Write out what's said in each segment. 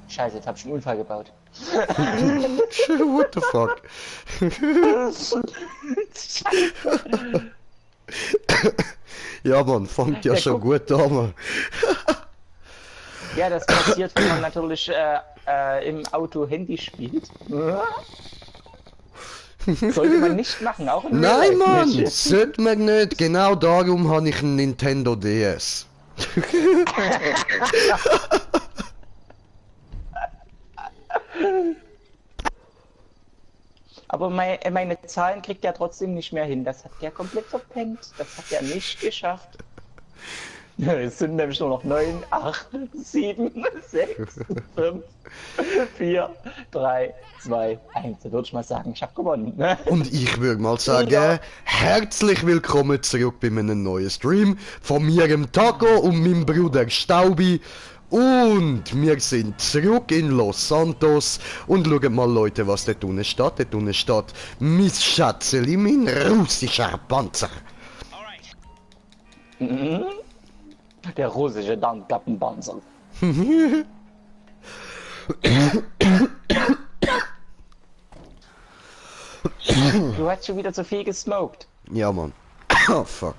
Scheiße, jetzt hab ich einen Unfall gebaut. What the fuck? Scheiße. Ja, man, fängt ja Der schon guckt, gut an, man. ja, das passiert, wenn man natürlich im Auto Handy spielt. Sollte man nicht machen, auch in Real Nein, Life Mann, nicht. sollte man nicht. Genau darum habe ich einen Nintendo DS. Aber meine Zahlen kriegt er trotzdem nicht mehr hin. Das hat der komplett verpennt. Das hat er nicht geschafft. Es sind nämlich nur noch 9, 8, 7, 6, 5, 4, 3, 2, 1. Da würde ich mal sagen, ich habe gewonnen. Und ich würde mal Ja. sagen, herzlich willkommen zurück bei einem neuen Stream von mir, dem Taco und meinem Bruder Staubi. Und wir sind zurück in Los Santos und schauen mal, Leute, was dort unten steht. Dort unten steht mein Schatzeli, mein russischer Panzer. Mhm. Der russische Dampfkappenpanzer. Du hast schon wieder zu viel gesmoked. Ja, Mann. Oh, fuck.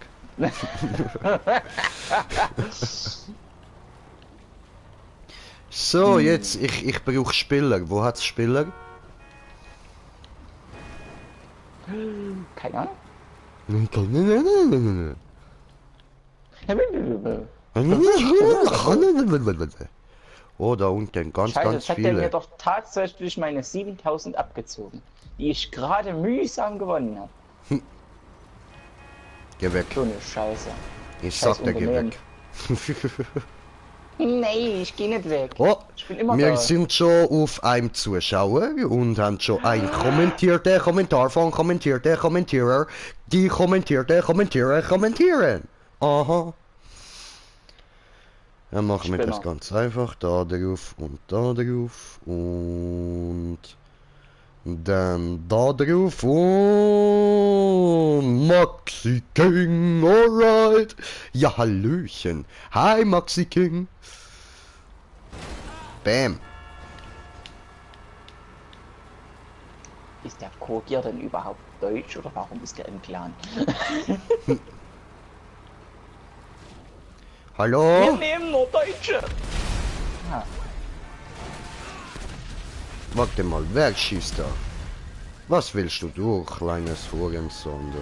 So, jetzt, ich brauche Spieler. Wo hat's Spieler? Keine Ahnung. Oh, da unten, ganz, Scheiße, ganz jetzt hat der mir viele. doch tatsächlich meine 7000 abgezogen, die ich gerade mühsam gewonnen habe. Geh weg. So eine Scheiße. Ich Scheiß sag dir, geh Unternehmen. weg. Nee, ich geh nicht weg. Oh, Ich bin immer wir da. sind schon auf einem Zuschauer und haben schon ein kommentierte Kommentar von kommentierte Kommentierer, die kommentierte Kommentierer kommentieren. Aha. Dann machen wir das Spinner. ganz einfach. Da drauf und da drauf und dann da drauf und Maxi King, alright. Ja, Hallöchen. Hi, Maxi King. Bam. Ist der Kogier denn überhaupt deutsch oder warum ist der im Clan? Wir Hallo? nehmen nur Deutsche. Ah, Warte mal, wer schießt da? Was willst du, kleines Hurensohn?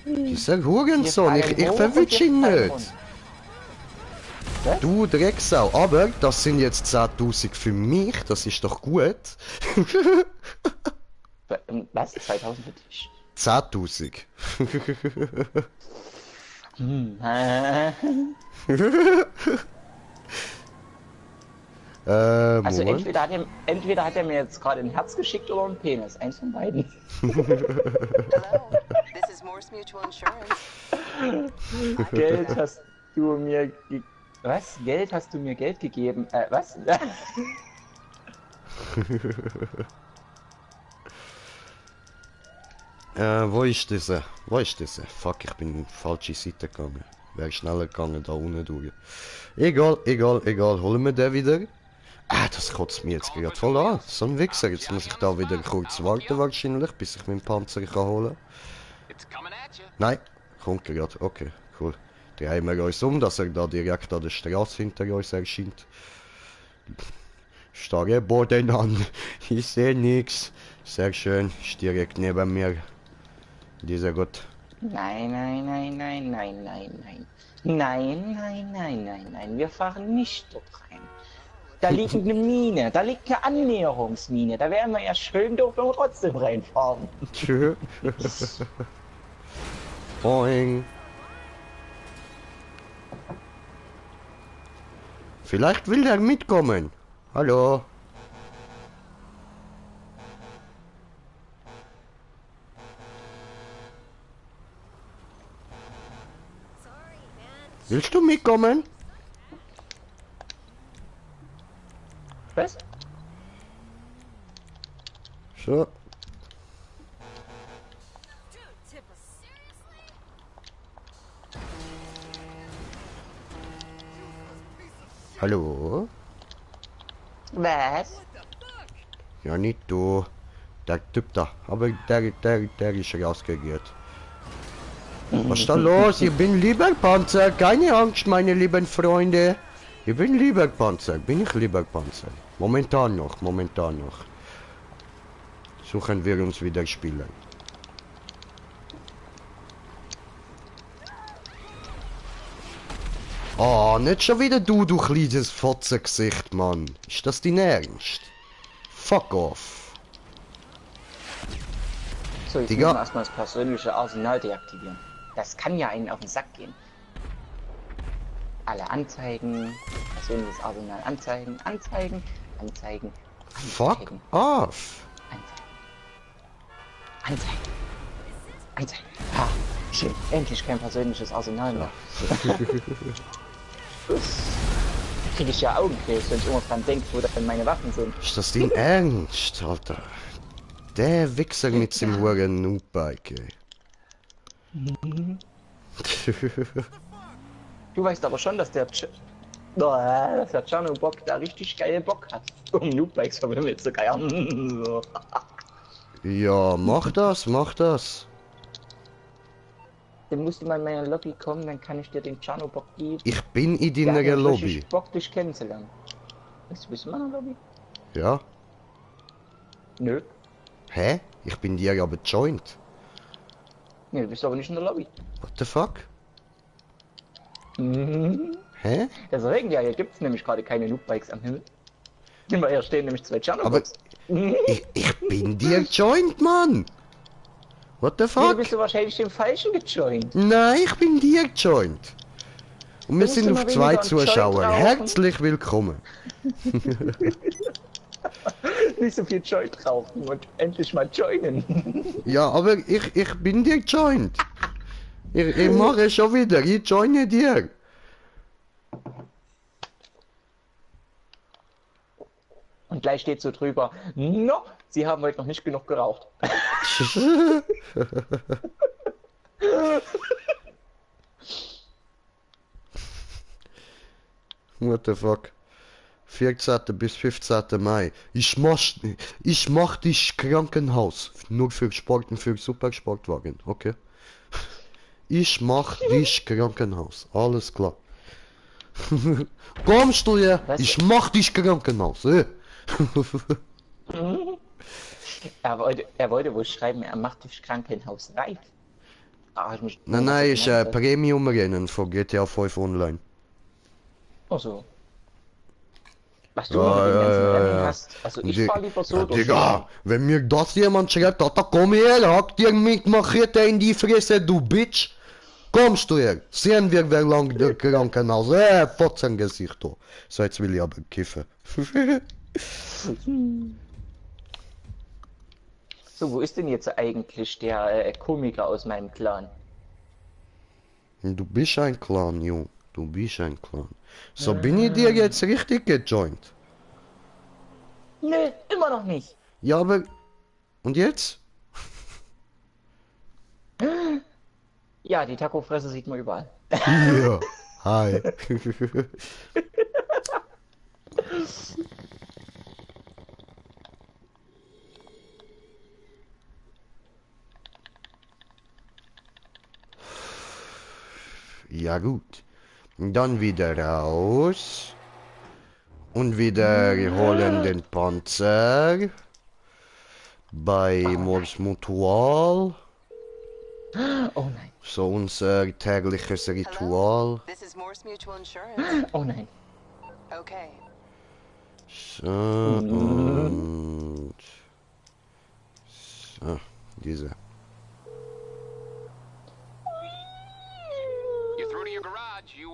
Dieser Hurensohn, ich verwitsche ihn nicht. Was? Du Drecksau, aber das sind jetzt 10.000 für mich, das ist doch gut. Was? 2000 für dich? 10.000. Also Moment. entweder hat er mir jetzt gerade ein Herz geschickt oder ein Penis. Eins von beiden. Hello, this is Morse Mutual Insurance. Geld hast du mir was? Geld hast du mir Geld gegeben? Was? Wo ist diese? Wo ist diese? Fuck, ich bin in die falsche Seite gegangen. Wäre schneller gegangen da unten durch. Egal, egal, egal. Holen wir den wieder? Ah, das kotzt mich jetzt gerade voll an. So ein Wichser. Jetzt muss ich da wieder kurz warten wahrscheinlich, bis ich meinen Panzer kann holen. Nein, kommt gerade. Okay, cool. Drehen wir uns um, dass er da direkt an der Straße hinter uns erscheint. Starre Boden an. Ich sehe nichts. Sehr schön. Ist direkt neben mir. Dieser Gott. Nein, nein, nein, nein, nein, nein, nein. Nein, nein, nein, nein, nein. Wir fahren nicht dort rein. Da liegt eine Mine, da liegt eine Annäherungsmine. Da wären wir ja schön doof, wenn wir trotzdem reinfahren. Tschö. Boing. Vielleicht will er mitkommen. Hallo. Willst du mitkommen? Was? So. Hallo? Was? Ja, nicht du. Der Typ da. Aber der ist rausgegangen. Was ist da los? Ich bin Lieberpanzer. Keine Angst, meine lieben Freunde. Ich bin Lieberpanzer. Bin ich Lieberpanzer? Momentan noch, momentan noch. Suchen wir uns wieder Spieler. Oh, nicht schon wieder du kleines Fotzengesicht, Mann. Ist das dein Ernst? Fuck off. So, jetzt Digga. müssen wir erstmal das persönliche Arsenal deaktivieren. Das kann ja einen auf den Sack gehen. Alle Anzeigen, persönliches Arsenal anzeigen, anzeigen, anzeigen, Fuck anzeigen, off. anzeigen, anzeigen. Ha, schön, endlich kein persönliches Arsenal mehr. Krieg ich ja Augenkrebs, wenn ich immer dran denke, wo denn meine Waffen sind. Ist das dein Ernst, Alter? Der Wichser mit seinem hohen Noob-Bike, ey. Du weißt aber schon, dass der Tscherno-Bock da richtig geil Bock hat, um Noobbikes vom Himmel zu geiern. So. Ja, mach das, mach das. Dann musst du mal in meine Lobby kommen, dann kann ich dir den Tscherno-Bock geben. Ich bin in Der hat deiner nämlich Lobby. richtig Bock, dich kennenzulernen. Bist du in meiner Lobby? Ja? Nö. Hä? Ich bin dir aber joint. Nee, du bist aber nicht in der Lobby. What the fuck? Mhm. Hä? Deswegen, ja, hier gibt's nämlich gerade keine Noobbikes am Himmel. Immer hier stehen nämlich zwei Tscherno-Bocks. Ich bin dir joint, Mann. What the Nee, du fuck? bist du wahrscheinlich dem Falschen gejoint. Nein, ich bin dir joint. Und wir musst sind du auf mal 2 weniger einen Joint Zuschauer. rauchen. Herzlich willkommen. Nicht so viel Joint rauchen und endlich mal joinen. Ja, aber ich bin dir joint. Ich mache schon wieder. Ich joine dir. Und gleich steht so drüber, no, Sie haben heute noch nicht genug geraucht. What the fuck? 14. bis 15. Mai. Ich mach dich Krankenhaus. Nur für Sport und für Supersportwagen, okay? Ich mach dich Krankenhaus. Alles klar. Kommst du ja? Was? Ich mach dich Krankenhaus. Er wollte wohl schreiben, er macht dich krankenhausreif. Ah, ich mich Nein, ist Premium-Rennen von GTA 5 Online. Ach so. Was du noch mit den ganzen Rennen hast. Also ich fahr lieber so durch. Digga, wenn mir das jemand schreibt, da komm her, hack dir mit Machete in die Fresse, du Bitch. Kommst du her? Sehen wir, wer lang der Krankenhaus. Fotzengesicht, du. So, jetzt will ich aber kiffen. So, wo ist denn jetzt eigentlich der Komiker aus meinem Clan? Du bist ein Clan, Jung. Du bist ein Clan. So, bin ich dir jetzt richtig gejoint? Nö, immer noch nicht. Ja, aber... Und jetzt? Ja, die Taco-Fresse sieht man überall. Ja. Hi. Ja gut. Dann wieder raus. Und wieder holen den Panzer. Bei Mors Mutual. Oh nein, So unser tägliches Ritual. This is Morse Mutual Insurance. oh nein. Okay. So und... So, diese. You're through to your garage. You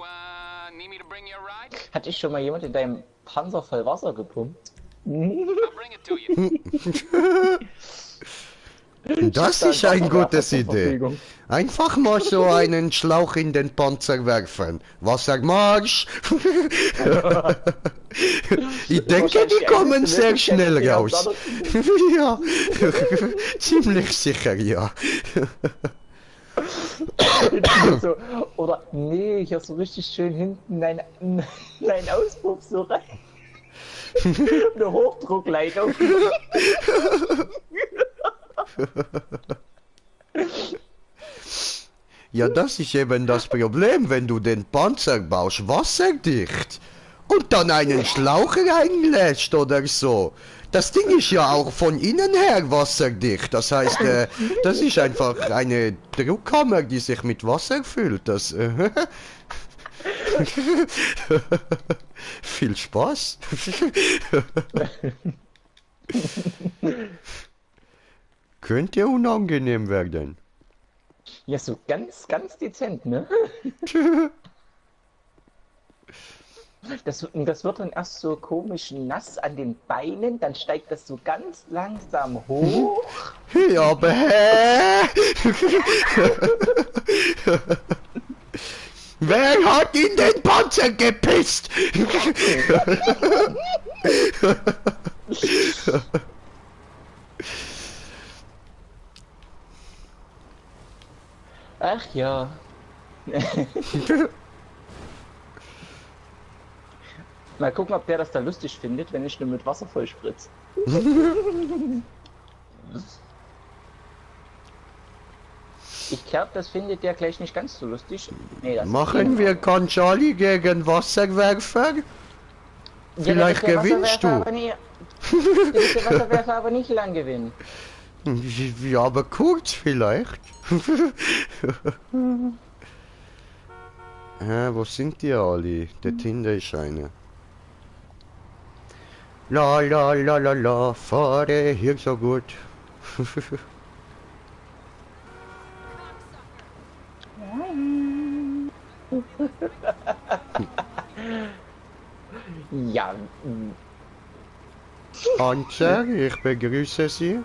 need me to bring you a ride? Hat dich schon mal jemand in deinem Panzer voll Wasser gepumpt? I'll bring it to you. Das ist eine gute Idee. Einfach mal so einen Schlauch in den Panzer werfen. Wassermarsch. Ich denke, die kommen sehr schnell raus. Ja, ziemlich sicher, ja. So, oder nee, hier so richtig schön hinten ein Auspuff so rein. Eine Hochdruckleitung. Ja, das ist eben das Problem, wenn du den Panzer baust, wasserdicht und dann einen Schlauch reinlässt oder so. Das Ding ist ja auch von innen her wasserdicht. Das heißt, das ist einfach eine Druckkammer, die sich mit Wasser füllt. Das viel Spaß. Könnte unangenehm werden. Ja, so ganz dezent, ne? Das wird dann erst so komisch nass an den Beinen, dann steigt das so ganz langsam hoch. Ja, aber hä? Wer hat in den Panzer gepisst? Ach ja. Mal gucken, ob der das da lustig findet, wenn ich nur mit Wasser voll spritze. Ich glaube, das findet der gleich nicht ganz so lustig. Nee, das Machen wir Conchali gegen Wasserwerfer? Vielleicht gewinnst du. Der Wasserwerfer aber nicht lang gewinnen. Ja, aber kurz vielleicht. Wo sind die alle? Der Tinder ist einer. La la la la la, fahre hier so gut. Ja. Panzer, ich begrüße Sie.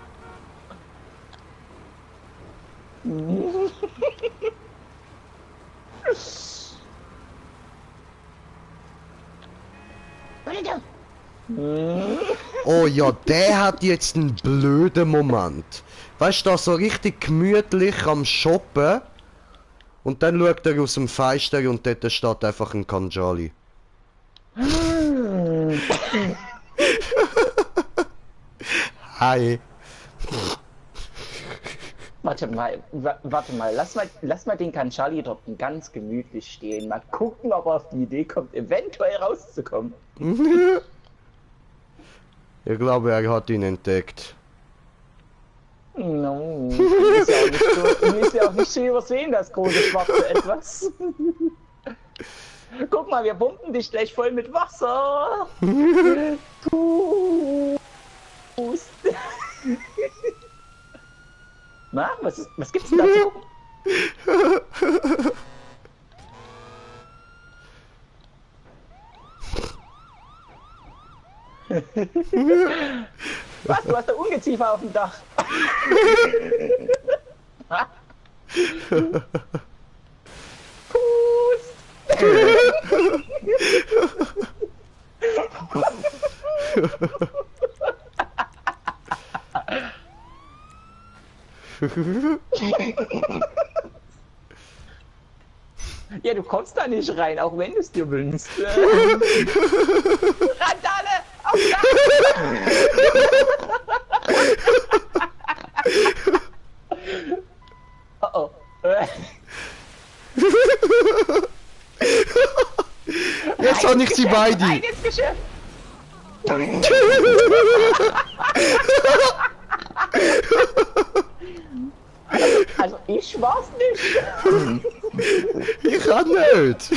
Oh ja, der hat jetzt einen blöden Moment. Weißt du, da so richtig gemütlich am Shoppen. Und dann schaut er aus dem Fenster und dort steht einfach ein Kanjali. Hi. Warte mal, lass mal den Kanchali dort ganz gemütlich stehen. Mal gucken, ob er auf die Idee kommt, eventuell rauszukommen. Ich glaube, er hat ihn entdeckt. No, ist ja auch nicht zu übersehen, das große schwarze Etwas. Guck mal, wir pumpen dich gleich voll mit Wasser. Pust. Na, was gibt's denn da zu gucken? Was? Du hast da Ungeziefer auf dem Dach. Pust. Ja, du kommst da nicht rein, auch wenn du es dir wünschst. Randale! Auf oh oh. Jetzt habe ich sie beide. Rein ins Geschäft! Also ich war's nicht. Ich kann nicht.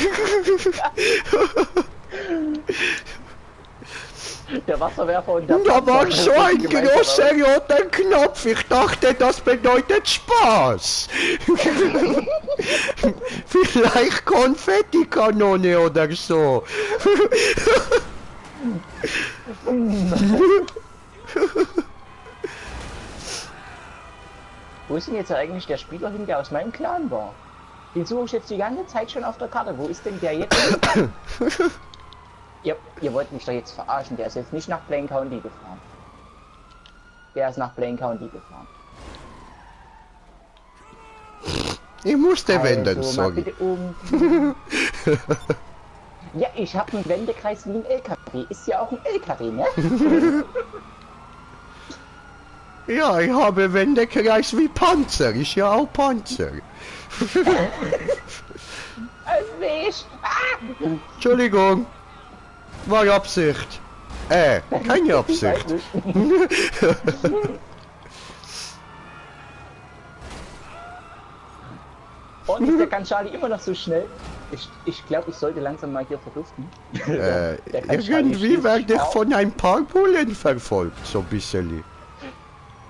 Der Wasserwerfer und der Da war Panzer so ein sind gemeinsam großer roter Knopf. Ich dachte, das bedeutet Spaß. Vielleicht Konfettikanone oder so. Wo ist denn jetzt eigentlich der Spieler hin, der aus meinem Clan war? Den suche ich jetzt die ganze Zeit schon auf der Karte. Wo ist denn der jetzt? Ihr wollt mich doch jetzt verarschen. Der ist jetzt nicht nach Blaine County gefahren. Der ist nach Blaine County gefahren. Ich musste wenden, Also, mal sorry. bitte Ja, ich habe einen Wendekreis wie ein LKW. Ist ja auch ein LKW, ne? Ja, ich habe Wendekreis wie Panzer. Ist ja auch Panzer. Wisch! Entschuldigung. War Absicht. Keine Weiß Absicht. nicht. Und ist der Kanchali immer noch so schnell? Ich glaube, ich sollte langsam mal hier verduften. Der Kanchali Irgendwie steht werde ich auf. von ein paar Bullen verfolgt, so ein bisschen.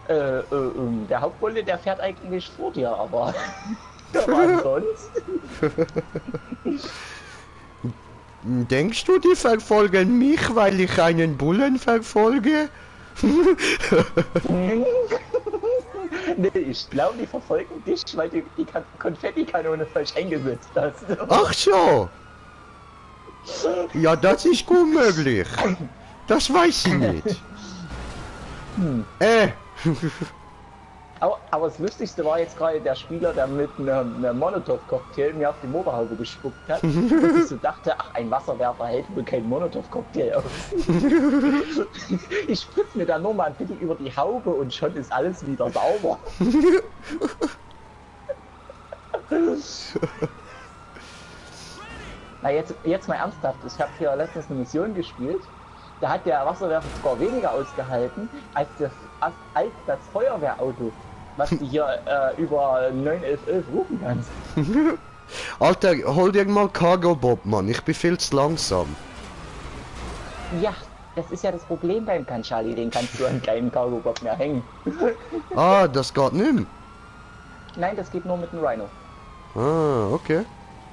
Der Hauptbulle, der fährt eigentlich vor dir, aber... aber sonst... Denkst du, die verfolgen mich, weil ich einen Bullen verfolge? Nee, ich glaube, die verfolgen dich, weil du die Konfettikanone falsch eingesetzt hast. Ach so. Ja, das ist gut möglich. Das weiß ich nicht. Aber das Lustigste war jetzt gerade der Spieler, der mit einem Molotow-Cocktail mir auf die Motorhaube gespuckt hat. Und ich so dachte, ach, ein Wasserwerfer hält wohl keinen Molotow-Cocktail aus. Ich spritze mir da nur mal ein bisschen über die Haube und schon ist alles wieder sauber. Na jetzt mal ernsthaft, ich habe hier letztens eine Mission gespielt. Da hat der Wasserwerfer sogar weniger ausgehalten als das Feuerwehrauto, was du hier über 911 rufen kannst. Alter, hol dir mal Cargo Bob, Mann. Ich bin viel zu langsam. Ja, das ist ja das Problem beim Kanchali, den kannst du an keinem Cargo-Bob mehr hängen. Ah, das geht nicht mehr. Nein, das geht nur mit dem Rhino. Ah, okay.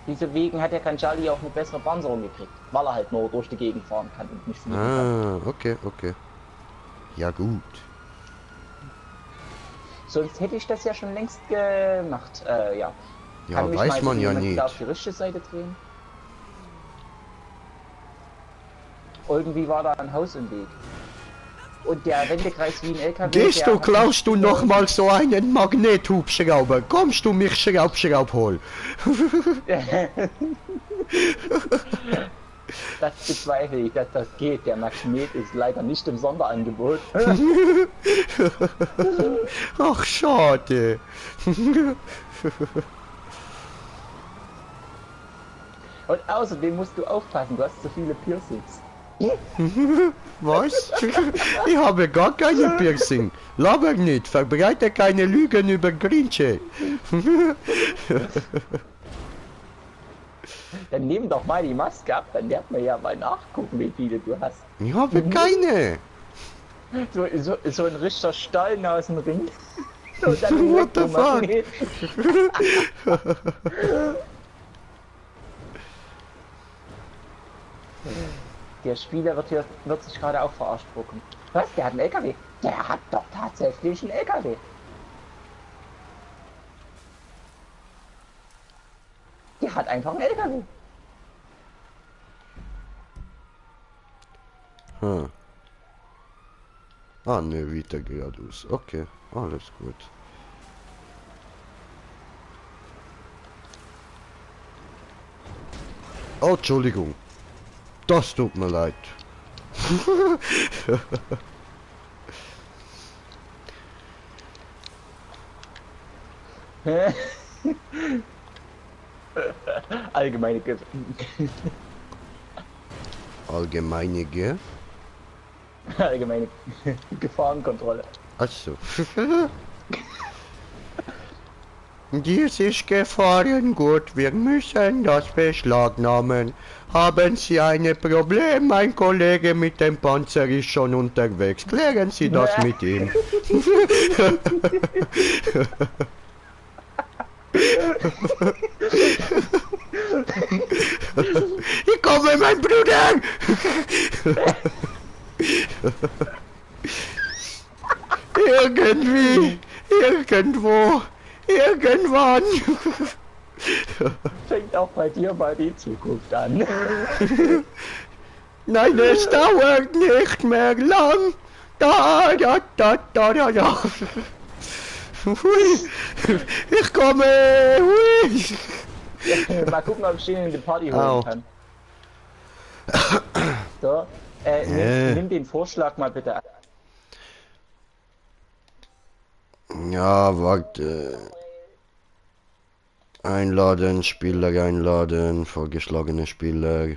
Deswegen hat der Kanchali auch eine bessere Panzerung gekriegt, weil er halt nur durch die Gegend fahren kann und nicht fliegen kann. Ah, okay, okay. Ja gut. Sonst hätte ich das ja schon längst gemacht, ja. Ja, Kann mich weiß mal man ja jemand nicht. wieder auf die richtige Seite drehen? Irgendwie war da ein Haus im Weg. Und der Wendekreis wie ein LKW... Gehst der du, hat klaust du nicht- noch mal so einen Magnethubschrauber? Kommst du mich Schraub hol? Das bezweifle ich, dass das geht. Der Magnet ist leider nicht im Sonderangebot. Ach, schade. Und außerdem musst du aufpassen, du hast zu viele Piercings. Was? Ich habe gar keine Piercing. Laber nicht, verbreite keine Lügen über Grinche. Dann nimm doch mal die Maske ab, dann lernt man ja mal nachgucken, wie viele du hast. Ich habe keine. So ein richtiger Stahlnasenring. Und dann What the fuck? Elektromagnet. Der Spieler wird sich gerade auch verarscht vorkommen. Was? Der hat einen LKW? Der hat doch tatsächlich einen LKW. Der hat einfach einen LKW. Hm. Ah ne, weiter geradeaus. Okay, alles gut. Oh, Entschuldigung. Das tut mir leid. Allgemeine Allgemeine Allgemeine Gefahrenkontrolle. Achso. Dies ist Gefahrengut. Wir müssen das beschlagnahmen. Haben Sie ein Problem? Mein Kollege mit dem Panzer ist schon unterwegs. Klären Sie das mit ihm. Ich komme, mein Bruder! Irgendwie, irgendwo, irgendwann. Fängt auch bei dir mal die Zukunft an. Nein, es dauert nicht mehr lang. Da. Hui. Ich komme! Hui. Mal gucken, ob ich den in die Party Au. holen kann. So, nimm den Vorschlag mal bitte an. Ja, warte. Einladen, Spieler einladen, vorgeschlagene Spieler.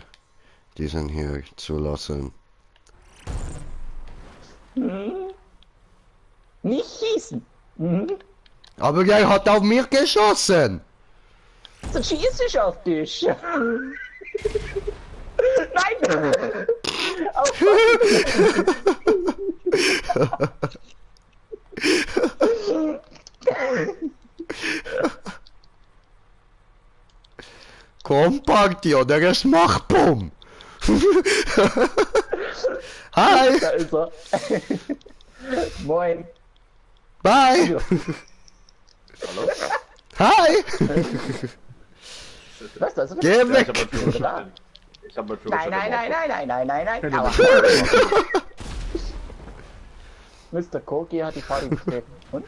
Diesen hier zulassen. Nicht schießen! Mhm. Aber er hat auf mich geschossen! Dann schieße ich auf dich! Nein! Auf Komm, Party, oder es macht Bumm! Hi! Da ist er. Moin. Bye! Hi! Was, das ist Geh weg! Ich hab mal für Nein, nein, nein, nein, nein, nein, nein, nein. Aua. Mr. Koki hat die Party betreten. Und?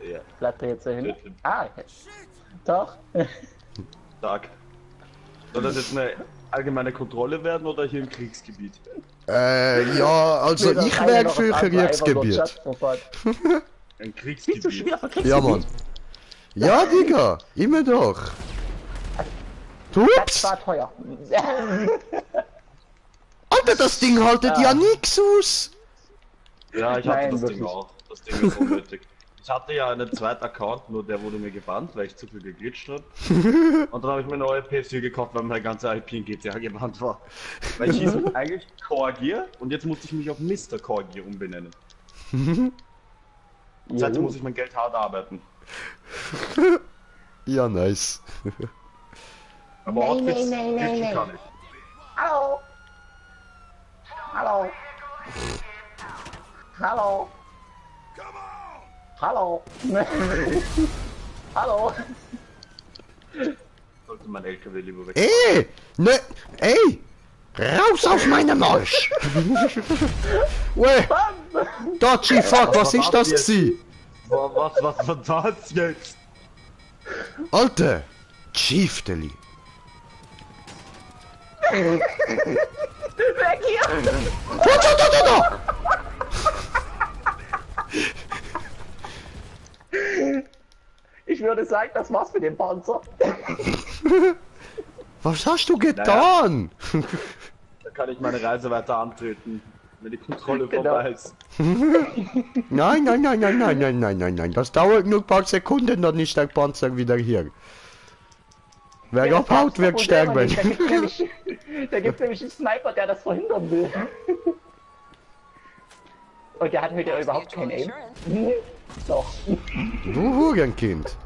Ja, Bleibt er jetzt hin? Ah, doch. Tag. Soll das jetzt eine allgemeine Kontrolle werden oder hier im Kriegsgebiet? Ja, also Nee, das ich eine wär noch für das andere einfach nur Kriegsgebiet. Chatverbot. Ein Bist du Kriegsgebiet. schon wieder verkriegt? Ja, Mann. Ja, Digga, immer doch. Das Ups! war teuer. Alter, das Ding haltet ja nix aus! Ja, ich hatte Nein, das wirklich. Ding auch. Das Ding ist unnötig. Ich hatte ja einen zweiten Account, nur der wurde mir gebannt, weil ich zu viel geglitscht habe. Und dann habe ich mir eine neue PS4 gekauft, weil meine ganze IP in GTA gebannt war. Weil ich hieß eigentlich Core Gear und jetzt musste ich mich auf Mr. Core Gear umbenennen. Seitdem muss ich mein Geld hart arbeiten. Ja, nice. Aber Outfits glitschen kann ich. Hallo. Hallo. Hallo. Hallo. Hallo. Sollte mein LKW lieber weg. Ey! Ne, ey! Raus auf meinem Arsch! Ue! Dodgy fuck, was ist das gsi? Was war das jetzt? Alter! Chiefteli! Weg hier. Da! Ich würde sagen, das war's mit dem Panzer. Was hast du getan? Da kann ich meine Reise weiter antreten, wenn die Kontrolle Genau. vorbei ist. Nein. Das dauert nur ein paar Sekunden, dann ist der Panzer wieder hier. Wer Ja, abhaut, wird das Problem sterben. nicht. Da gibt's nämlich einen Sniper, der das verhindern will. Und der hat heute Mars überhaupt kein Mutual Aim. Insurance. Doch. Du Hurenkind.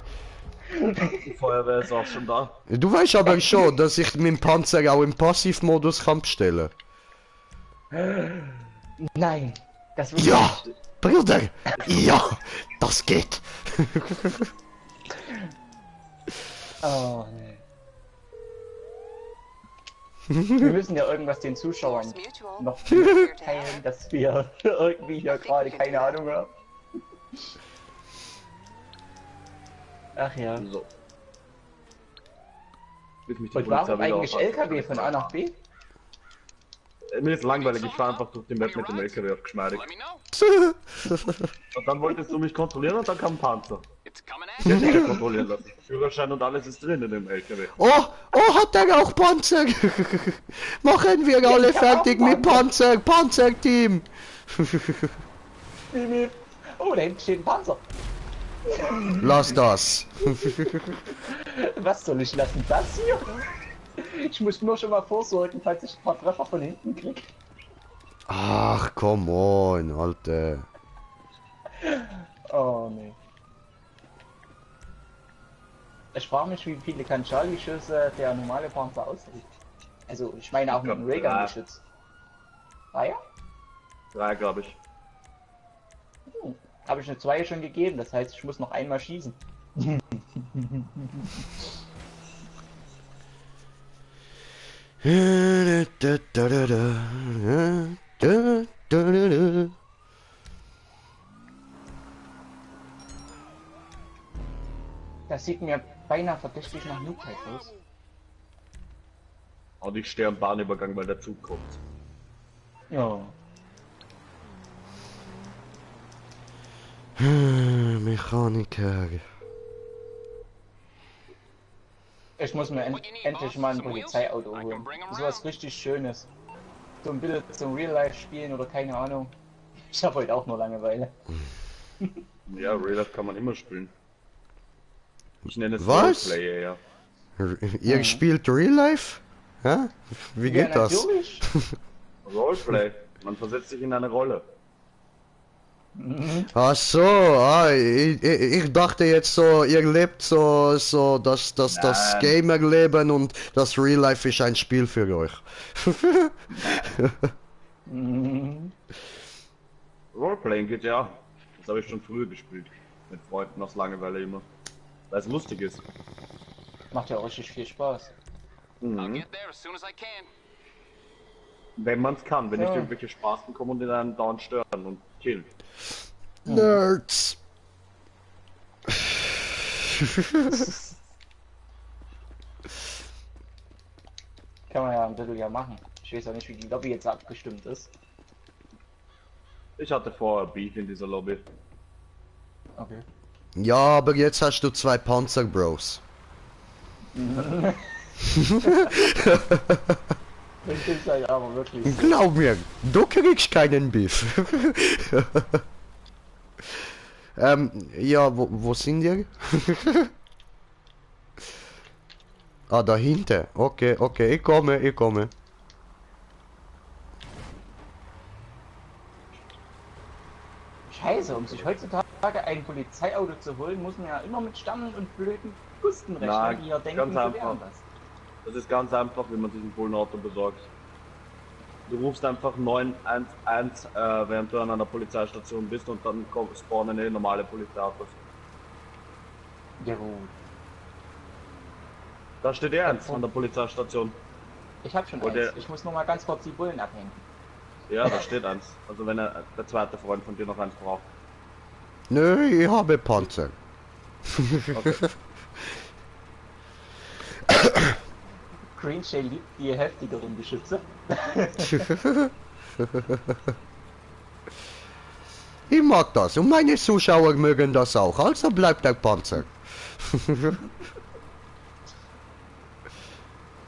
Die Feuerwehr ist auch schon da. Du weißt aber schon, dass ich meinen Panzer auch im Passivmodus kann bestellen. Nein. Das wird Ja! Bruder! Ja! Das geht! Oh, nee. Wir müssen ja irgendwas den Zuschauern Mars Mutual. noch Here to help. teilen, dass wir irgendwie hier gerade keine Ahnung haben. Ach ja. So. Bis mich die Und Polizei warum wieder eigentlich aufhalten. LKW von A nach B? Mir ist langweilig, ich fahre einfach durch die Map mit dem LKW auf geschmeidig. Let me know. Und dann wolltest du mich kontrollieren und dann kam ein Panzer. It's coming at Ich you. hätte mich ja kontrollieren lassen. Führerschein und alles ist drin in dem LKW. Oh! Oh, hat er auch Panzer! Machen wir alle ich hab fertig auch mit Panzer! Panzerteam! Oh, da hinten steht ein Panzer. Lass das! Was soll ich lassen? Das hier? Ich muss nur schon mal vorsorgen, falls ich ein paar Treffer von hinten krieg. Ach, come on, Alter. Oh nee. Ich frage mich, wie viele Kancharli-Schüsse der normale Panzer aushält. Also, ich meine auch mit dem Raygun-Geschütz. Ah ja? 3, glaube ich. Habe ich eine 2 schon gegeben, das heißt, ich muss noch einmal schießen. Das sieht mir beinahe verdächtig nach Noobheit aus. Und ich stehe am Bahnübergang, weil der Zug kommt. Ja. Mechaniker. Ich muss mir endlich mal ein Polizeiauto holen. So was richtig Schönes. So ein bisschen zum Real Life spielen oder keine Ahnung. Ich habe heute auch nur Langeweile. Ja, Real Life kann man immer spielen. Ich nenne es Was? Roleplay, ja. Ihr spielt Real Life? Hä? Wie geht das? Natürlich. Roleplay. Man versetzt sich in eine Rolle. Ach so, ich dachte jetzt so, ihr lebt so das Nein. Gamer-Leben und das Real Life ist ein Spiel für euch. Roleplaying geht ja. Das habe ich schon früher gespielt. Mit Freunden aus Langeweile immer. Weil es lustig ist. Macht ja auch richtig viel Spaß. I'll get there as soon as I can. Wenn man es kann, wenn So. nicht irgendwelche Spasten kommen und in einen dauernd stören und killen. Nerds. Kann man ja ein bisschen ja machen. Ich weiß ja nicht, wie die Lobby jetzt abgestimmt ist. Ich hatte vorher Beef in dieser Lobby. Okay. Ja, aber jetzt hast du zwei Panzer, Bros. Das ist halt aber wirklich so. Glaub mir, du kriegst keinen Beef. Ja, wo sind ihr? Ah, dahinter. Okay, ich komme. Scheiße, um sich heutzutage ein Polizeiauto zu holen, muss man ja immer mit Sternen und blöden Gusten rechnen, Nein, die ja denken, ganz sie einfach. wären das. Das ist ganz einfach, wie man sich ein Bullenauto besorgt. Du rufst einfach 911, während du an einer Polizeistation bist und dann spawnen normale Polizeiautos. Ja gut. Da steht eins an der Polizeistation. Ich hab schon Und eins. Ich muss nur mal ganz kurz die Bullen abhängen. Ja, da steht eins. Also wenn der zweite Freund von dir noch eins braucht. Nö, ich habe Panzer. Okay. Green Shay liebt die heftigeren Geschütze. Ich mag das und meine Zuschauer mögen das auch, also bleibt der Panzer.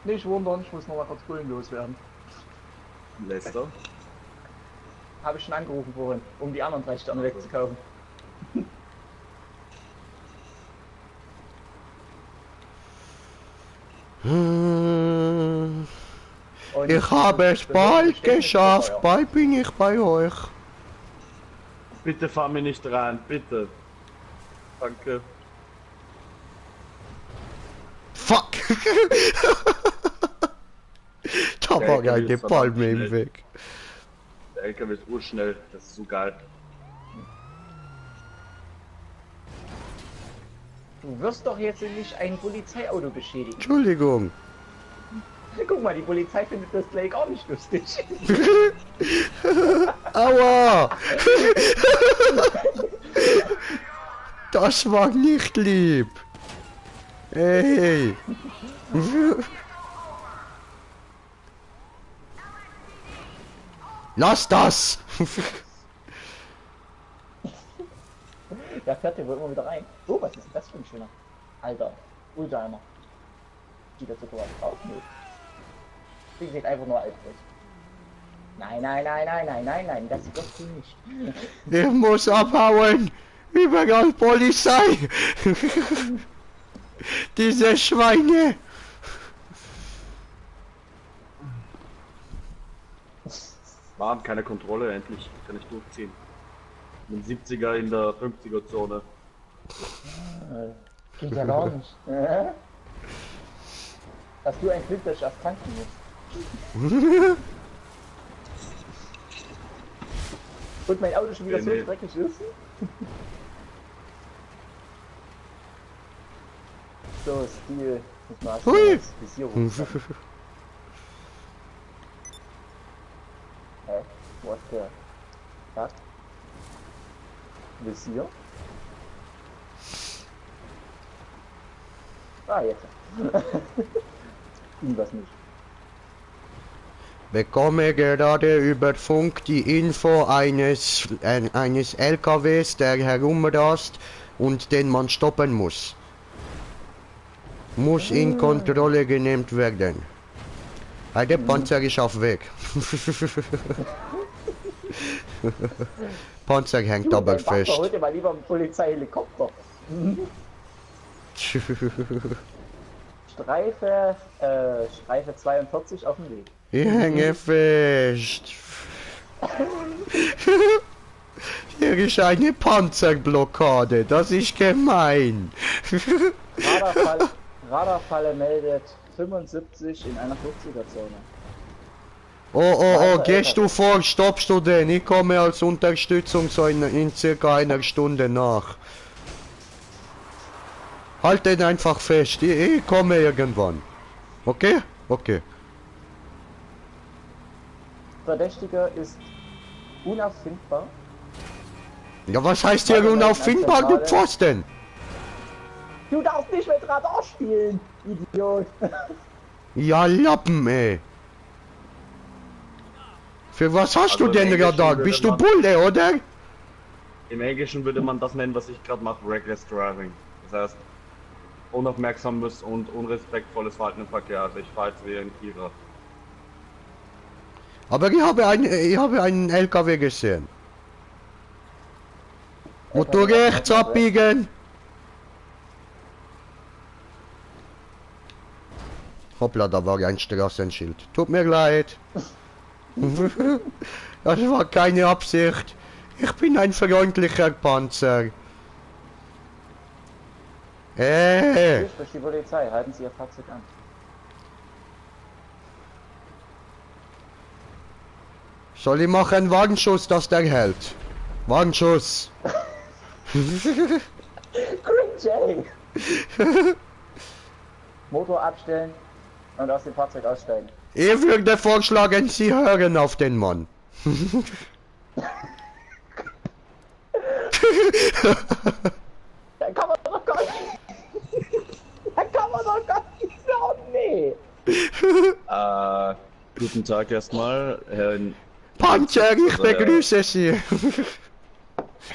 Nicht wundern, ich muss noch mal kurz Bullen loswerden. Lester. Habe ich schon angerufen vorhin, um die anderen 3 Sterne wegzukaufen. Und Ich habe es bald geschafft, bald bin ich bei euch. Bitte fahr mir nicht rein, bitte. Danke. Fuck! Da Der war LKW eine ist Palme verdammt im schnell. Weg. Der LKW ist urschnell, das ist so geil. Du wirst doch jetzt nicht ein Polizeiauto beschädigen. Entschuldigung. Guck mal, die Polizei findet das gleich gar nicht lustig. Aua! Das war nicht lieb. Hey! Lass das! Da fährt der wohl immer wieder rein. Oh, was ist denn das für ein schöner? Alter, Oldtimer. Sieht das sogar aus? Nö. Die sieht einfach nur alt aus. Nein, das wirst du nicht. Ich muss abhauen! Überall Polizei! Diese Schweine! Warm, keine Kontrolle, endlich kann ich durchziehen. Mit 70er in der 50er Zone. Geht ja gar nicht. Dass du ein Glück, dass ich erst tanken muss. Und mein Auto schon wieder so Nee. dreckig ist. So, Stil. Muss mal Hui. Visierung. Hä? Wo ist der? Was? Visier? Ah, jetzt. Irgendwas nicht. Bekomme gerade über Funk die Info eines LKWs, der herumrast und den man stoppen muss. Muss in Kontrolle genommen werden. Der Panzer ist auf Weg. Panzer hängt aber fest. Heute mal lieber einen Polizeihelikopter. Streife 42 auf dem Weg. Ich hänge fest. Hier ist eine Panzerblockade, das ist gemein. Radarfalle meldet 75 in einer 50er-Zone. Oh, gehst du vor, stoppst du den? Ich komme als Unterstützung so in circa einer Stunde nach. Halt den einfach fest, ich komme irgendwann. Okay? Okay. Verdächtiger ist unauffindbar. Ja, was heißt hier unauffindbar, du Pfosten? Du darfst nicht mit Radar spielen, Idiot. Ja, Lappen, ey. Für was hast du denn Radar? Bist du Bulle, oder? Im Englischen würde man das nennen, was ich gerade mache, Reckless Driving. Das heißt, unaufmerksames und unrespektvolles Verhalten im Verkehr. Also ich fahre jetzt wie ein Tiger. Aber ich habe einen LKW gesehen. Und du rechts abbiegen. Hoppla, da war ein Straßenschild. Tut mir leid. Das war keine Absicht. Ich bin ein freundlicher Panzer. Durch die Polizei, halten Sie Ihr Fahrzeug an. Soll ich machen Warnschuss, dass der hält? Warnschuss. Green Jay! Motor abstellen und aus dem Fahrzeug aussteigen. Ich würde vorschlagen, Sie hören auf den Mann. Da kann man doch gar nicht. Da kann man doch gar nicht sagen, nee. Guten Tag erstmal, Herr Panzer, ich begrüße Sie.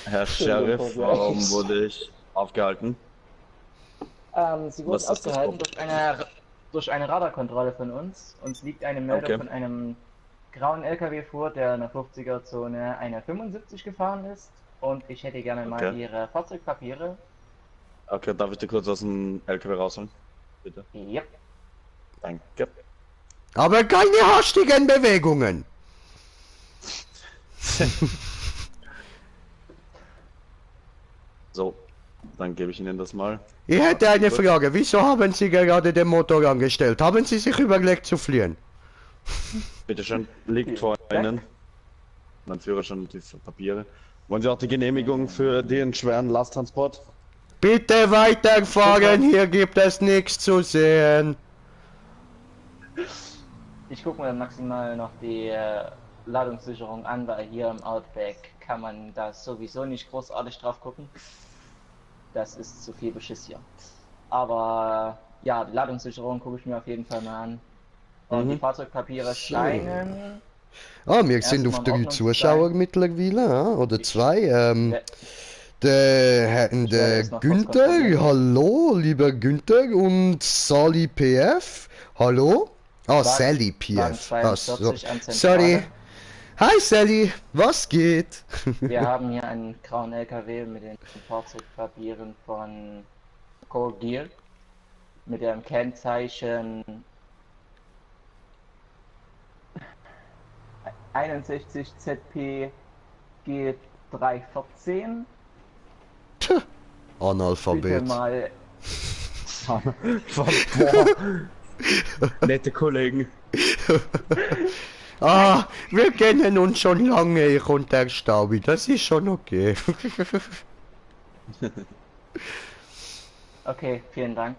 Herr Sheriff, warum wurde ich aufgehalten? Sie wurden aufgehalten durch eine Radarkontrolle von uns. Uns liegt eine Meldung von einem grauen LKW vor, der in der 50er-Zone eine 75 gefahren ist. Und ich hätte gerne mal Ihre Fahrzeugpapiere. Okay, darf ich dir kurz aus dem LKW rausholen? Bitte. Ja. Danke. Aber keine hastigen Bewegungen. So, dann gebe ich Ihnen das mal. Ich hätte eine Frage. Wieso haben Sie gerade den Motor angestellt? Haben Sie sich überlegt zu fliehen? Bitte schön, liegt vor Ihnen. Mein Führerschein und die Papiere. Wollen Sie auch die Genehmigung für den schweren Lasttransport? Bitte weiterfahren, hier gibt es nichts zu sehen. Ich gucke mir maximal noch die Ladungssicherung an, weil hier im Outback kann man da sowieso nicht großartig drauf gucken. Das ist zu viel Beschiss hier. Aber ja, die Ladungssicherung gucke ich mir auf jeden Fall mal an. Und die Fahrzeugpapiere scheinen... Wir sind auf 3 Zuschauer mittlerweile, oder 2. Der Günther, hallo, lieber Günther, und Sally PF, hallo? Sally PF, so. Sorry. Hi Sally, was geht? Wir haben hier einen grauen LKW mit den Fahrzeugpapieren von Core Gear mit dem Kennzeichen 61 ZP G314. Analphabet. Bitte mal. Nette Kollegen. Wir kennen uns schon lange, ich und der Staubi, das ist schon okay. Okay, vielen Dank.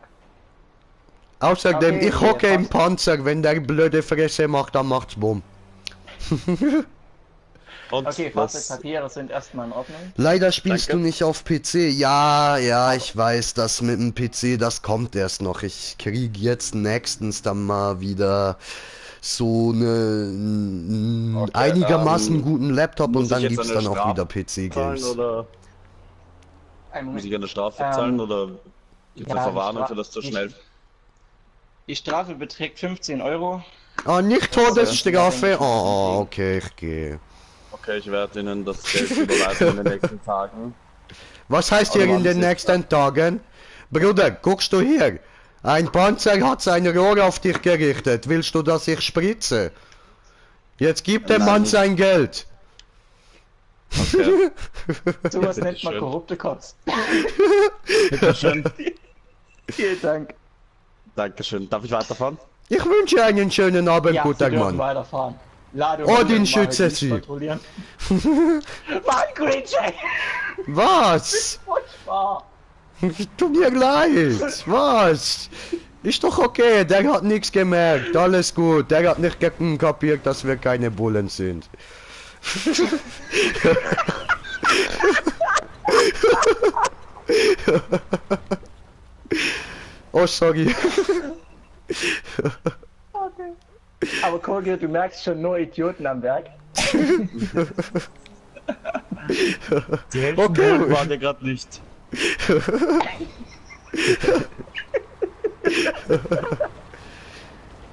Außerdem, Okay, ich hocke im Panzer, wenn der blöde Fresse macht, dann macht's Bumm. Und Okay, was? Fahrzeugpapiere sind erstmal in Ordnung. Leider spielst Danke. du nicht auf PC. Ja, ich weiß, das mit dem PC, das kommt erst noch. Ich krieg jetzt nächstens dann mal wieder so eine Okay, einigermaßen guten Laptop muss und dann ich jetzt gibt's eine dann auch Strafe wieder Zahlen PC-Games. oder Einen muss Moment. ich eine Strafe zahlen oder gibt es eine ja, Verwarnung die für das zu Stra- schnell? Die Strafe beträgt 15 Euro. Ah, nicht Todesstrafe? Oh, okay, ich gehe. Okay, ich werde Ihnen das Geld überweisen in den nächsten Tagen. Was heißt hier in den nächsten Tagen? Bruder, guckst du hier? Ein Panzer hat seine Rohre auf dich gerichtet. Willst du, dass ich spritze? Jetzt gib dem Nein, Mann nicht. sein Geld. Okay. Sowas Bitte nennt man schön. korrupte Cops. Bitteschön. Vielen Dank. Dankeschön. Darf ich weiterfahren? Ich wünsche einen schönen Abend, Ja, Sie guter dürfen Mann. weiterfahren. Ladung Odin mal schütze nicht Sie. kontrollieren. Mann, Green Jay! Was? Furchtbar! Tut mir leid. Was? Ist doch okay, der hat nichts gemerkt. Alles gut. Der hat nicht kapiert, dass wir keine Bullen sind. Oh, sorry. Okay. Aber Korgi, du merkst schon nur Idioten am Werk. Die Hälfte Okay. waren ja gerade nicht.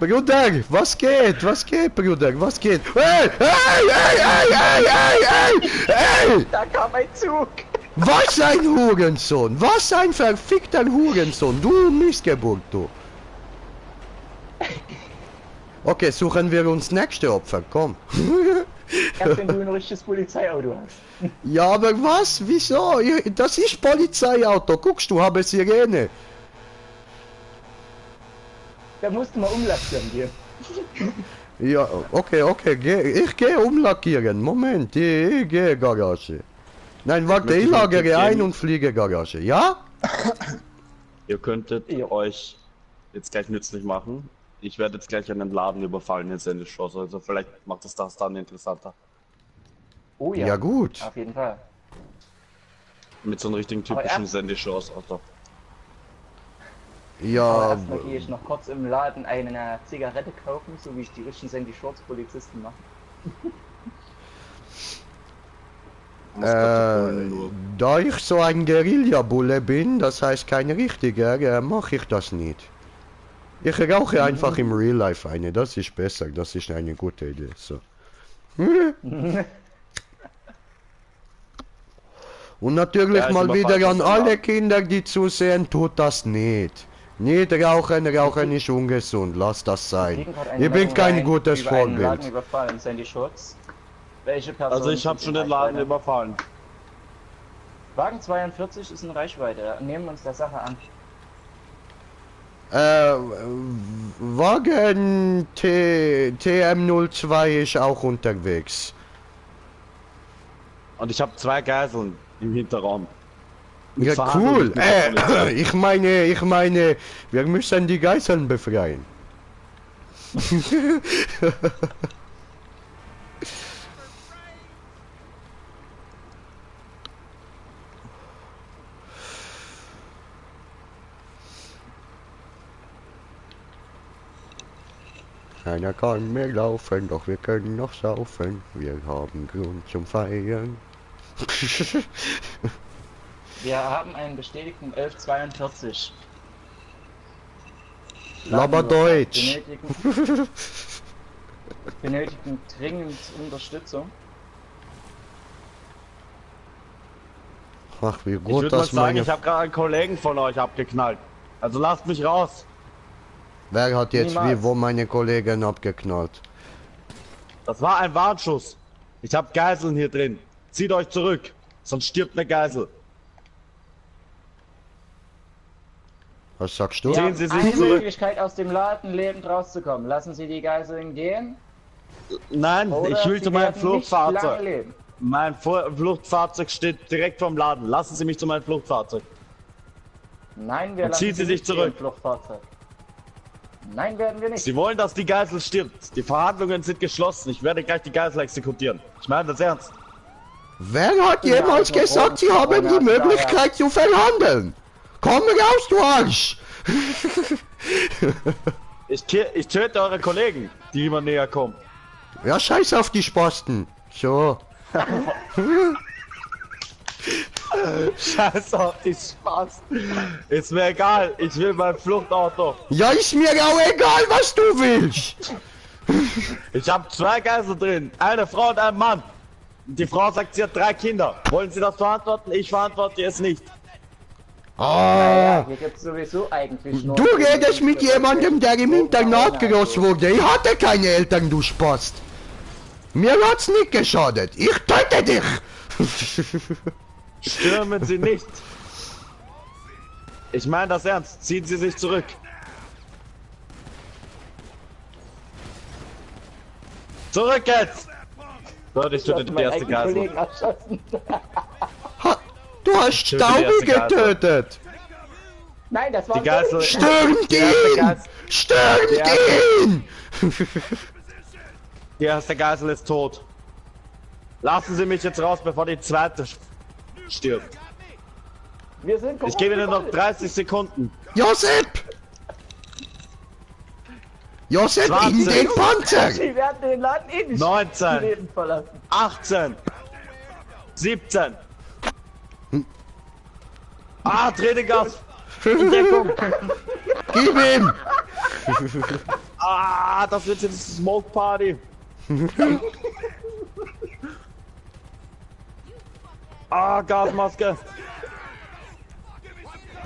Bruder, was geht? Was geht, Bruder? Was geht? Hey, hey, hey, hey, hey, hey, hey, hey! Da kam ein Zug! Was ein Hurensohn! Was ein verfickter Hurensohn! Du Missgeburt, du! Okay, suchen wir uns nächste Opfer, komm. Erst wenn du ein richtiges Polizeiauto hast. Ja, aber was? Wieso? Das ist Polizeiauto. Guckst du, habe Sirene. Da musst du mal umlackieren dir. Ja, okay, ich gehe umlackieren. Moment, ich gehe Garage. Nein, warte, Möchte ich ich einen Tipp lagere ein geben? und fliege Garage. Ja? Ihr könntet Ja. euch jetzt gleich nützlich machen. Ich werde jetzt gleich einen Laden überfallen in Sendeschloss, also vielleicht macht es das dann interessanter. Oh ja. Ja, gut. Auf jeden Fall. Mit so einem richtigen Aber typischen erst- Sendeschloss-Auto. Aber Ja, erstmal gehe ich noch kurz im Laden eine Zigarette kaufen, so wie ich die richtigen Sandy Shorts Polizisten mache. da ich so ein Guerilla-Bulle bin, das heißt kein richtiger, mache ich das nicht. Ich rauche einfach im Real Life eine, das ist besser, das ist eine gute Idee. So. Und natürlich Ja, ich mal überfall wieder an das alle immer. Kinder, die zusehen, tut das nicht. Nicht rauchen, rauchen ist ungesund, lass das sein. Liegen gerade eine Ihr bin Meldung kein rein gutes über einen Laden Vorbild. überfallen, Sandy Shorts. Welche Person? Also ich habe ist schon in den Laden Reichweite? überfallen. Wagen 42 ist in Reichweite. Nehmen wir uns der Sache an. Wagen TM02 ist auch unterwegs. Und ich habe 2 Geiseln im Hinterraum. Ich Ja, verhandle cool. mit der Polizei. Ich meine, wir müssen die Geiseln befreien. Keiner kann mehr laufen, doch wir können noch saufen. Wir haben Grund zum Feiern. Wir haben einen bestätigten 1142. Laber Deutsch. Benötigen dringend Unterstützung. Ach, wie Ich gut, würde mal dass sagen, meine... ich habe gerade einen Kollegen von euch abgeknallt. Also lasst mich raus. Wer hat jetzt Niemals. wie wo meine Kollegen abgeknallt? Das war ein Warnschuss. Ich habe Geiseln hier drin. Zieht euch zurück, sonst stirbt eine Geisel. Was sagst du? Wir Ziehen haben Sie sich eine zurück. Möglichkeit, aus dem Laden lebend rauszukommen. Lassen Sie die Geiseln gehen. Nein, Oder ich will Sie zu meinem werden nicht lange Fluchtfahrzeug. leben. Mein Fluchtfahrzeug steht direkt vorm Laden. Lassen Sie mich zu meinem Fluchtfahrzeug. Nein, wir Und lassen ziehen Sie sich nicht gehen, zurück. Fluchtfahrzeug. Nein, werden wir nicht. Sie wollen, dass die Geisel stirbt. Die Verhandlungen sind geschlossen. Ich werde gleich die Geisel exekutieren. Ich meine das ernst. Wer hat jemals gesagt, Sie haben die Möglichkeit zu verhandeln? Komm raus, du Arsch! Ich töte eure Kollegen, die immer näher kommen. Ja, scheiß auf die Spasten. So. Scheiß auf die Spaß. Ist mir egal. Ich will mein Fluchtauto. Ja, ist mir auch egal, was du willst. Ich habe 2 Geiseln drin. Eine Frau und ein Mann. Die Frau sagt, sie hat 3 Kinder. Wollen Sie das verantworten? Ich verantworte es nicht. Ah, Hier gibt's sowieso eigentlich nur... du redest mit jemandem, der im Internat groß wurde. Ich hatte keine Eltern, du Spast. Mir hat's nicht geschadet. Ich töte dich. Stürmen Sie nicht. Ich meine das ernst. Ziehen Sie sich zurück. Zurück jetzt! So, ich töte die erste Geisel. Kollegen erschossen. Ha, du hast töte die Staubi erste Geisel. getötet. Nein, das war... Die Geisel... Stürmt Die erste ihn! Geisel... Stürmt Die ihn! Die erste Geisel ist tot. Lassen Sie mich jetzt raus, bevor die zweite stirbt. Wir sind Ich gebe Ihnen noch 30 Sekunden. Josep! Josep, in 20. den Panzer! Sie werden den Laden eh nicht 19. Leben verlassen. 18. 17. Ah, Tränengas. Deckung. Gib ihm! Ah, das wird jetzt Smoke Party. Ah, Gasmaske.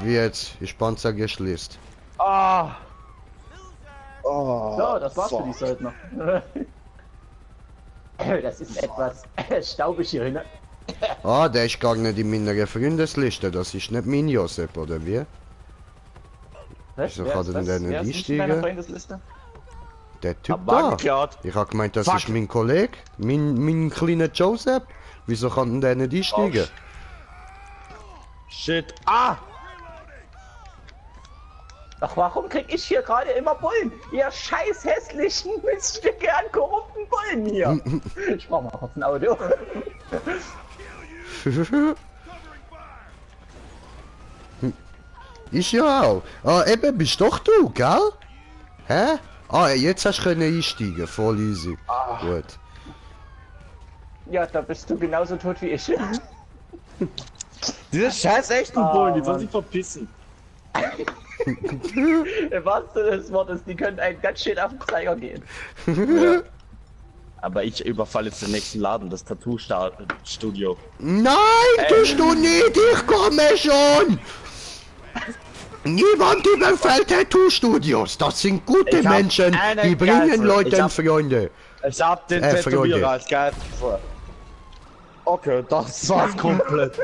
Wie jetzt? Ich Panzer geschließt. Ah. Oh, So, das war's für die fuck. Söldner. Das ist etwas staubig hier, ne? Ah, der ist gar nicht in meiner Freundesliste. Das ist nicht mein Josep, oder wie? Wieso Wer kann ist denn das? der nicht Wer ist einsteigen? in meiner Freundesliste? Der Typ Hab Wagen da. geklaut. Ich hab gemeint, das Fuck. ist mein Kollege. Mein kleiner Josep. Wieso kann denn der nicht einsteigen? Shit. Ah. Ach, warum krieg ich hier gerade immer Bullen? Ihr scheiß hässlichen Miststücke an korrupten Bullen hier. Ich mach mal kurz ein Audio. Ich ja auch. Ah, eben, bist doch du, gell? Hä? Ah, jetzt hast du können einsteigen. Voll easy. Gut. Ja, da bist du genauso tot wie ich. Diese scheiß echten Ah, Bullen, die sollen Mann. sich verpissen. Im wahrsten Sinne des Wortes, die können einen ganz schön auf den Zeiger gehen. Aber ich überfalle jetzt den nächsten Laden, das Tattoo-Studio. Nein, tust du nicht, ich komme schon! Niemand überfällt Tattoo-Studios. Das sind gute Ich hab Menschen, eine die bringen Geisel. Leuten Ich hab- Freunde. Ich hab den Freunde. Tätowierer als geil. Okay, das war's komplett.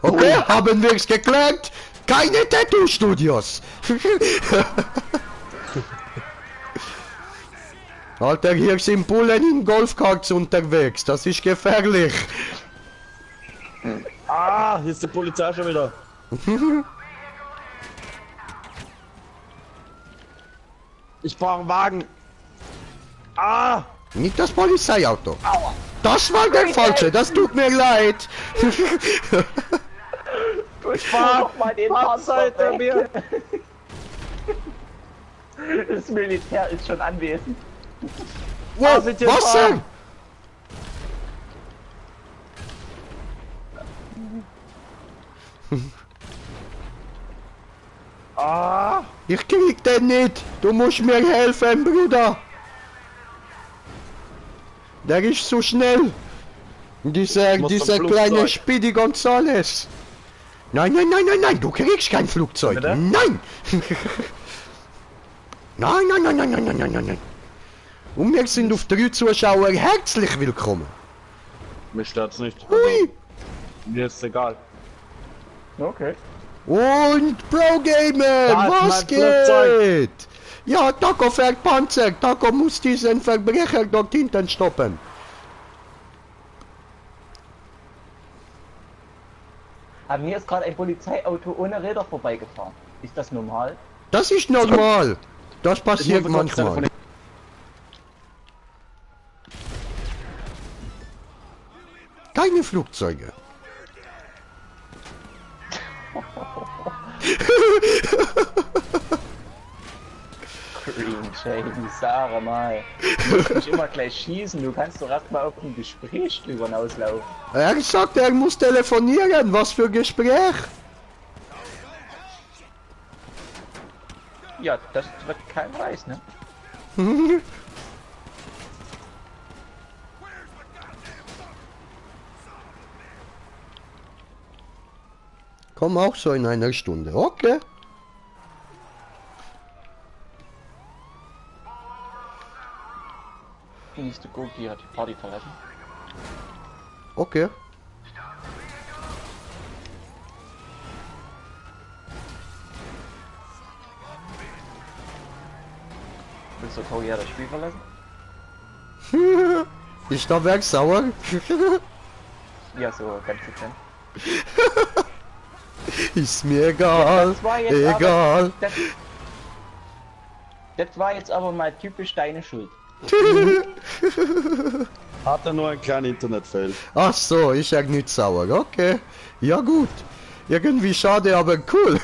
Okay, haben wir's geklärt? Keine Tattoo-Studios! Alter, hier sind Bullen in Golfkarts unterwegs, das ist gefährlich. Ah, hier ist die Polizei schon wieder. Ich brauche einen Wagen. Ah! Nicht das Polizeiauto. Das war der falsche, das tut mir leid. Mach mal den Panzer hinter mir. Das Militär ist schon anwesend. Wow, sind hier was Fragen? denn? Ah! Ich krieg den nicht. Du musst mir helfen, Bruder. Der ist so schnell. Dieser muss zum kleine Flugzeug. Speedy Gonzales. Nein, nein, nein, nein, nein, du kriegst kein Flugzeug. Bitte? Nein. Nein, nein, nein, nein, nein, nein, nein, nein, nein. Und wir sind auf 3 Zuschauer herzlich willkommen. Mir stört's nicht. Hui. Mir ist egal. Okay. Und Pro Gamer, Da ist was mein Flugzeug. geht? Ja, Taco fährt Panzer. Taco muss diesen Verbrecher dort hinten stoppen. An mir ist gerade ein Polizeiauto ohne Räder vorbeigefahren. Ist das normal? Das ist normal. Das passiert manchmal. Keine Flugzeuge. Green Jay, sag mal. Du musst nicht immer gleich schießen, du kannst doch erstmal auf ein Gespräch drüber hinauslaufen. Er sagt, er muss telefonieren. Was für Gespräch? Ja, das wird kein Weiß, ne? Komm auch so in einer Stunde. Okay. Mr. Goki hat die Party verlassen. Okay. Willst du Toya das Spiel verlassen? Ist der Werk sauer? Ja, so ganz dezent. Ist mir egal. Das war jetzt Egal. Aber, das war jetzt aber mal typisch deine Schuld. Hatte nur ein kleiner Internetfail. Ach so, ich sag nicht sauer. Okay. Ja gut. Irgendwie schade, aber cool.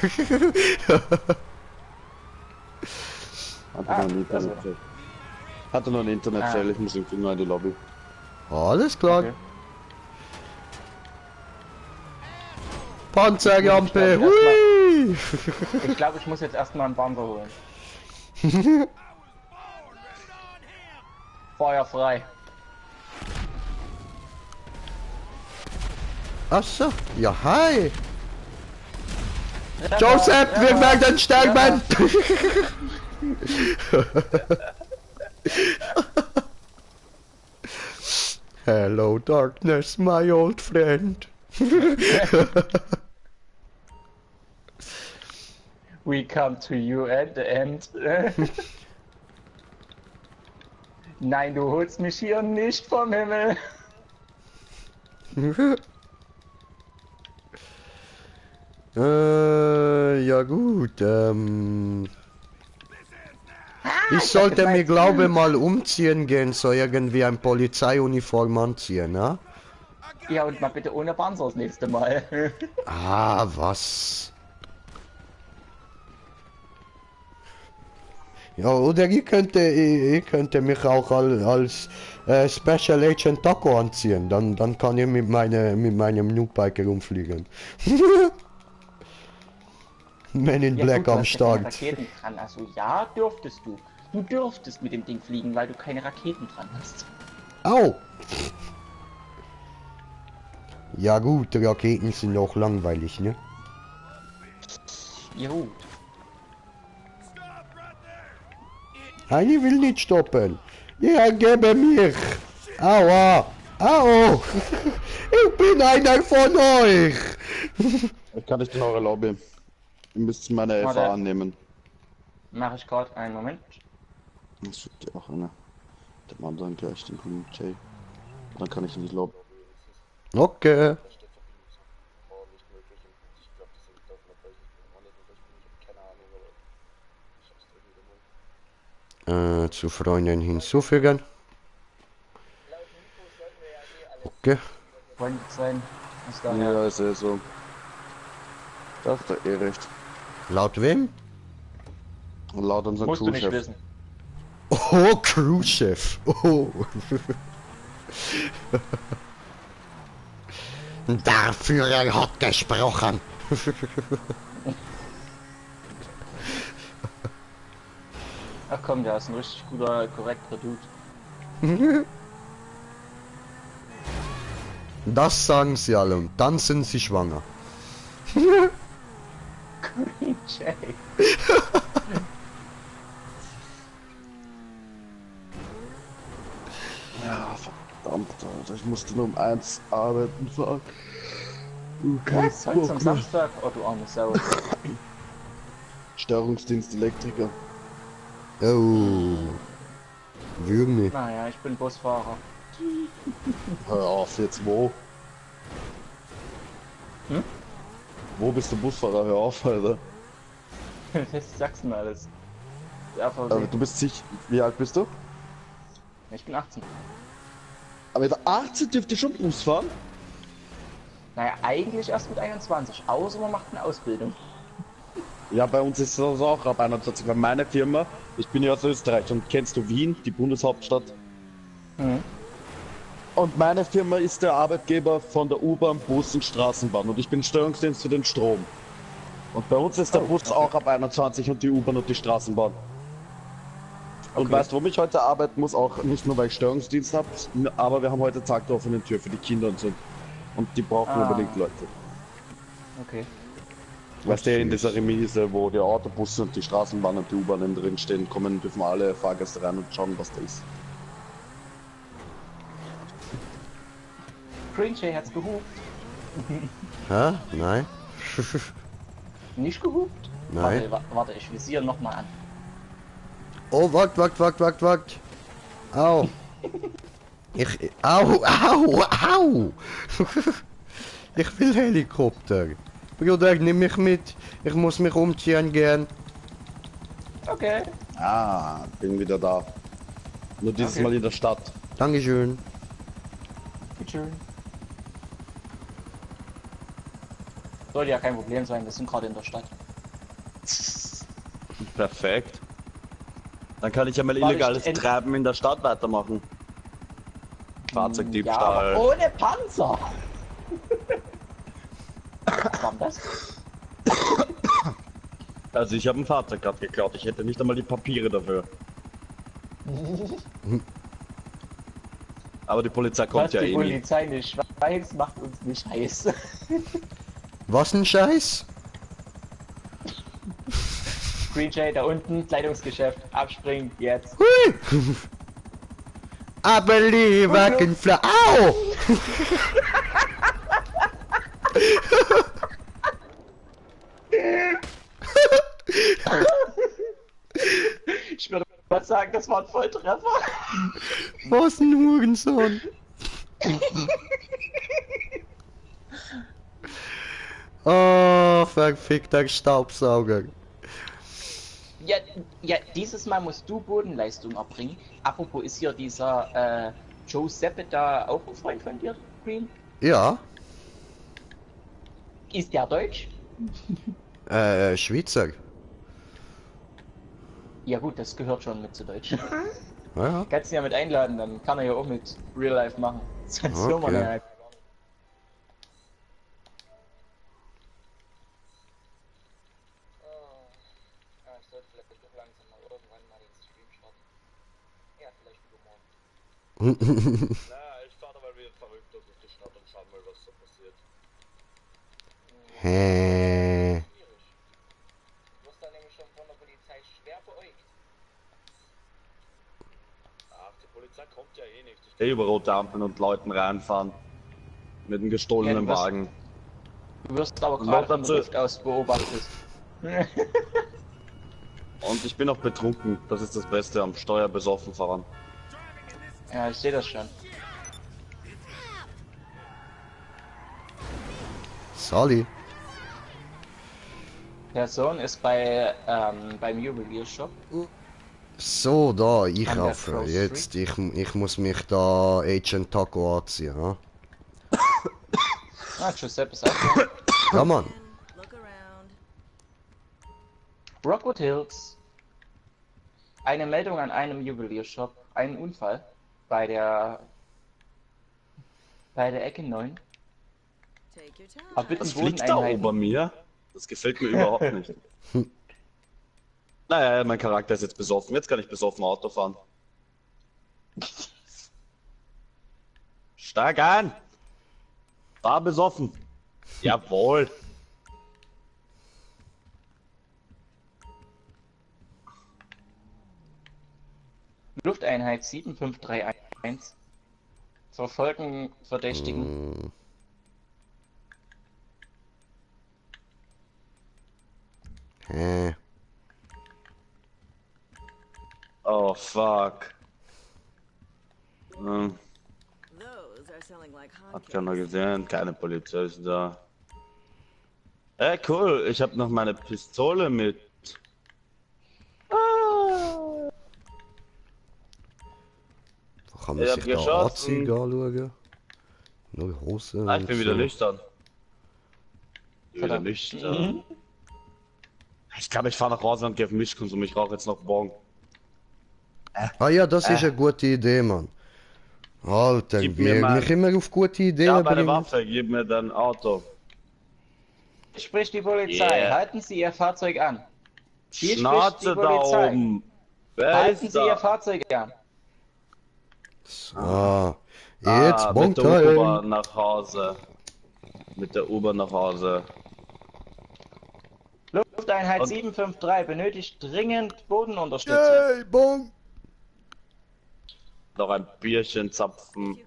Hatte nur ein Internetfail. Hatte nur ein Internetfail, ich muss irgendwie nur in die Lobby. Alles klar. Okay. Panzerrampe. Ich glaub, Hui. Ich glaube, ich muss jetzt erstmal einen Panzer holen. Feuer frei. Ach so. Ja, hi. Joseph, wir werden sterben. Hello, darkness, my old friend. We come to you at the end. Nein, du holst mich hier nicht vom Himmel. Ja gut, ich sollte mir glaube mal umziehen gehen, so irgendwie ein Polizeiuniform anziehen, ne? Ja, und mal bitte ohne Panzer das nächste Mal. Ah, was? Ja, oder ihr könnte mich auch als Special Agent Taco anziehen, dann kann ich mit meinem Noobbiker rumfliegen. Men in Ja, Black gut, du am hast ja keine Start. Raketen dran, also ja, dürftest du. Du dürftest mit dem Ding fliegen, weil du keine Raketen dran hast. Au! Ja gut, Raketen sind auch langweilig, ne? Ja gut. Eine will nicht stoppen. Ja, gebe mich. Aua. Au. Ich bin einer von euch. Ich kann nicht in eure Lobby. Ihr müsst meine Warte. FA annehmen. Mache ich gerade einen Moment. Das schickt ihr auch einer. Der Mann dann gleich den Green Jay. Dann kann ich in die Lobby. Okay. Zu Freunden hinzufügen. Okay. Freund sein. Ist da Ja, ist ja so. Da hat er eh recht. Laut wem? Und laut unserem Musst du nicht Crewchef. wissen. Oh, Crewchef. Oh. Der Führer hat gesprochen. Ach komm, der ist ein richtig guter, korrekter Dude. Das sagen sie alle und dann sind sie schwanger. Green Jay. Ja, verdammt, Alter. Ich musste nur um 1 arbeiten, fuck. Was? Heute zum Samstag? Oh, du arme Sau. Störungsdienst Elektriker. Oh. Würmi. Naja, ich bin Busfahrer. Hör auf, jetzt wo? Hm? Wo bist du Busfahrer? Hör auf, Alter. Das sagst du mal alles. Aber du bist sicher. Wie alt bist du? Ich bin 18. Aber mit 18 dürft ihr schon Bus fahren? Naja, eigentlich erst mit 21, außer man macht eine Ausbildung. Ja, bei uns ist das auch ab 21. Weil meine Firma, ich bin ja aus Österreich und kennst du Wien, die Bundeshauptstadt? Mhm. Und meine Firma ist der Arbeitgeber von der U-Bahn, Bus und Straßenbahn und ich bin Steuerungsdienst für den Strom. Und bei uns ist der Bus auch ab 21 und die U-Bahn und die Straßenbahn. Und weißt du, warum ich heute arbeiten muss? Auch nicht nur, weil ich Steuerungsdienst habe, aber wir haben heute Tag der offenen Tür für die Kinder und so. Und die brauchen unbedingt Leute. Okay. Weißt du, in dieser Remise, wo die Autobusse und die Straßenbahn und die U-Bahnen drin stehen, kommen, dürfen alle Fahrgäste rein und schauen, was da ist. Green Jay hat's gehupt. Hä? Nein? Nicht gehupt? Nein. Warte, ich visiere nochmal an. Oh, wagt. Au. Au. Ich will Helikopter. Bruder, nimm mich mit. Ich muss mich umziehen gehen. Okay. Ah, bin wieder da. Nur dieses Okay. Mal in der Stadt. Dankeschön. Bitteschön. Sollte ja kein Problem sein, wir sind gerade in der Stadt. Perfekt. Dann kann ich ja mal War illegales ich Treiben in der Stadt weitermachen. Ja, aber Fahrzeugdiebstahl. ohne Panzer! Was war denn das? Also ich habe ein Fahrzeug gerade geklaut. Ich hätte nicht einmal die Papiere dafür. Aber die Polizei kommt Was ja die eh nie. Polizei nicht weiß, macht uns nicht heiß. Was ein Scheiß? Green Jay da unten, Kleidungsgeschäft, abspringen, jetzt. Hui. Aber lieber Kinfler. Au! Ich würde mal sagen, das war ein Volltreffer. Was ein Hurensohn. Oh, verfickter Staubsauger. Ja, dieses Mal musst du Bodenleistung erbringen. Apropos, ist hier dieser Joe Seppe da auch ein Freund von dir, Green? Ja, Ist der Deutsch? Schweizer. Ja gut, das gehört schon mit zu Deutsch. Ja, Kannst ihn ja mit einladen, dann kann er ja auch mit Real Life machen. Sonst Okay. hören wir den halt. Ich sollte vielleicht doch langsam mal irgendwann mal den Stream starten. Ja, vielleicht übermorgen. Naja, ich fahre mal wieder verrückt durch die Stadt und schau mal, was so passiert. Hä? Schwierig. Du wirst dann nämlich schon von der Polizei schwer beäugt. Ach, die Polizei kommt ja eh nicht. Ich stehe über rote Ampeln und Leuten reinfahren. Mit einem gestohlenen Ja, du wirst- Wagen. Du wirst aber Und gerade noch von der dazu- Luft aus beobachtet. Und ich bin auch betrunken. Das ist das Beste am Steuerbesoffen fahren. Ja, ich sehe das schon. Sally. Der Sohn ist beim Juweliershop. So, da, ich An der hoffe. Cross Jetzt, ich muss mich da Agent Taco anziehen, ha? Ah, Giuseppe ist auch da. Ja, Mann. Look around. Rockwood Hills. Eine Meldung an einem Juweliershop. Ein Unfall bei der Ecke 9. Take your time. Aber bitte Was fliegt da Bodeneinheiten. über mir? Das gefällt mir überhaupt nicht. Naja, mein Charakter ist jetzt besoffen. Jetzt kann ich besoffen Auto fahren. Steig ein! Fahr besoffen! Jawohl! Lufteinheit 7531. Verfolgen Verdächtigen. Hm, hä? Oh fuck. Hm, Those are selling like hat keiner hotcakes. gesehen, keine Polizei ist da. Cool, ich habe noch meine Pistole mit. Kann man Ich sich hab da geschossen. Anzüge anschauen? Nur Hose Ah, ich und bin wieder so. nüchtern. Wieder Verdammt. nüchtern. Ich glaube, ich fahr nach Hause und geh auf Mischkonsum. Ich rauche jetzt noch morgen. Ah ja, das ist eine gute Idee, Mann. Alter, Gib wie mir ihr mal- mich immer auf gute Ja, Ideen meine bringt. Waffe, gib mir dein Auto. Spricht die Polizei. Yeah. Halten Sie Ihr Fahrzeug an. Hier spricht die Schnauze da Polizei. oben. Wer Halten ist Sie Ihr da? Fahrzeug an. So. Jetzt Mit der Bongtime. U-Bahn nach Hause. Mit der U-Bahn nach Hause. Lufteinheit Und- 753 benötigt dringend Bodenunterstützung. Yay, Bong. Noch ein Bierchen zapfen.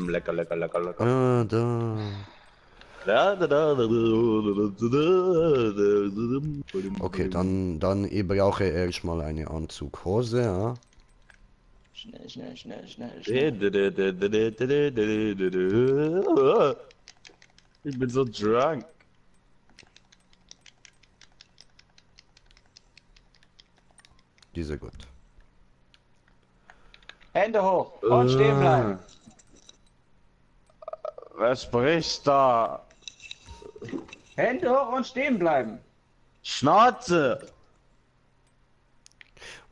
Lecker, lecker, lecker, lecker. Ah, da. Okay, dann ich brauche erstmal eine Anzughose, ja. Schnell, schnell, schnell, schnell, schnell. Ich bin so drunk. Diese gut. Hände hoch und stehen bleiben. Wer spricht da? Hände hoch und stehen bleiben. Schnauze!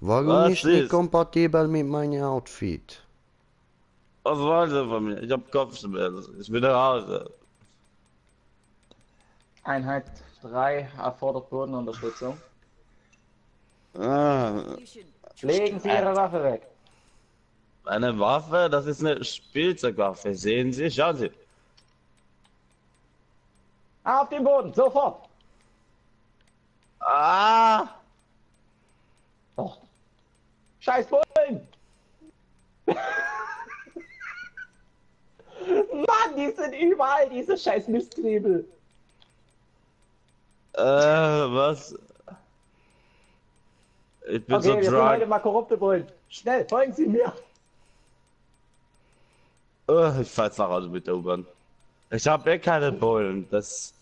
Warum Was ist nicht ist? kompatibel mit meinem Outfit? Was wollen Sie von mir? Ich hab Kopfschmerzen. Ich bin nach Hause. Einheit 3 erfordert Bodenunterstützung. Ah, Legen Sie Ihre Waffe weg. eine Waffe? Das ist eine Spielzeugwaffe. Sehen Sie? Schauen Sie. Auf den Boden, sofort. Ah! Oh. Scheiß Bullen. Mann, die sind überall, diese scheiß Mistknebel. Was? Ich bin Okay, so wir sind heute drunk. mal korrupte Bullen. Schnell, folgen Sie mir. Ich fahr jetzt nach Hause mit der U-Bahn. Ich hab keine Bullen. Das.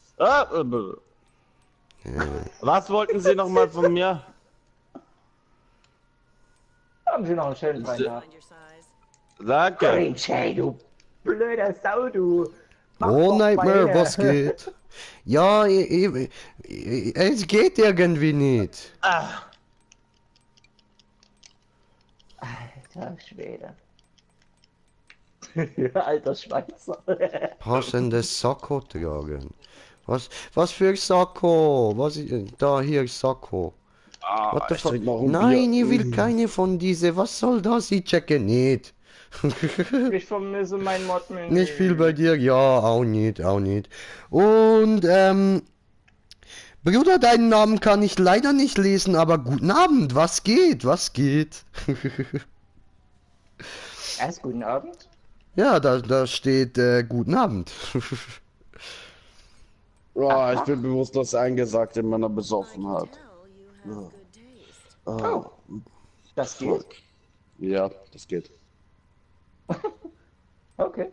Was wollten Sie nochmal von mir? Haben Sie noch einen schönen Feierabend. Danke. Hey, du blöder Sau, du. Mach Oh, doch mal Nightmare, her. was geht? Ja, es geht irgendwie nicht. Alter Schwede. Alter Schweizer. Passende Sakko tragen. Was für Sakko? Was ist da hier Sakko? What the Ich fuck? trink noch ein Nein, Bier. ich will keine von diese. Was soll das? Ich checke nicht. Ich vermisse mein Modmenü. Nicht viel bei dir? Ja, auch nicht, auch nicht. Und, Bruder, deinen Namen kann ich leider nicht lesen, aber guten Abend, was geht? Was geht? Erst guten Abend. Ja, da steht, guten Abend. Oh, ich bin bewusstlos eingesackt in meiner Besoffenheit. Oh, das geht. Ja, das geht. Okay.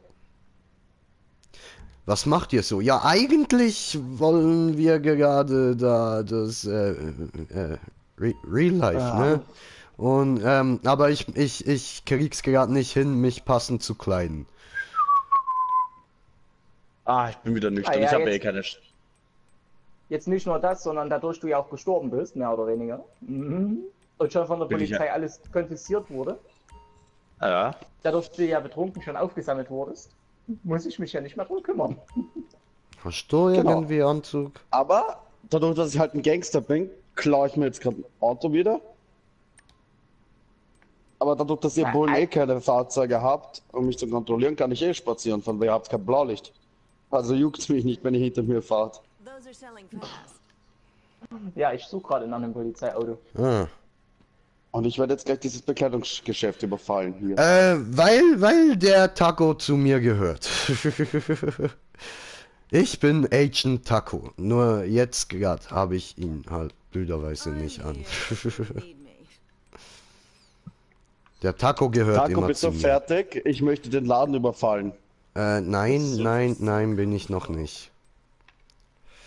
Was macht ihr so? Ja, eigentlich wollen wir gerade da das Real Life, ne? Und aber ich krieg's gerade nicht hin, mich passend zu kleiden. Ich bin wieder nüchtern. Ah, ja, ich habe jetzt- keine. Jetzt nicht nur das, sondern dadurch du ja auch gestorben bist, mehr oder weniger. Mhm. Und schon von der Bin ich Polizei ja. alles konfisziert wurde. Ja. Dadurch du ja betrunken schon aufgesammelt wurdest, muss ich mich ja nicht mehr drum kümmern. Hast du Genau. irgendwie Anzug? Aber dadurch, dass ich halt ein Gangster bin, klaue ich mir jetzt gerade ein Auto wieder. Aber dadurch, dass ihr Na, Bullen ei- eh keine Fahrzeuge habt, um mich zu kontrollieren, kann ich eh spazieren fahren, weil ihr habt kein Blaulicht. Also juckt's mich nicht, wenn ihr hinter mir fahrt. Those are selling fast. Ja, ich suche gerade nach einem Polizeiauto. Ah. Und ich werde jetzt gleich dieses Bekleidungsgeschäft überfallen hier. Weil der Taco zu mir gehört. Ich bin Agent Taco. Nur jetzt gerade habe ich ihn halt blöderweise nicht an. Need me. Der Taco gehört Taco, immer bist zu du mir. fertig? Ich möchte den Laden überfallen. Nein, bin ich noch nicht.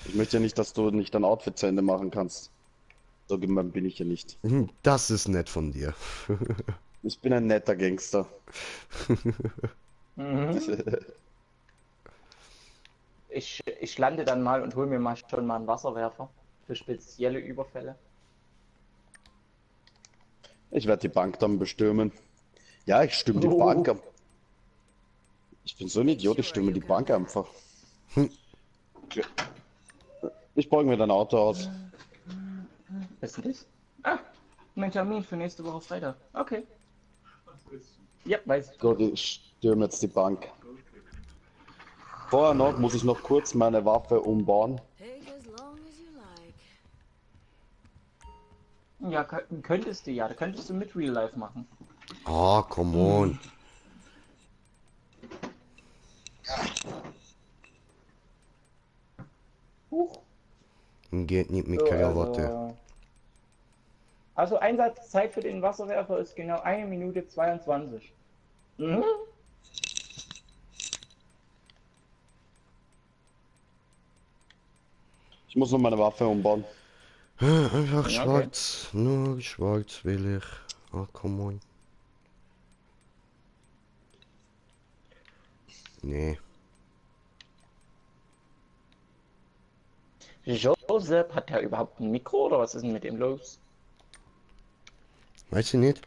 Ich möchte ja nicht, dass du nicht dein Outfit zu Ende machen kannst. So gemein bin ich ja nicht. Das ist nett von dir. Ich bin ein netter Gangster. Ich lande dann mal und hol mir mal schon mal einen Wasserwerfer für spezielle Überfälle. Ich werde die Bank dann bestürmen. Ja, ich stimme die Bank ab. Ich bin so ein Idiot, ich stimme die Bank einfach. Okay. Ich borge mir dein Auto aus. Was ist das? Ah, mein Termin für nächste Woche Freitag. Okay. Ja, weiß ich. Gut, ich stürme jetzt die Bank. Vorher noch muss ich noch kurz meine Waffe umbauen. Take as long as you like. Ja, könntest du ja. Da könntest du mit Real Life machen. Ah, come on. Huch. Geht nicht mit So, Krawatte. also Einsatzzeit für den Wasserwerfer ist genau 1 Minute 22. Mhm. Ich muss noch meine Waffe umbauen. Einfach Ja, schwarz. Nur schwarz will ich. Ah, come on. Nee. Joseph, hat der überhaupt ein Mikro oder was ist denn mit ihm los? Weiß ich nicht.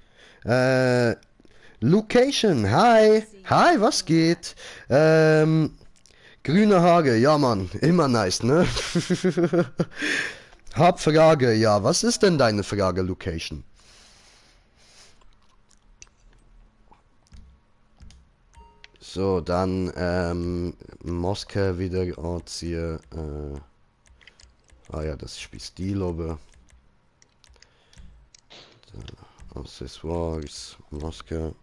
Location, hi. Hi, was geht? Grüne Hage, ja Mann, immer nice, ne? Hab Frage, ja, was ist denn deine Frage, Location? So, dann, Moskau wieder anziehen, ah ja, das ist Stil oben. Accessoires, Maske.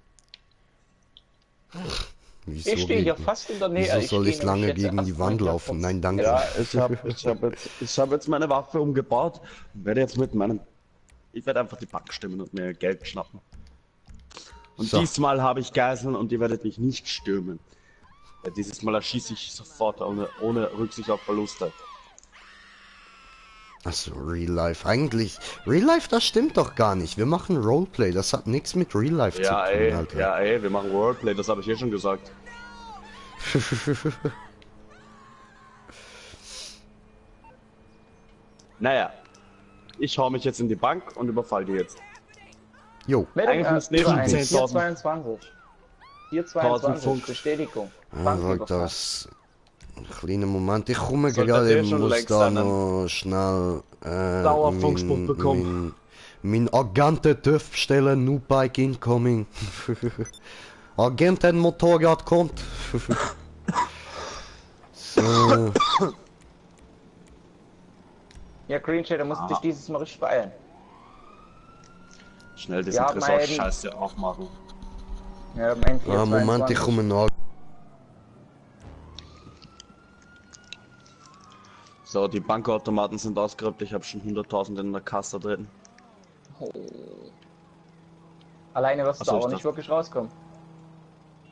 Wieso Ich stehe hier gegen- fast in der Nähe. Wieso soll stehe ich lange nämlich jetzt gegen die erstmal Wand hier laufen? kurz- Nein, danke. Ja, ich hab jetzt meine Waffe umgebaut und werde jetzt mit meinem... Ich werde einfach die Bank stimmen und mir Geld schnappen. Und So. diesmal habe ich Geiseln und ihr werdet mich nicht stürmen. Dieses Mal erschieße ich sofort ohne Rücksicht auf Verluste. Achso, Real Life. Eigentlich, Real Life, das stimmt doch gar nicht. Wir machen Roleplay, das hat nichts mit Real Life zu tun, Alter. ja ey, wir machen Roleplay, das habe ich schon gesagt. Naja, ich hau mich jetzt in die Bank und überfall die jetzt. Jo. Eigentlich müssten eh schon 10.000. 422. 422, Bestätigung. Ah, Banküberfall. das... Kleiner Moment, ich komme Sollte gerade, der ich schon muss längst da einen noch schnell Dauerfunkspruch bekommen. mein Agenten TÜV bestellen, New Bike incoming. Agenten Motorrad kommt. So, Ja, Green Shade, da musst du dich dieses Mal richtig beeilen. Schnell diesen Ja, Tresor-Scheiße aufmachen. Ja, mein 422. Moment, ich komme nach. So, die Bankautomaten sind ausgeraubt, ich habe schon 100.000 in der Kasse drin. Alleine wirst Ach du so, auch ich nicht dachte- wirklich rauskommen.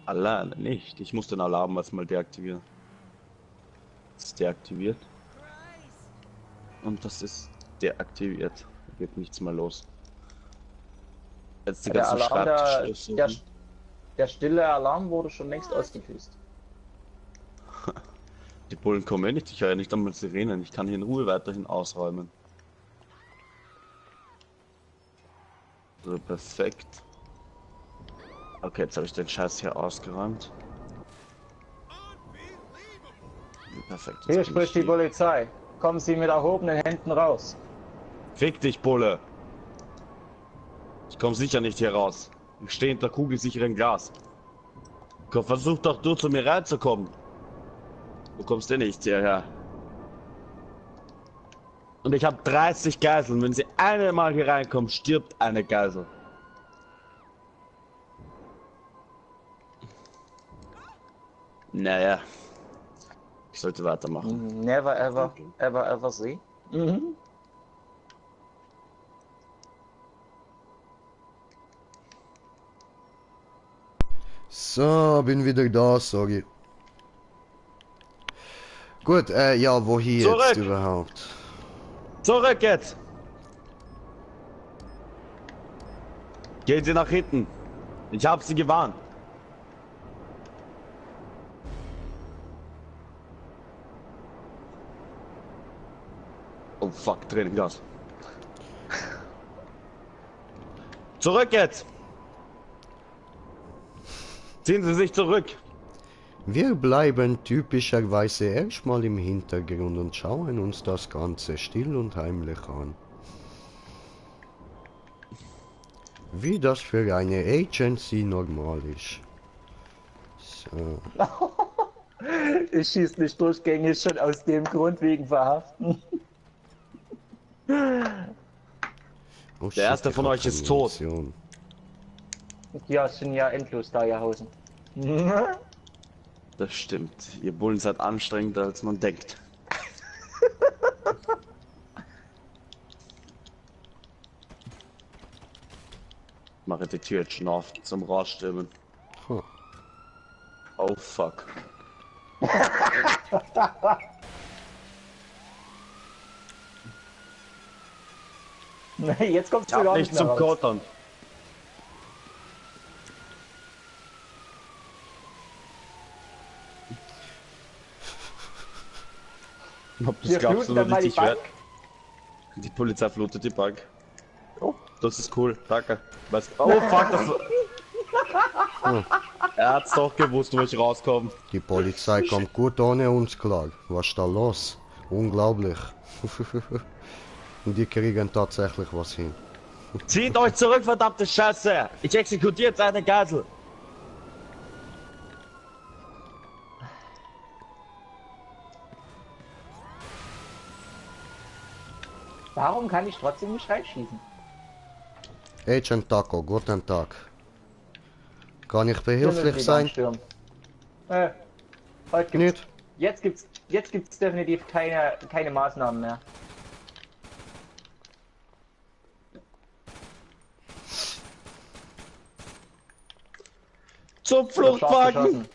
Alleine nicht, ich muss den Alarm erstmal deaktivieren. Das ist deaktiviert. Und das ist deaktiviert. Da geht nichts mehr los. Jetzt die Der ganzen Alarm, Schreibtischschlüssel. der stille Alarm wurde schon längst ausgelöst. Die Bullen kommen eh nicht, ich höre ja nicht einmal Sirenen. Ich kann hier in Ruhe weiterhin ausräumen. So, perfekt. Okay, jetzt habe ich den Scheiß hier ausgeräumt. Perfekt. jetzt Hier bin spricht ich die Polizei. Kommen Sie mit erhobenen Händen raus. Fick dich, Bulle! Ich komm sicher nicht hier raus. Ich stehe hinter kugelsicherem Glas. Komm, versuch doch du zu mir reinzukommen. Du kommst eh nicht hierher. Und ich habe 30 Geiseln. Wenn sie einmal hier reinkommen, stirbt eine Geisel. Naja. Ich sollte weitermachen. Never ever, ever, ever see. Mhm. So, bin wieder da, sorry. Gut, ja, wohin Zurück! jetzt überhaupt? Zurück jetzt! Gehen Sie nach hinten. Ich hab sie gewarnt. Oh fuck, Tränengas. Zurück jetzt! Ziehen Sie sich zurück! Wir bleiben typischerweise erstmal im Hintergrund und schauen uns das Ganze still und heimlich an. Wie das für eine Agency normal ist. So. Ich schieß nicht durchgängig schon aus dem Grund wegen Verhaften. Oh, Der erste ich von hab euch ist keine tot. Munition. Ja, es sind ja endlos da, ja Hausen. Das stimmt. Ihr Bullen seid anstrengender als man denkt. Mache die Tür jetzt schon auf zum Rausstimmen. Huh. Oh fuck. Jetzt kommt's Ich hab sogar nicht nicht zum mehr raus. Kottern. Ob das Wir glaubst du fluten nur dann mal die nicht, ich werd. Bank. Die Polizei flutet die Bank. Oh, das ist cool, danke. Was? Oh fuck, das. Er hat's doch gewusst, wo ich rauskomme. Die Polizei kommt gut ohne uns klar. Was ist da los? Unglaublich. Und die kriegen tatsächlich was hin. Zieht euch zurück, verdammte Scheiße! Ich exekutiere jetzt eine Geisel! Warum kann ich trotzdem nicht reinschießen? Agent Taco, guten Tag. Kann ich Wir behilflich müssen die sein? Bank stürmen. Heute gibt's, Nicht? jetzt gibt's definitiv keine Maßnahmen mehr. Zum Wird scharf Fluchtwagen! geschossen.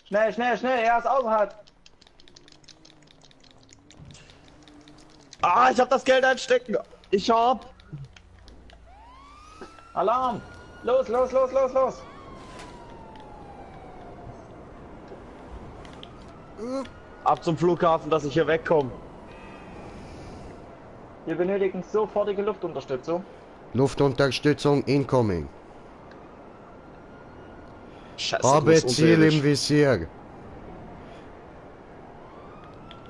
Schnell, schnell, schnell, er ist außerhalb. Ah, ich hab das Geld einstecken! Ich hab! Alarm! Los, los, los, los, los! Ab zum Flughafen, dass ich hier wegkomme. Wir benötigen sofortige Luftunterstützung. Luftunterstützung incoming. Scheiße, Habe das ist Ziel unterirdisch. im Visier.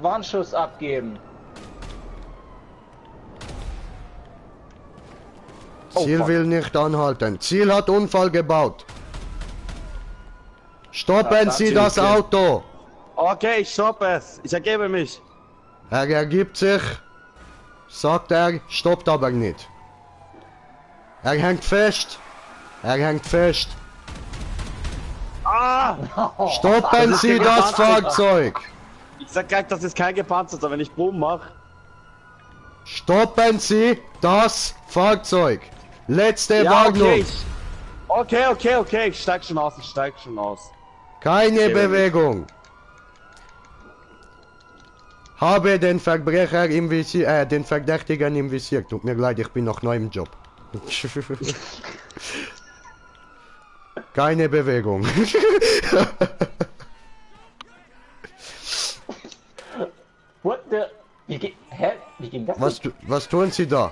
Warnschuss abgeben. Oh, Ziel fuck. will nicht anhalten. Ziel hat Unfall gebaut. Stoppen Sie Ziel das okay. Auto. Okay, ich stoppe es. Ich ergebe mich. Er ergibt sich, sagt er, stoppt aber nicht. Er hängt fest. Er hängt fest. Ah! Stoppen ist Sie gepanzert. das Fahrzeug. Ich sag gleich, das ist kein gepanzerter, wenn ich Boom mache. Stoppen Sie das Fahrzeug. Letzte Ja, Warnung. okay, ich steig schon aus, Keine Okay, Bewegung. Habe den Verbrecher im Visier, den Verdächtigen im Visier. Tut mir leid, ich bin noch neu im Job. Keine Bewegung. What the... Wie ging das? Was tun Sie da?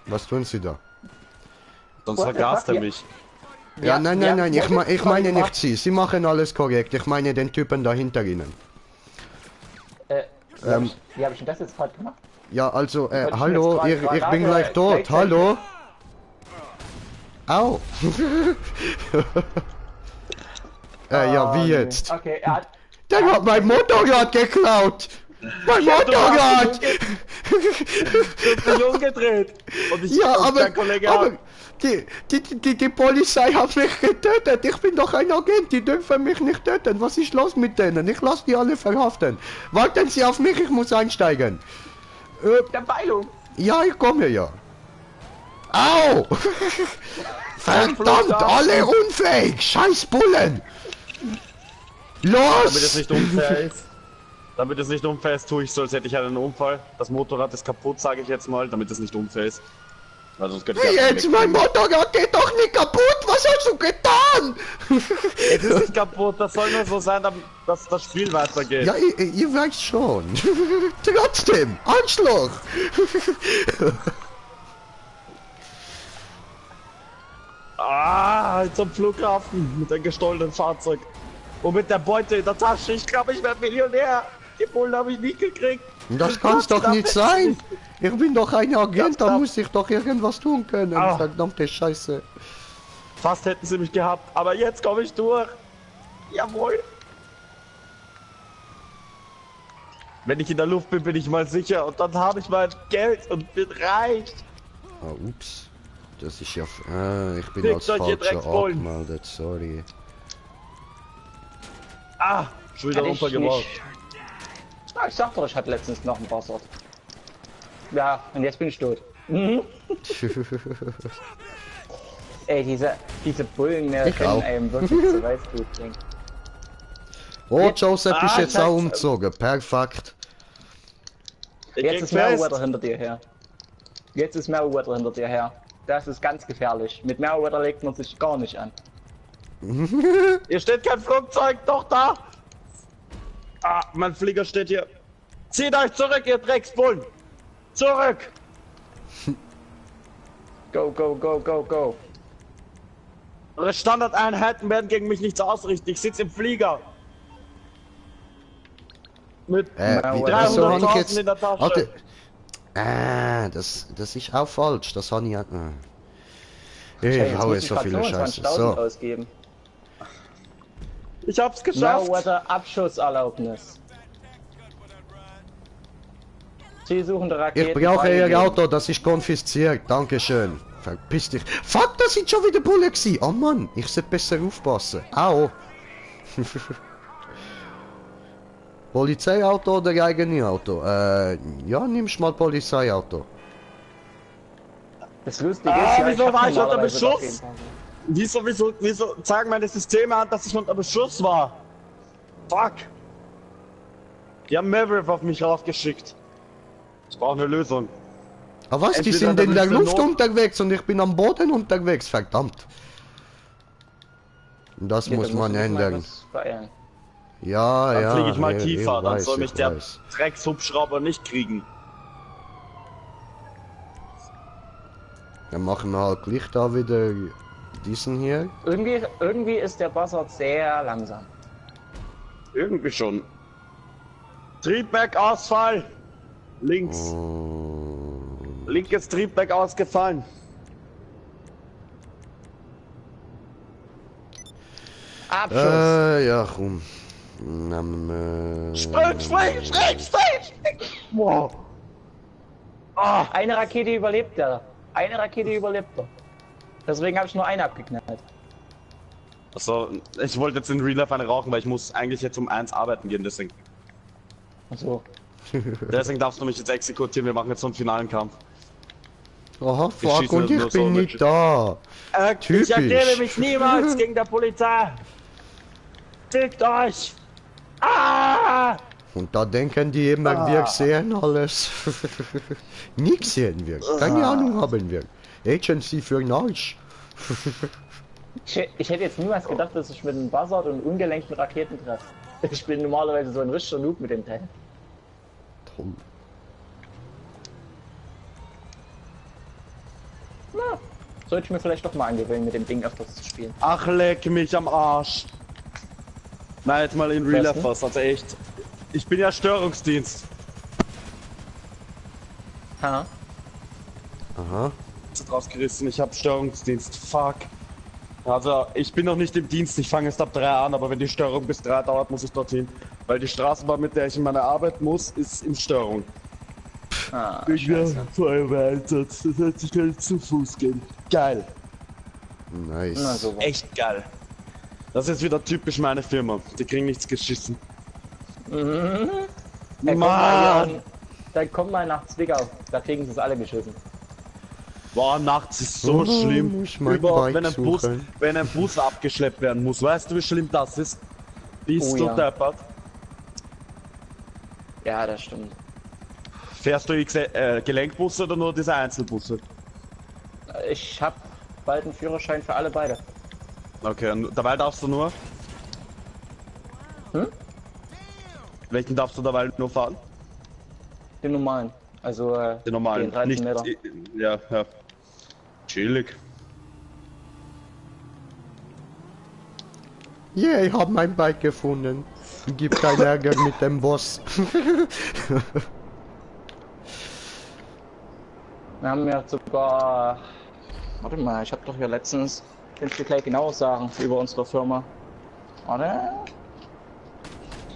Was tun Sie da? Sonst What the vergast fuck, er ja? mich. Ja, nein, ich meine Sorry, nicht Mark. Sie. Sie machen alles korrekt. Ich meine den Typen da hinter Ihnen. Wie hab ich denn das jetzt gerade gemacht? Ja, also, ich bin hallo, jetzt ich grad bin gleich tot. gleichzeitig- Hallo? Au. Ja, wie jetzt? Okay, er hat... Der hat mein Motorrad geklaut! Mein Motorrad! Ich bin umgedreht. Und ich Ja, und aber, der Kollege aber hat- die Polizei hat mich getötet. Ich bin doch ein Agent, die dürfen mich nicht töten. Was ist los mit denen? Ich lasse die alle verhaften. Warten Sie auf mich, ich muss einsteigen. Der Beilung! Ja, ich komme ja. Au! Verdammt, alle unfähig! Scheiß Bullen! Damit es Los! nicht unfair ist. Damit es nicht unfair ist, tue ich so, als hätte ich einen Unfall. Das Motorrad ist kaputt, sage ich jetzt mal, damit es nicht unfair ist. Weil sonst könnte ich Wie einfach jetzt? Mein wegnehmen. Motorrad geht doch nicht kaputt! Was hast du getan? Es ist nicht kaputt, das soll nur so sein, dass das Spiel weitergeht. Ja, ihr weißt schon. Trotzdem, Arschloch. Ah, zum Flughafen mit dem gestohlenen Fahrzeug. Und mit der Beute in der Tasche. Ich glaube, ich werde Millionär. Die Bullen habe ich nie gekriegt. Das kann's doch nicht sein. Ich bin doch ein Agent, da knapp. muss ich doch irgendwas tun können. Ah. Verdammte Scheiße. Fast hätten sie mich gehabt, aber jetzt komme ich durch. Jawohl. Wenn ich in der Luft bin, bin ich mal sicher. Und dann habe ich mein Geld und bin reich. Ah, ups. Das ist ja... ich bin Fickt als euch, ihr falscher Drecksbullen. angemeldet, sorry. Ah, schon wieder Kann ich runtergeworfen. nicht. Ah, ich sag doch, ich hatte letztens noch ein Buzzard. Ja, und jetzt bin ich tot. Mhm. Ey, diese Bullen, Ich können auch. einem wirklich zu Weißblut bringen. Oh, Joseph ist Ah, jetzt Scheiße. auch umgezogen, perfekt. Ich Jetzt krieg ist fest. Meriwether hinter dir her. Jetzt ist Meriwether hinter dir her. Das ist ganz gefährlich. Mit Meriwether legt man sich gar nicht an. Hier steht kein Flugzeug, doch da! Ah, mein Flieger steht hier. Zieht euch zurück, ihr Drecksbullen! Zurück! Go, go, go, go, go. Eure Standardeinheiten werden gegen mich nichts ausrichten. Ich sitze im Flieger. Mit wieso hab ich 300.000 jetzt... in der Tasche. Warte. Das ist auch falsch, das habe ich... Hey, Ich jetzt hau muss jetzt ich so grad viele Scheiße. 25.000 So. ausgeben. Ich hab's geschafft. Meriwether Abschusserlaubnis. Zielsuchende Raketen. Ich brauche freigegeben. Ihr Auto, das ist konfisziert. Dankeschön. Verpiss dich. Fuck, das sind schon wieder Bullen gewesen. Oh Mann, ich sollte besser aufpassen. Au. Polizeiauto oder eigene Auto? Ja, nimmst mal Polizeiauto. Das Lustige Ah, ist ja, wieso hab war ich unter normalerweise Beschuss? Raketen. Wieso zeigen meine Systeme an, dass ich unter Beschuss war? Fuck. Die haben Maverick auf mich raufgeschickt. Ich brauche eine Lösung. Aber was, die Entweder sind da in der willst du Luft Not- unterwegs und ich bin am Boden unterwegs, verdammt. Das Ja, muss dann man musst du dich mal ändern. was beeilen. Ja, Dann ja. fliege ich mal ich tiefer, dann weiß, soll mich ich der weiß. Dreckshubschrauber nicht kriegen. Dann machen wir halt gleich da wieder diesen hier. Irgendwie ist der Buzzard sehr langsam. Irgendwie schon. Triebwerkausfall! Links. Oh. Linkes Triebwerk ausgefallen. Abschuss! Ja, komm. Spring! Wow. Ah, Eine Rakete überlebt er. Eine Rakete überlebt er. Deswegen habe ich nur eine abgeknallt. also, ich wollte jetzt in Real Life eine rauchen, weil ich muss eigentlich jetzt um 1 arbeiten gehen, deswegen. So. Deswegen darfst du mich jetzt exekutieren, wir machen jetzt so einen finalen Kampf. Aha, fuck, schieße und nur ich so bin mit- nicht da. Typisch. Ich ergebe mich niemals gegen der Polizei! Fickt euch! Ah! Und da denken die immer, wir sehen alles. Nix sehen wir. Keine Ahnung haben wir. Agency für den Arsch. Ich hätte jetzt niemals gedacht, dass ich mit einem Buzzard und ungelenkten Raketen treffe. Ich bin normalerweise so ein richtiger Noob mit dem Teil. Toll. Na, sollte ich mir vielleicht doch mal angewöhnen, mit dem Ding öfters zu spielen. Ach, leck mich am Arsch! Nein, jetzt mal in Real Was Life denn? was, also echt. Ich bin ja Störungsdienst. Ha? Aha. Ist rausgerissen, ich hab Störungsdienst. Fuck. Also, ich bin noch nicht im Dienst, ich fange erst ab 3 an, aber wenn die Störung bis 3 dauert, muss ich dorthin. Weil die Straßenbahn, mit der ich in meine Arbeit muss, ist in Störung. Ah, Ich scheiße. Feuerwehreinsatz, das heißt, ich kann zu Fuß gehen. Geil. Nice. Na so. Echt geil. Das ist wieder typisch meine Firma. Die kriegen nichts geschissen. Dann kommt mal nach Zwickau. Da kriegen sie es alle geschissen. Boah, nachts ist so Oh, schlimm. ich mein Überhaupt, Bike suchen. wenn ein Bus abgeschleppt werden muss. Weißt du, wie schlimm das ist? Bist Oh du ja. deppert? Ja, das stimmt. Fährst du Gelenkbusse oder nur diese Einzelbusse? Ich habe bald einen Führerschein für alle beide. Okay, und dabei darfst du nur? Hm? Welchen darfst du dabei nur fahren? Den normalen. Also Den normalen, den 13 nicht. Meter. Ja, ja. Chillig. Yeah, ich hab mein Bike gefunden. Gibt keinen Ärger mit dem Boss. Wir haben ja sogar. Warte mal, ich habe doch hier letztens. Kannst du gleich genauer sagen über unsere Firma? Warte.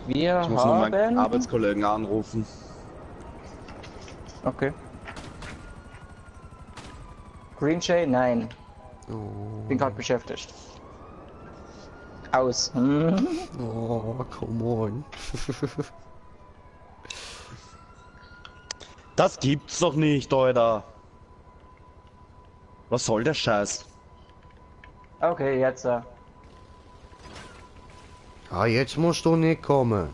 Wir Ich muss nur meinen haben. Arbeitskollegen anrufen. Okay. Green Jay? Nein. Bin gerade beschäftigt. Aus. Hm? Oh, come on. Das gibt's doch nicht, Alter. Was soll der Scheiß? Okay, jetzt. Ah, jetzt musst du nicht kommen.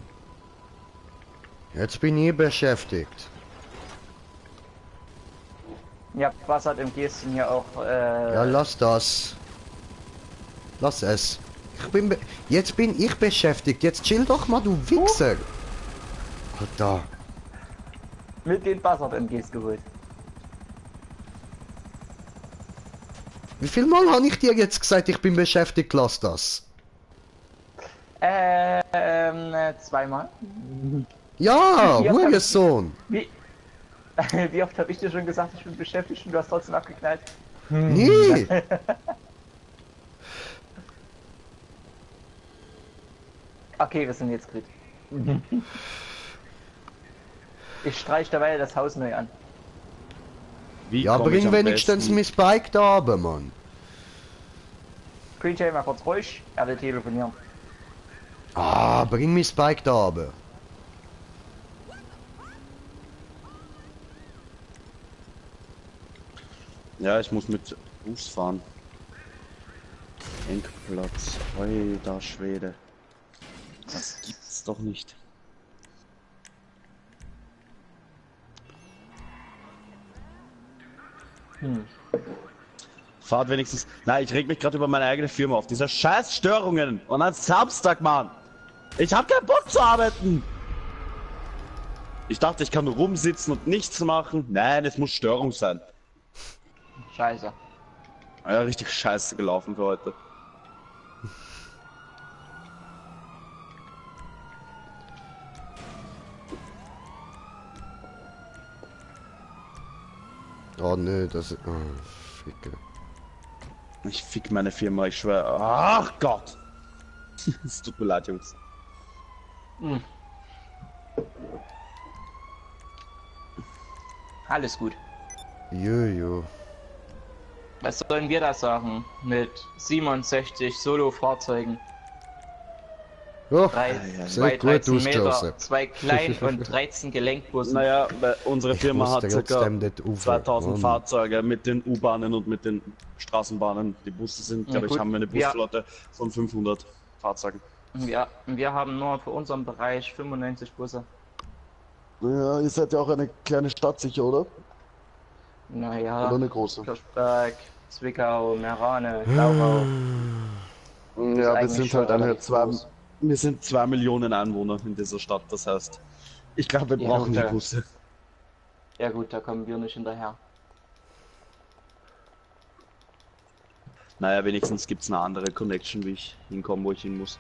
Jetzt bin ich beschäftigt. Ja, was hat im Gesten hier auch. Ja, lass das. Lass es. Jetzt bin ich beschäftigt. Jetzt chill doch mal, du Wichser. Alter. Mit den Bassard MGs geholt. Wie viel Mal habe ich dir jetzt gesagt, ich bin beschäftigt, lass das? Zweimal. Ja, Ja, Hurensohn. Wie, wie oft habe ich dir schon gesagt, ich bin beschäftigt und du hast trotzdem abgeknallt? Nee. Okay, wir sind jetzt quitt. Ich streich dabei das Haus neu an. Wie Ja, komm ich bring am wenigstens besten- mein Bike da oben, Mann. Green Jay, mal kurz ruhig, er will telefonieren. Ah, bring mein Bike da oben. Ja, ich muss mit Bus fahren. Engplatz. Alter Schwede. Das gibt's doch nicht. Fahrt wenigstens. Nein, ich reg mich gerade über meine eigene Firma auf. Diese Scheißstörungen. Und an Samstag, Mann. Ich hab keinen Bock zu arbeiten. Ich dachte, ich kann nur rumsitzen und nichts machen. Nein, es muss Störung sein. Scheiße. Ja, richtig scheiße gelaufen für heute. Oh nee, das ist... Oh, Ficke. Ich fick meine Firma, ich schwöre. Ach Gott! Es tut mir leid, Jungs. Alles gut. Jojo. Was sollen wir da sagen? Mit 67 Solo-Fahrzeugen, Oh, zwei sehr gut 13 aus, Meter, Joseph. 2 Klein- und 13 Gelenkbussen. Naja, unsere Ich Firma muss hat ca. trotzdem nicht auf. 2000 Mann. Fahrzeuge mit den U-Bahnen und mit den Straßenbahnen. Die Busse sind, Ja, glaube ich, gut. haben wir eine Ja. Busflotte von 500 Fahrzeugen. Wir haben nur für unseren Bereich 95 Busse. Ja, ihr seid ja auch eine kleine Stadt sicher, oder? Naja, eine große? Kirchberg, Zwickau, Meerane, Glauchau. Ja, ist wir eigentlich sind schon halt eine relativ groß. wir sind 2 Millionen Einwohner in dieser Stadt, das heißt, ich glaube, wir Ja, brauchen die okay. Busse. Ja gut, da kommen wir nicht hinterher. Naja, wenigstens gibt's eine andere Connection, wie ich hinkomme, wo ich hin muss.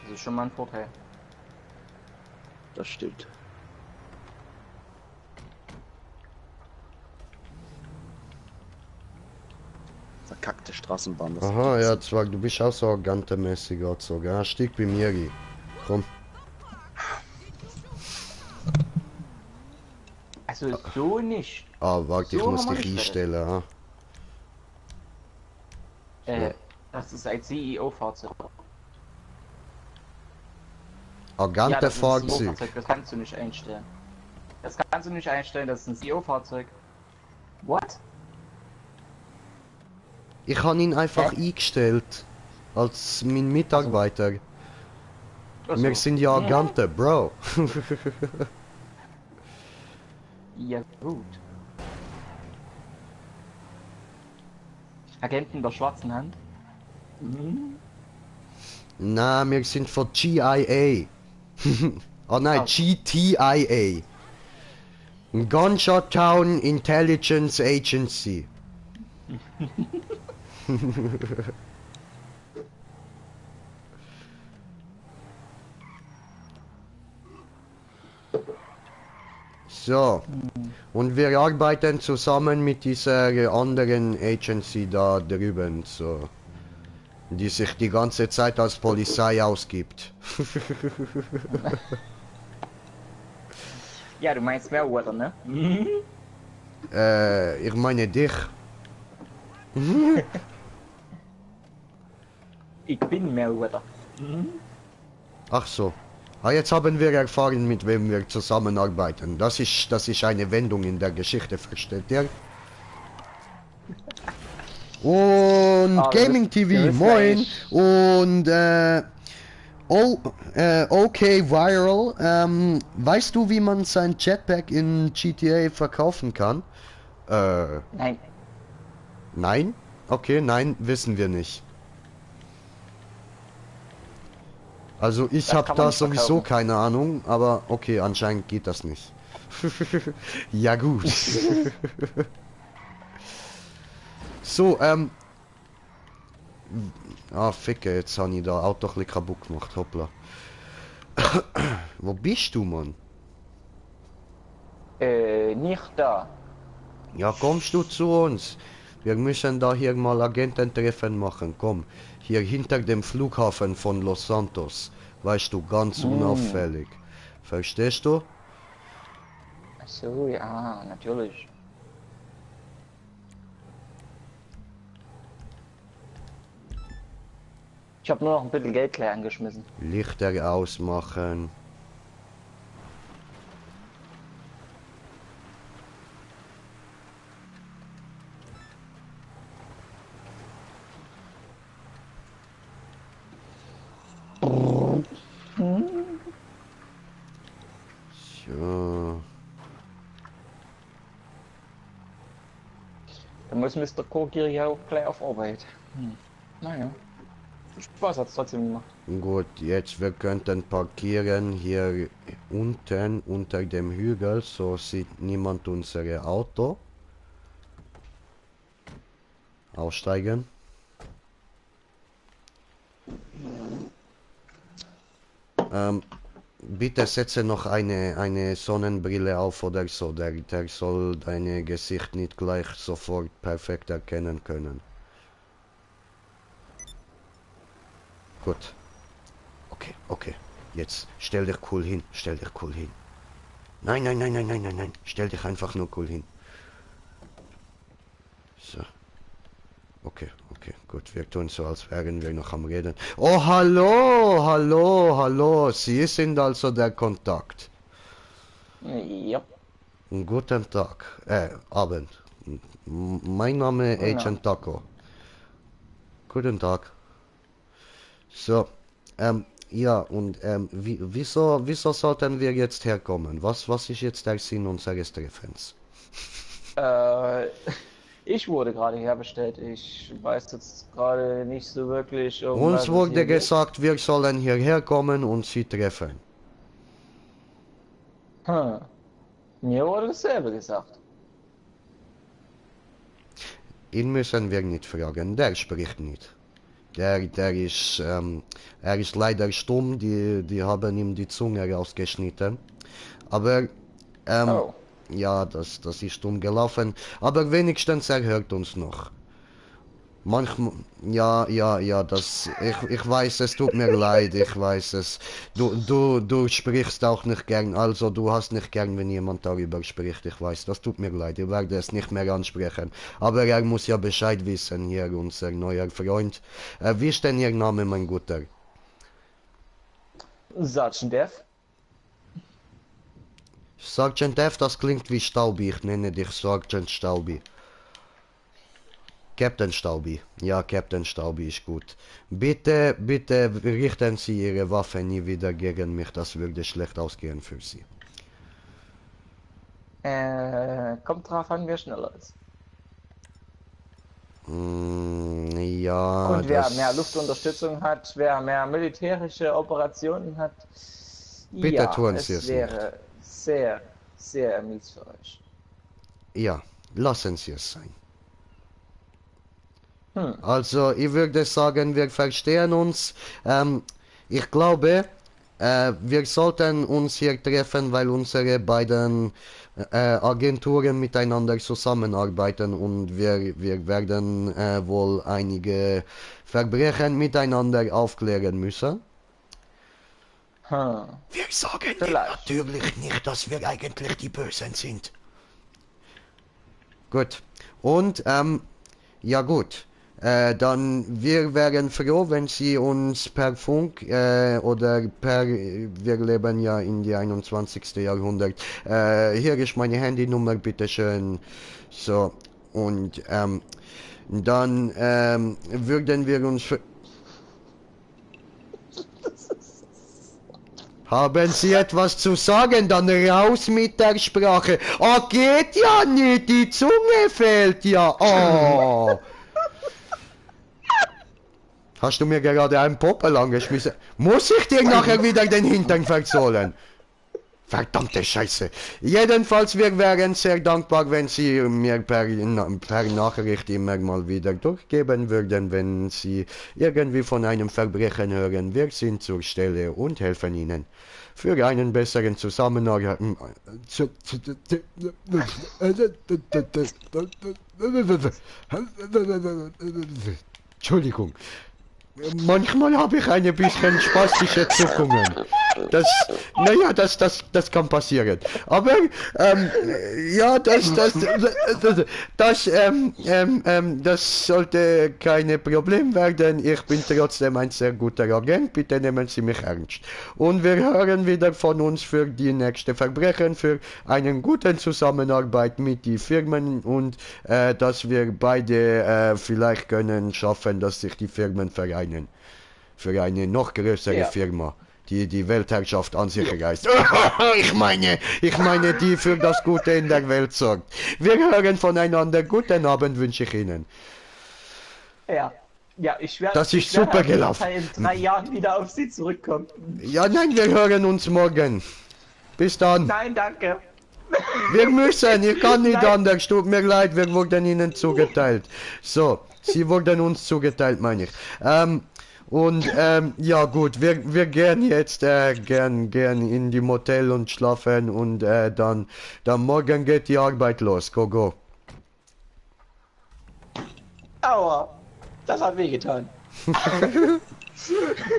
Das ist schon mal ein Vorteil. Das stimmt. Verkackte Straßenbahn. Das Aha, gibt's ja, nicht. zwar, du bist auch so arrogantemäßig so, gell? Stieg bei mir, Gi. Komm. Also so nicht. Ah, warte, ich So muss haben wir dich nicht einstellen, ha? Das ist ein CEO-Fahrzeug. Arrogante das ist ein Fahrzeug. CEO-Fahrzeug, das kannst du nicht einstellen. Das kannst du nicht einstellen, das ist ein CEO-Fahrzeug. What? Ich habe ihn einfach eingestellt. Als mein Mitarbeiter. Achso. Wir sind ja Arrogante, Bro. Ja gut. Agenten der schwarzen Hand. Na, wir sind von GIA. Oh nein, Ah. GTIA. Gunshot Town Intelligence Agency. So. Und wir arbeiten zusammen mit dieser anderen Agency da drüben, so. Die sich die ganze Zeit als Polizei ausgibt. Ja, du meinst Melweather, ne? Ich meine dich. Ich bin Melweather. Ach so. Ah, jetzt haben wir erfahren, mit wem wir zusammenarbeiten. Das ist eine Wendung in der Geschichte, versteht ihr? Und Ah, Gaming wir TV, müssen moin. eigentlich- Und okay, Viral. Weißt du, wie man sein Jetpack in GTA verkaufen kann? Nein. Nein? Okay, nein, wissen wir nicht. Also ich Das habe kann man da nicht sowieso verkaufen. keine Ahnung, aber okay, anscheinend geht das nicht. Ja gut. So, Ah, ficke, jetzt habe ich da Auto ein bisschen kaputt gemacht, hoppla. Wo bist du, Mann? Nicht da. Ja, kommst du zu uns? Wir müssen da hier mal Agententreffen machen, komm. Hier hinter dem Flughafen von Los Santos. Weißt du, ganz unauffällig. Verstehst du? Ach so, ja, natürlich. Ich habe nur noch ein bisschen Geld gleich angeschmissen. Lichter ausmachen. So. Da muss Mr. Kogiri ja auch gleich auf Arbeit. Naja. Spaß hat's trotzdem gemacht. Gut, jetzt wir könnten parkieren hier unten unter dem Hügel, so sieht niemand unser Auto. Aussteigen. Bitte setze noch eine Sonnenbrille auf oder so, der soll dein Gesicht nicht gleich sofort perfekt erkennen können. Gut. Okay, okay. Jetzt stell dich cool hin, stell dich cool hin. Nein, nein, nein, nein, nein, nein, nein. Stell dich einfach nur cool hin. So. Okay, okay, gut. Wir tun so, als wären wir noch am Reden. Oh, hallo, hallo, hallo. Sie sind also der Kontakt. Ja. Guten Tag. Abend. Mein Name ist Ja. Agent Taco. Guten Tag. So, ja, und wieso sollten wir jetzt herkommen? Was ist jetzt der Sinn unseres Treffens? Ich wurde gerade herbestellt. Ich weiß jetzt gerade nicht so wirklich, um was Uns es wurde hier geht. gesagt, wir sollen hierher kommen und sie treffen. Mir wurde dasselbe gesagt. Ihn müssen wir nicht fragen, der spricht nicht. Er ist leider stumm, die haben ihm die Zunge rausgeschnitten. Aber, Oh. ja, das ist dumm gelaufen. Aber wenigstens er hört uns noch. Manchmal, ja, ich weiß, es tut mir leid, ich weiß es. Du sprichst auch nicht gern, also du hast nicht gern, wenn jemand darüber spricht, ich weiß, das tut mir leid, ich werde es nicht mehr ansprechen. Aber er muss ja Bescheid wissen, hier, unser neuer Freund. Wie ist denn Ihr Name, mein Guter? Sergeant Dev? Sergeant F, das klingt wie Staubi, ich nenne dich Sergeant Staubi. Captain Staubi. Ja, Captain Staubi ist gut. Bitte richten Sie Ihre Waffe nie wieder gegen mich, das würde schlecht ausgehen für Sie. Kommt drauf an, wer schneller ist. Ja, Und wer das... mehr Luftunterstützung hat, wer mehr militärische Operationen hat, Bitte ja, tun Sie es es wäre sehr, sehr mies für euch. Ja, lassen Sie es sein. Hm. Also, ich würde sagen, wir verstehen uns. Ich glaube, wir sollten uns hier treffen, weil unsere beiden Agenturen miteinander zusammenarbeiten und wir werden wohl einige Verbrechen miteinander aufklären müssen. Hm. Wir sagen Vielleicht. natürlich nicht, dass wir eigentlich die Bösen sind. Gut. Und, ja gut. Dann wir wären froh, wenn Sie uns per Funk oder per, wir leben ja in die 21. Jahrhundert. Hier ist meine Handynummer, bitteschön. So, und dann würden wir uns... Haben Sie etwas zu sagen, dann raus mit der Sprache. Oh, geht ja nicht, die Zunge fehlt ja. Oh. Hast du mir gerade einen Popel angeschmissen? Muss ich dir nachher wieder den Hintern versohlen? Verdammte Scheiße. Jedenfalls, wir wären sehr dankbar, wenn Sie mir per Nachricht immer mal wieder durchgeben würden, wenn Sie irgendwie von einem Verbrechen hören. Wir sind zur Stelle und helfen Ihnen. Für einen besseren Zusammenhang. Entschuldigung. Manchmal habe ich eine bisschen spastische Zuckungen. Das kann passieren. Aber, ja, das sollte kein Problem werden. Ich bin trotzdem ein sehr guter Agent. Bitte nehmen Sie mich ernst. Und wir hören wieder von uns für die nächste Verbrechen, für einen guten Zusammenarbeit mit den Firmen und, dass wir beide, vielleicht können schaffen, dass sich die Firmen vereinen. Für eine noch größere Firma, die die Weltherrschaft an sich reißt. Ich meine, die für das Gute in der Welt sorgt. Wir hören voneinander. Guten Abend wünsche ich Ihnen. Ja. Ja, ich werde Das ist super gelaufen. in 3 Jahren wieder auf Sie zurückkommen. Ja, nein, wir hören uns morgen. Bis dann. Nein, danke. Wir müssen, ich kann nicht Nein. anders. Tut mir leid, wir wurden Ihnen zugeteilt. So, Sie wurden uns zugeteilt, meine ich. Ja gut, wir gehen jetzt gern in die Motel und schlafen und dann morgen geht die Arbeit los. Go. Aua, das hat wehgetan.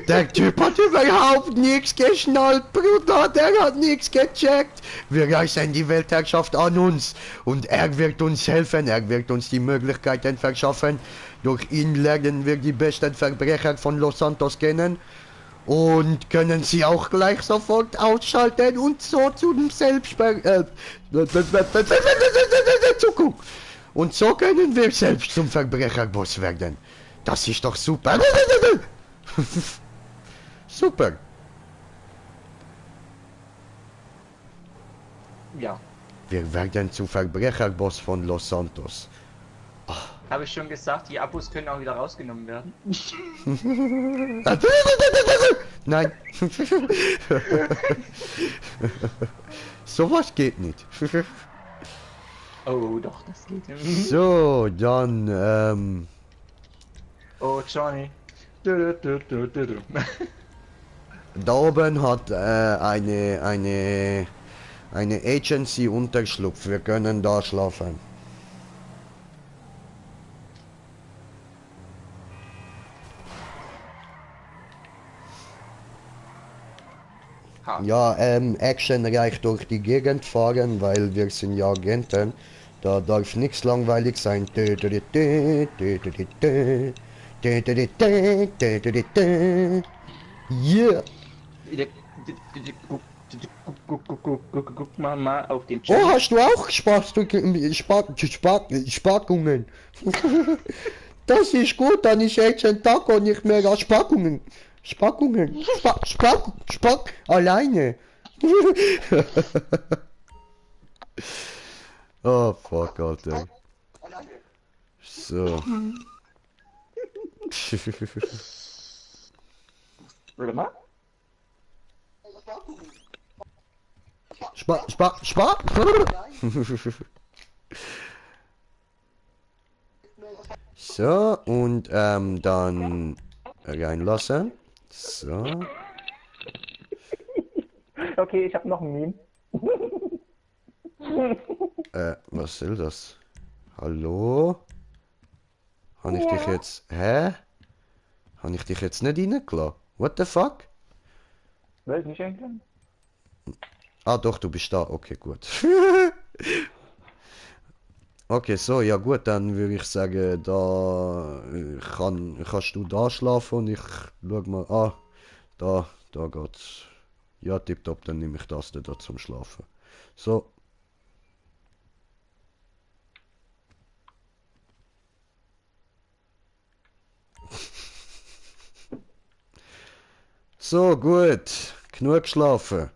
Der Typ hat überhaupt nichts geschnallt, Bruder, der hat nichts gecheckt. Wir reißen die Weltherrschaft an uns und er wird uns helfen, er wird uns die Möglichkeiten verschaffen. Durch ihn lernen wir die besten Verbrecher von Los Santos kennen und können sie auch gleich sofort ausschalten und so zum Zukunft. Und so können wir selbst zum Verbrecherboss werden. Das ist doch super. Super. Ja, Wir werden zum Verbrecherboss von Los Santos. habe ich schon gesagt, die Abos können auch wieder rausgenommen werden. Nein. Sowas geht nicht. Oh, doch, das geht. So, dann, Oh, Johnny. da oben hat eine Agency Unterschlupf. Wir können da schlafen. Ja, actionreich durch die Gegend fahren, weil wir sind ja Agenten. Da darf nichts langweilig sein. Yeah. Guck mal auf den Oh, Chat. hast du auch Sparkungen? Das ist gut, dann ist Agent Taco nicht mehr als Sparkungen. Spack, alleine. Oh, fuck, Alter. So. Warte mal. Spar! So, und dann reinlassen. So. Okay, ich habe noch ein Meme. Was soll das? Hallo? Habe ich dich jetzt... Hä? Habe ich dich jetzt nicht reingelassen? What the fuck? Will ich nicht eigentlich? Ah doch, du bist da. Okay, gut. Okay, so, ja gut, dann würde ich sagen, da kannst du da schlafen und ich schau mal. Ah, da geht's. Ja, tipptopp, dann nehme ich das da zum Schlafen. So. So, gut. Genug geschlafen.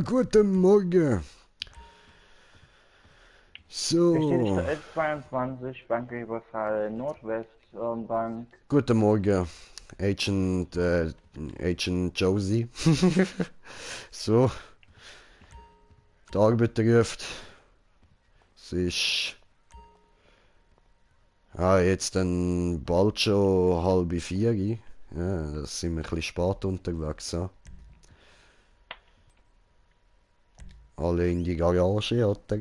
Guten Morgen. So. Bestätigte 1122, Banküberfall Nordwest Bank. Guten Morgen, Agent Josie. So. Die Arbeit trifft. Es ist... jetzt dann bald schon 3:30. Ja, da sind wir ein bisschen spät unterwegs. Ja. Alle in die Garage, oder?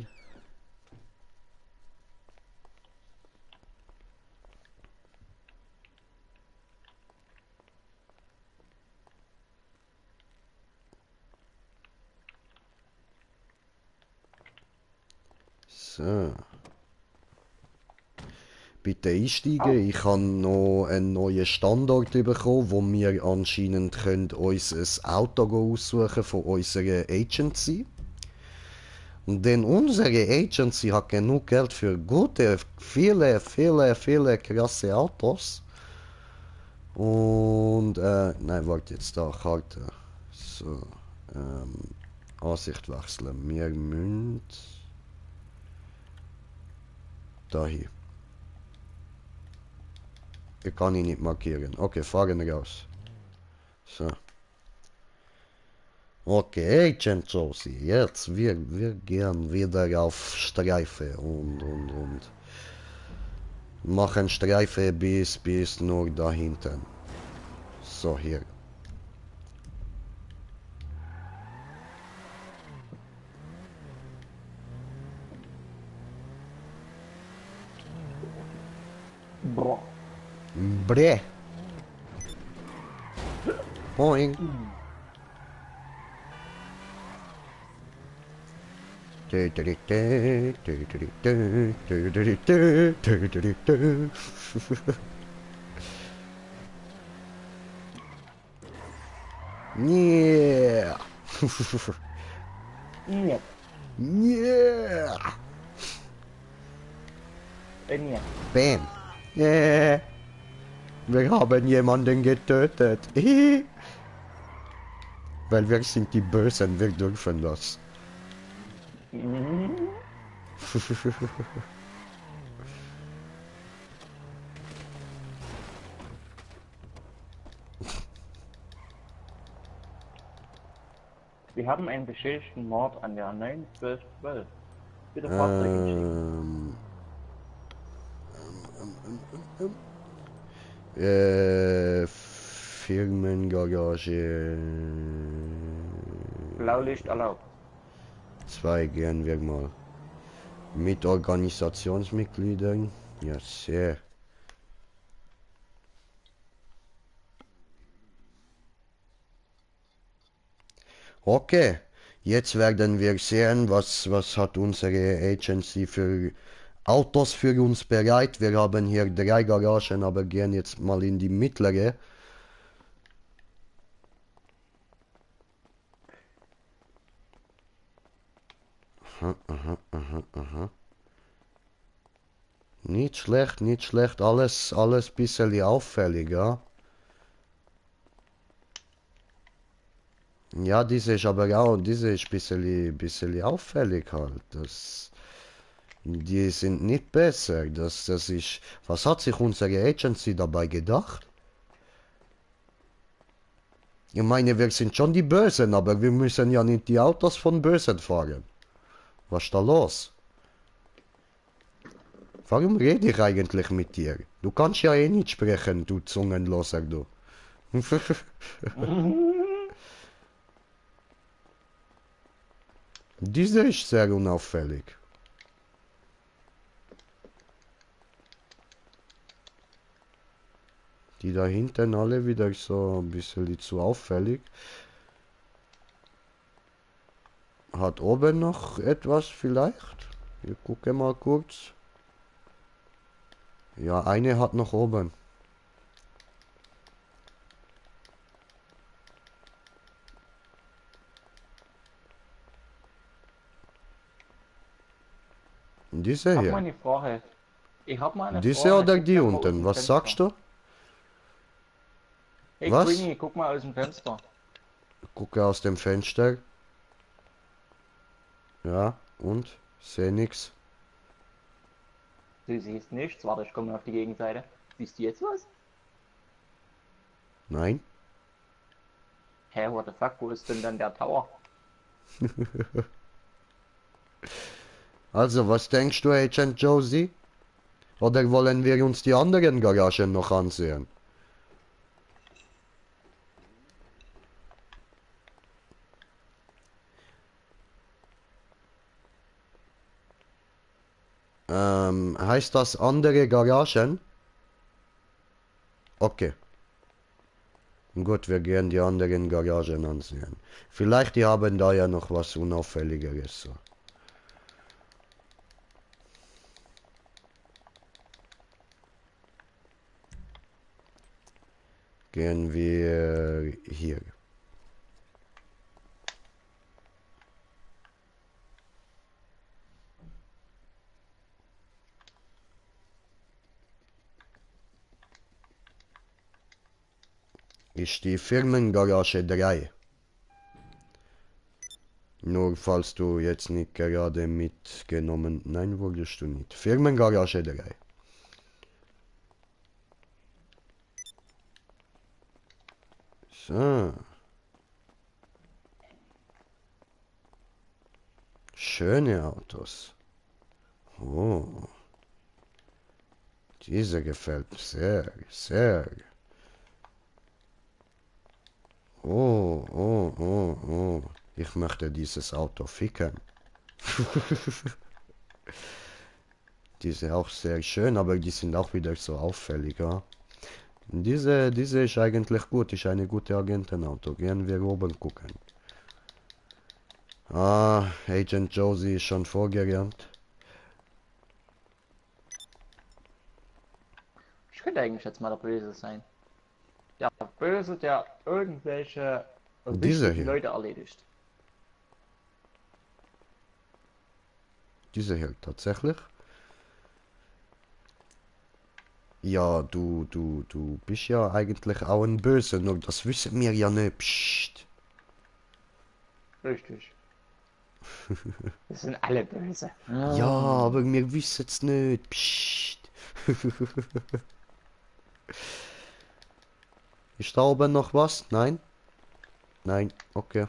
So. Bitte einsteigen. Ich habe noch einen neuen Standort bekommen, wo wir anscheinend können uns ein Auto aussuchen von unserer Agency. Und denn unsere Agency hat genug Geld für gute, viele krasse Autos. Und, nein, warte jetzt da, Karte. So, Ansicht wechseln. Wir müssen... Da hier. Ich kann ihn nicht markieren. Okay, fahren raus. So. Okay, Agent Josie, jetzt wir gehen wieder auf Streife und machen Streife bis nur da hinten. So, hier. Boah. Bre. Boing. Yeah. Ja. Yeah. Ja. Bam. Yeah. Wir haben jemanden getötet. Weil wir sind die Bösen, wir dürfen das. Wir haben einen beschädigten Mord an der 91212. Bitte Fahrzeug hinschicken. Firmengarage. Blaulicht erlaubt. 2 gehen wir mal. Mit Organisationsmitgliedern. Ja, sehr. Okay, jetzt werden wir sehen, was hat unsere Agency für Autos für uns bereit. Wir haben hier 3 Garagen, aber gehen jetzt mal in die mittlere. Aha. Nicht schlecht, alles bisschen auffällig, ja. Ja, diese ist aber auch, diese ist bisschen auffällig halt. Das, Die sind nicht besser. Das ist. Was hat sich unsere Agency dabei gedacht? Ich meine, wir sind schon die Bösen, aber wir müssen ja nicht die Autos von Bösen fahren. Was ist da los? Warum rede ich eigentlich mit dir? Du kannst ja eh nicht sprechen, du Zungenloser, du. Diese ist sehr unauffällig. Die da hinten alle wieder so ein bisschen zu auffällig. Hat oben noch etwas vielleicht? Ich gucke mal kurz. Ja, eine hat noch oben. Diese Ich hab hier. mal eine Frage. Ich hab mal eine Diese Frage. oder Guck die da mal aus unten? dem Was Fenster. sagst du? Hey Was? Queenie, guck mal aus dem Fenster. Gucke aus dem Fenster. Ja, und? Seh nix. Du siehst nichts. Warte, ich komme auf die Gegenseite. Siehst du jetzt was? Nein? Hä, what the fuck, wo ist denn dann der Tower? Also, was denkst du, Agent Josie? Oder wollen wir uns die anderen Garagen noch ansehen? Heißt das andere Garagen? Okay. Gut, wir gehen die anderen Garagen ansehen. Vielleicht die haben da ja noch was Unauffälligeres. So. Gehen wir hier. Ist die Firmengarage 3. Nur falls du jetzt nicht gerade mitgenommen... Nein, wurdest du nicht. Firmengarage 3. So. Schöne Autos. Oh. Diese gefällt mir sehr, sehr. Oh, oh, oh, oh. Ich möchte dieses Auto ficken. Die sind auch sehr schön, aber die sind auch wieder so auffällig, ja. Diese ist eigentlich gut, ist eine gute Agentenauto. Gehen wir oben gucken. Ah, Agent Josie ist schon vorgerannt. Ich könnte eigentlich jetzt mal der Böse sein. Der Böse, der irgendwelche Dieser wichtigen hier. Leute erledigt. Diese hier, tatsächlich. Ja, du bist ja eigentlich auch ein Böse, nur das wissen wir ja nicht. Psst. Richtig. Das sind alle böse. Ja, aber wir wissen es nicht. Psst. Ist da oben noch was? Nein? Nein, okay.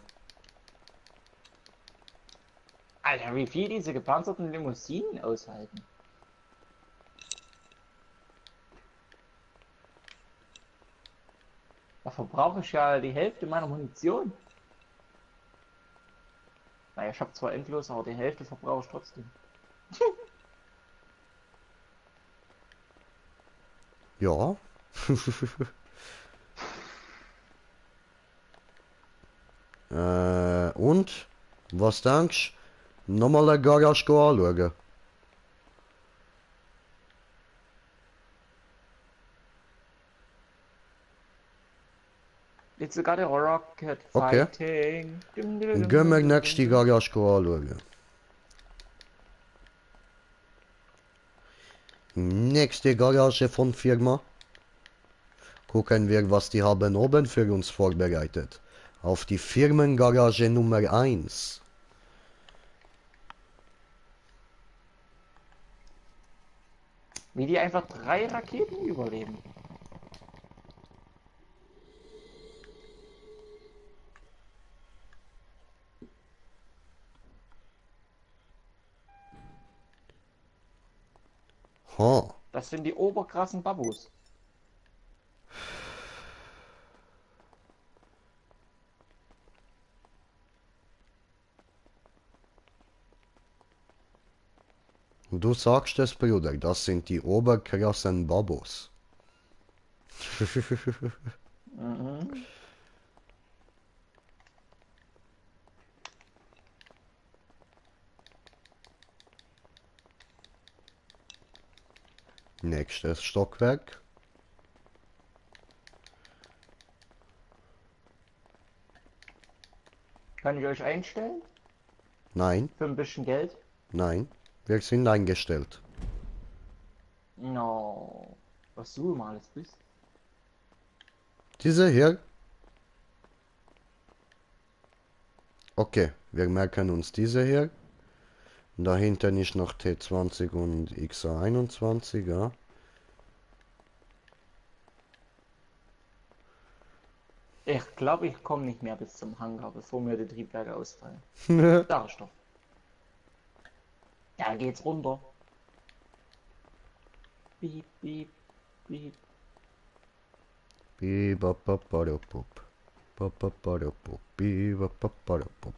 Alter, wie viel diese gepanzerten Limousinen aushalten. Da verbrauche ich ja die Hälfte meiner Munition. Naja, ich habe zwar endlos, aber die Hälfte verbrauche ich trotzdem. Ja. Und? Was denkst du? Nochmal eine Garage anschauen. It's got a rocket Okay. fighting. Gehen wir nächste Garage anschauen. Nächste Garage von Firma. Gucken wir, was die haben oben für uns vorbereitet. Auf die Firmengarage Nummer 1. Wie die einfach 3 Raketen überleben. Ha. Das sind die oberkrassen Babus. Du sagst es, Bruder, das sind die oberkrassen Babos. Mhm. Nächstes Stockwerk. Kann ich euch einstellen? Nein, Für ein bisschen Geld? nein, wir sind eingestellt. No. Was du mal alles bist. Diese hier. Okay, wir merken uns diese hier. Dahinter ist noch T20 und XA21, ja. Ich glaube, ich komme nicht mehr bis zum Hangar, bevor mir die Triebwerke ausfallen. Sag ich doch. Ja, geht's runter. Piep, piep, piep. Bibapapadopup. Papapadopup. Bibapapadopup.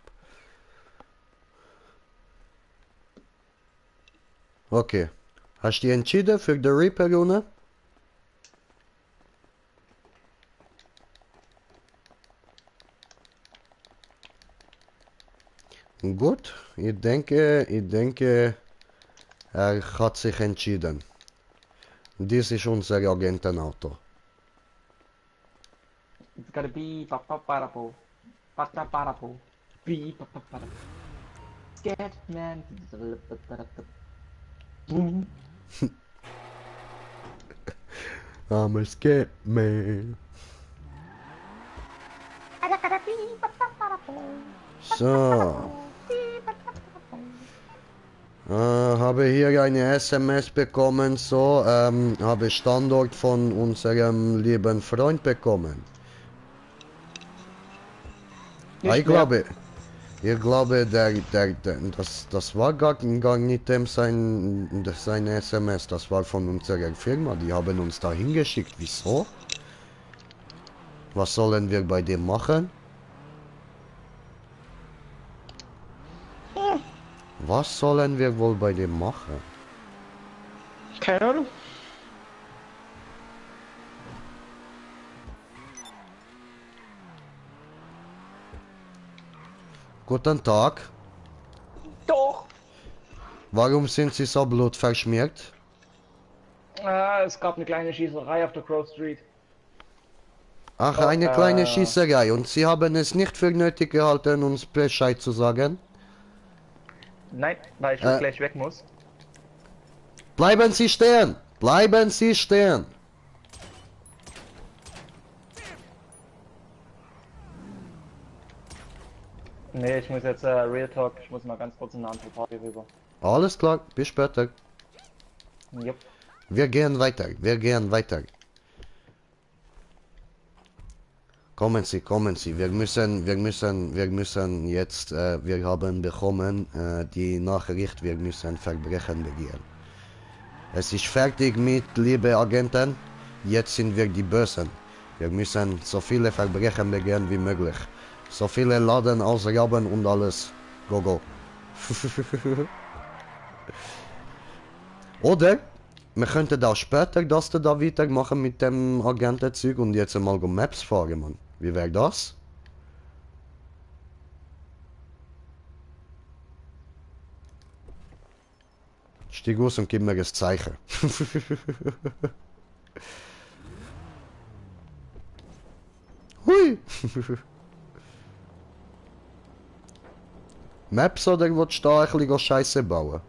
Okay. Hast du dich entschieden für die Reaper, Junge? Gut, ich denke, er hat sich entschieden. Dies ist unser Agentenauto. It's gotta be papaparapo. Pataparapo. Be papaparapo. Scared man. Boom. I'm a scared man. So. Habe hier eine SMS bekommen, so, habe Standort von unserem lieben Freund bekommen. Nicht Ich glaube, das war gar nicht dem sein SMS, das war von unserer Firma, die haben uns da hingeschickt. Wieso? Was sollen wir bei dem machen? Was sollen wir wohl bei dem machen? Keine Ahnung. Guten Tag. Doch. Warum sind Sie so blutverschmiert? Es gab eine kleine Schießerei auf der Grove Street. Ach, Oh, eine kleine Schießerei. Und Sie haben es nicht für nötig gehalten, uns Bescheid zu sagen? Nein, weil ich gleich weg muss. Bleiben Sie stehen! Bleiben Sie stehen! Nee, ich muss jetzt Real Talk, ich muss mal ganz kurz in eine andere Party rüber. Alles klar, bis später. Jupp. Wir gehen weiter. Kommen Sie, wir müssen jetzt, wir haben bekommen die Nachricht, wir müssen Verbrechen begehen. Es ist fertig mit, liebe Agenten, jetzt sind wir die Bösen. Wir müssen so viele Verbrechen begehen wie möglich. So viele Laden ausrauben und alles. Go, go. Oder, wir könnten auch später das da weitermachen mit dem Agentenzug und jetzt einmal Maps fahren, Mann. Wie wäre das? Stieg aus und gib mir das Zeichen. Hui! Maps oder willst du da ein bisschen Scheiße bauen?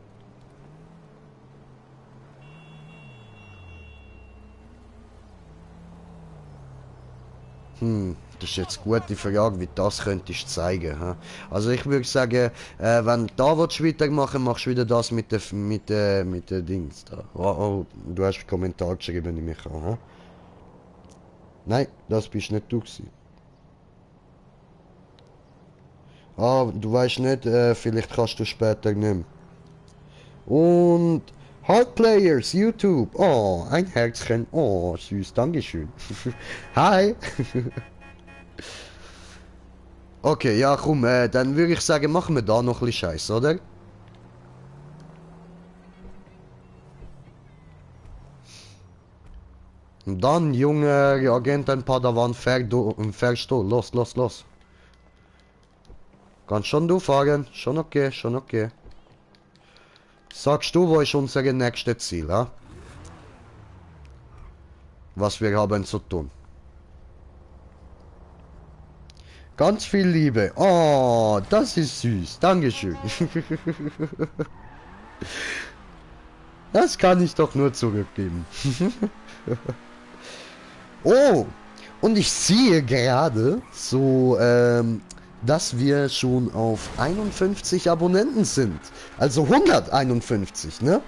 Das ist jetzt eine gute Frage, wie das könntest du zeigen. Hä? Also ich würde sagen, wenn du da willst weitermachen, machst du wieder das mit der Dings da. Oh, du hast einen Kommentar geschrieben, nehme ich an. Hä? Nein, das bist nicht du gewesen. Ah, du weißt nicht, vielleicht kannst du später nicht mehr. Und Hard Players, YouTube. Oh, ein Herzchen. Oh, süß, dankeschön. Hi. Okay, ja komm, dann würde ich sagen, machen wir da noch ein bisschen Scheiß, oder? Und dann, junge Agenten Padawan, verstoh, los. Kannst schon du fahren, schon okay. Sagst du, wo ist unser nächstes Ziel, ha? Was wir haben zu tun. Ganz viel Liebe. Oh, das ist süß. Dankeschön. Das kann ich doch nur zurückgeben. Oh, und ich sehe gerade so, dass wir schon auf 51 Abonnenten sind. Also 151, ne?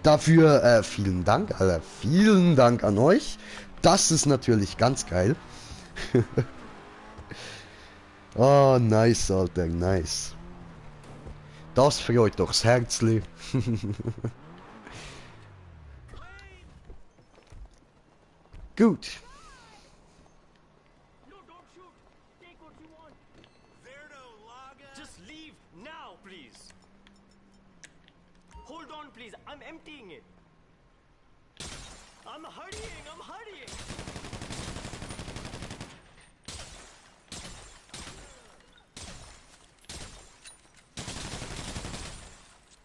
Dafür vielen Dank, Alter. Vielen Dank an euch. Das ist natürlich ganz geil. Oh, nice, Alter, nice. Das freut doch das Herzli. Gut. Just leave now, please. Hold on, please. I'm emptying it. I'm hurrying.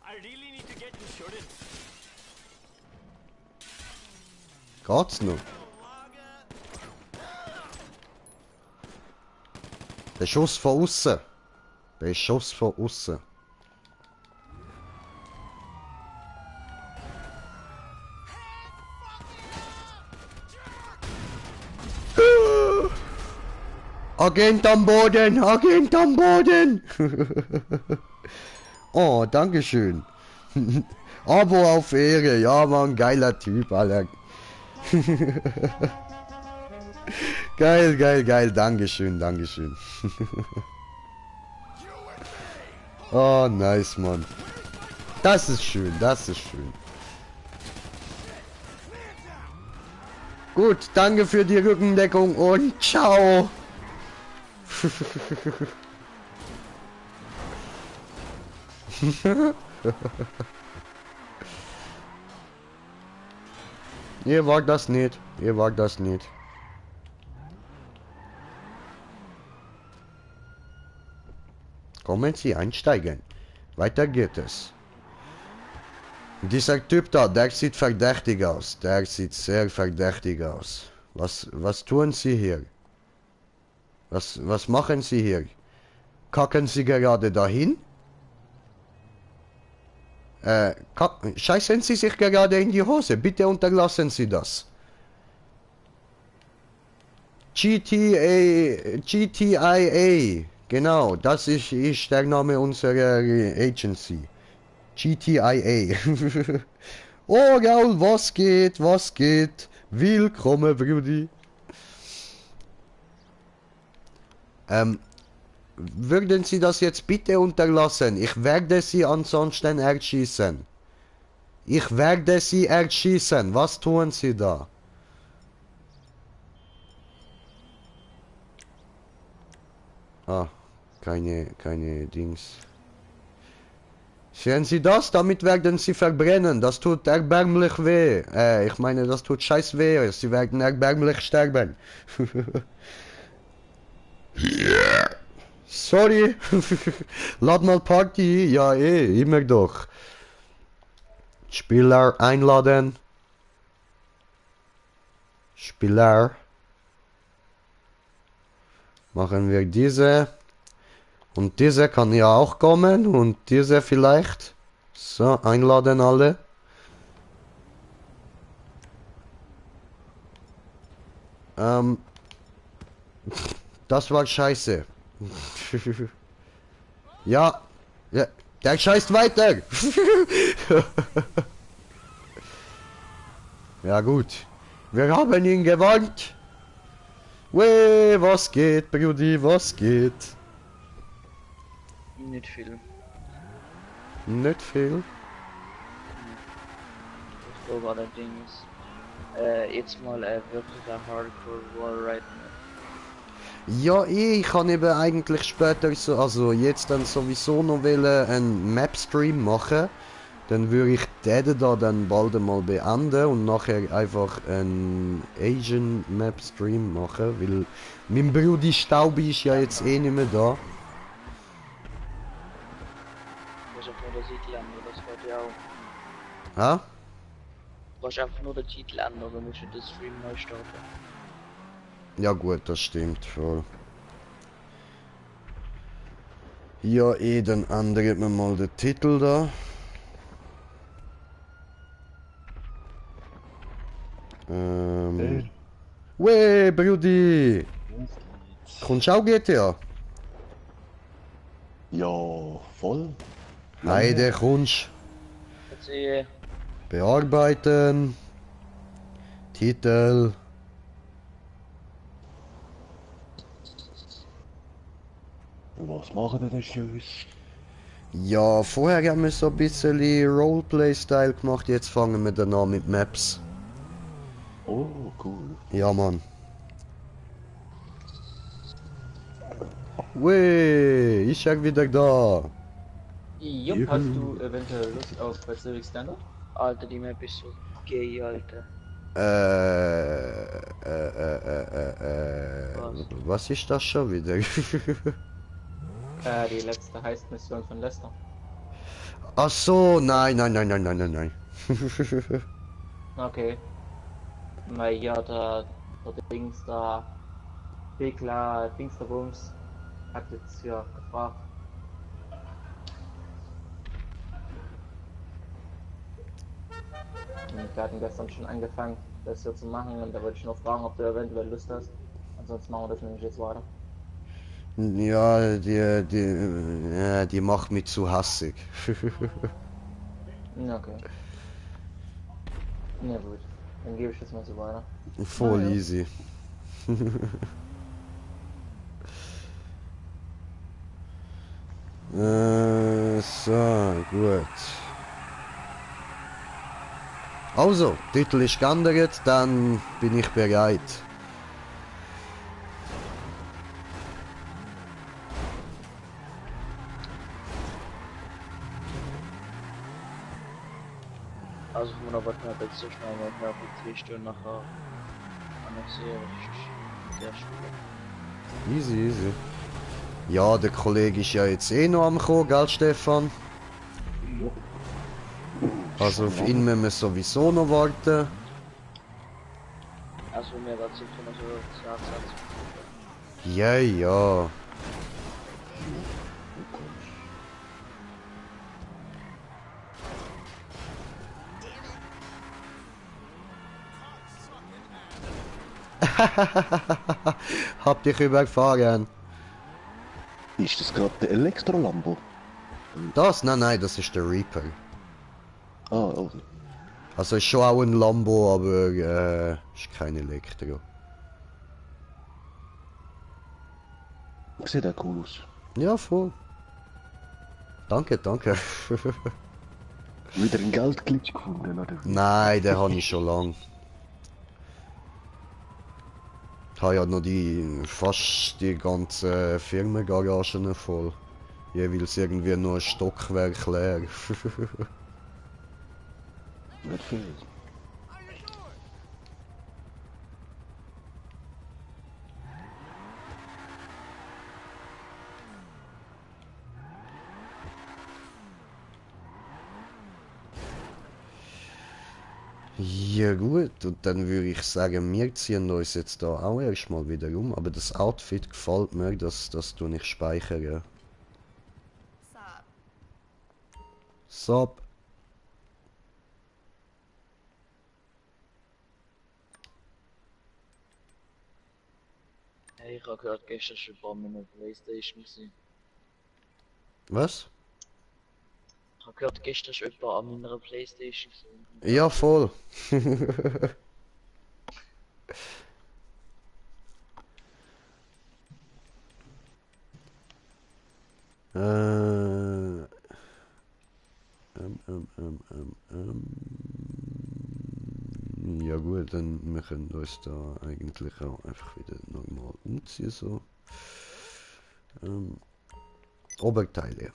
I really need to get insurance. Geht's noch? Der Schuss von außen. Der Schuss von außen. Agent am Boden! Agent am Boden! Oh, dankeschön. Abo auf Ehre. Ja, Mann, geiler Typ, Alter. Geil. Dankeschön. Oh, nice, Mann. Das ist schön. Gut, danke für die Rückendeckung und ciao. Ihr wagt das nicht. Kommen Sie einsteigen. Weiter geht es. Dieser Typ da, der sieht verdächtig aus. Der sieht sehr verdächtig aus. Was tun Sie hier? Was machen Sie hier? Kacken Sie gerade dahin? Scheißen Sie sich gerade in die Hose. Bitte unterlassen Sie das. GTIA. Genau, das ist der Name unserer Agency. GTIA. Oh, Raul, was geht? Willkommen, Brudi. Würden Sie das jetzt bitte unterlassen? Ich werde Sie ansonsten erschießen. Was tun Sie da? Ah, keine Dings. Sehen Sie das? Damit werden Sie verbrennen. Das tut erbärmlich weh. Ich meine, das tut scheiß weh. Sie werden erbärmlich sterben. Sorry. Lad mal Party. Ja, immer doch. Spieler einladen. Machen wir diese. Und diese kann ja auch kommen. Und diese vielleicht. So, einladen alle. Das war scheiße. Ja. Ja. Der scheißt weiter. Ja gut. Wir haben ihn gewarnt. Weh, was geht, Brudi, was geht? Nicht viel. Nicht viel. Ich glaube allerdings jetzt mal wirklich ein Hardcore Wallride. Ja, ich kann eben eigentlich später so, also jetzt dann sowieso noch einen Map-Stream machen. Dann würde ich den da dann bald einmal beenden und nachher einfach einen Asian Map-Stream machen, weil mein Brudi Staubi ist ja jetzt eh nicht mehr da. Du kannst einfach nur den Titel ändern, das geht ja auch. Ha? Du kannst einfach nur den Titel ändern, dann musst du den Stream neu starten. Ja gut, das stimmt voll. Ja, dann ändert man mal den Titel da. Weh, Brudi! Kommst du auch GTA? Ja, voll. Heide, kommst. Jetzt sehe Bearbeiten. Titel. Was machen wir denn Schönes? Ja, vorher haben wir so ein bisschen Roleplay-Style gemacht, jetzt fangen wir dann an mit Maps. Oh, cool. Ja, Mann. Weh, ich bin wieder da. Jupp, hast du eventuell Lust auf Pacific Standard? Alter, die Map ist so gay, Alter. Was ist das schon wieder? Die letzte Heist-Mission von Lester. Ach so, nein. Okay. Weil ja, der Dings da, Wickler, Dings der Bums, hat jetzt ja gefragt. Und wir hatten gestern schon angefangen, das hier zu machen und da wollte ich noch fragen, ob du eventuell Lust hast. Ansonsten machen wir das nämlich jetzt weiter. Ja, die macht mich zu hassig. Ja, okay. Na gut, dann gebe ich das mal so weiter. Voll Ah, ja. easy. So, gut. Also, Titel ist geändert, dann bin ich bereit. Also von der Warte jetzt so schnell mal mehr auf 3 Stunden nachher annexieren. Sehr schwierig. Easy. Ja, der Kollege ist ja jetzt eh noch am kommen, gell Stefan? Also auf ihn müssen wir sowieso noch warten. Also mir war sicher noch so 20 Ja. Hab dich überfahren. Ist das gerade der Elektro-Lambo? Das? Nein, das ist der Reaper. Ah, oh. Also ist schon auch ein Lambo, aber ist kein Elektro. Sieht auch cool aus. Ja, voll. Danke. Wieder einen Geldglitch gefunden, oder? Nein, den habe ich schon lang. Ich habe ja noch fast die ganze Firmengaragen voll. Jeweils irgendwie nur ein Stockwerk leer. Nicht viel. Ja gut, und dann würde ich sagen, wir ziehen uns jetzt da auch erstmal wieder um. Aber das Outfit gefällt mir, das tue ich speichern. Sub. Hey, ich habe gehört, gestern schon ein paar Minuten Playstation gesehen. Was? Ich habe gehört, gestern schon jemand an meiner Playstation gesehen. Ja, voll. äh, ja gut, dann wir können uns da eigentlich auch einfach wieder normal umziehen so. Oberteile.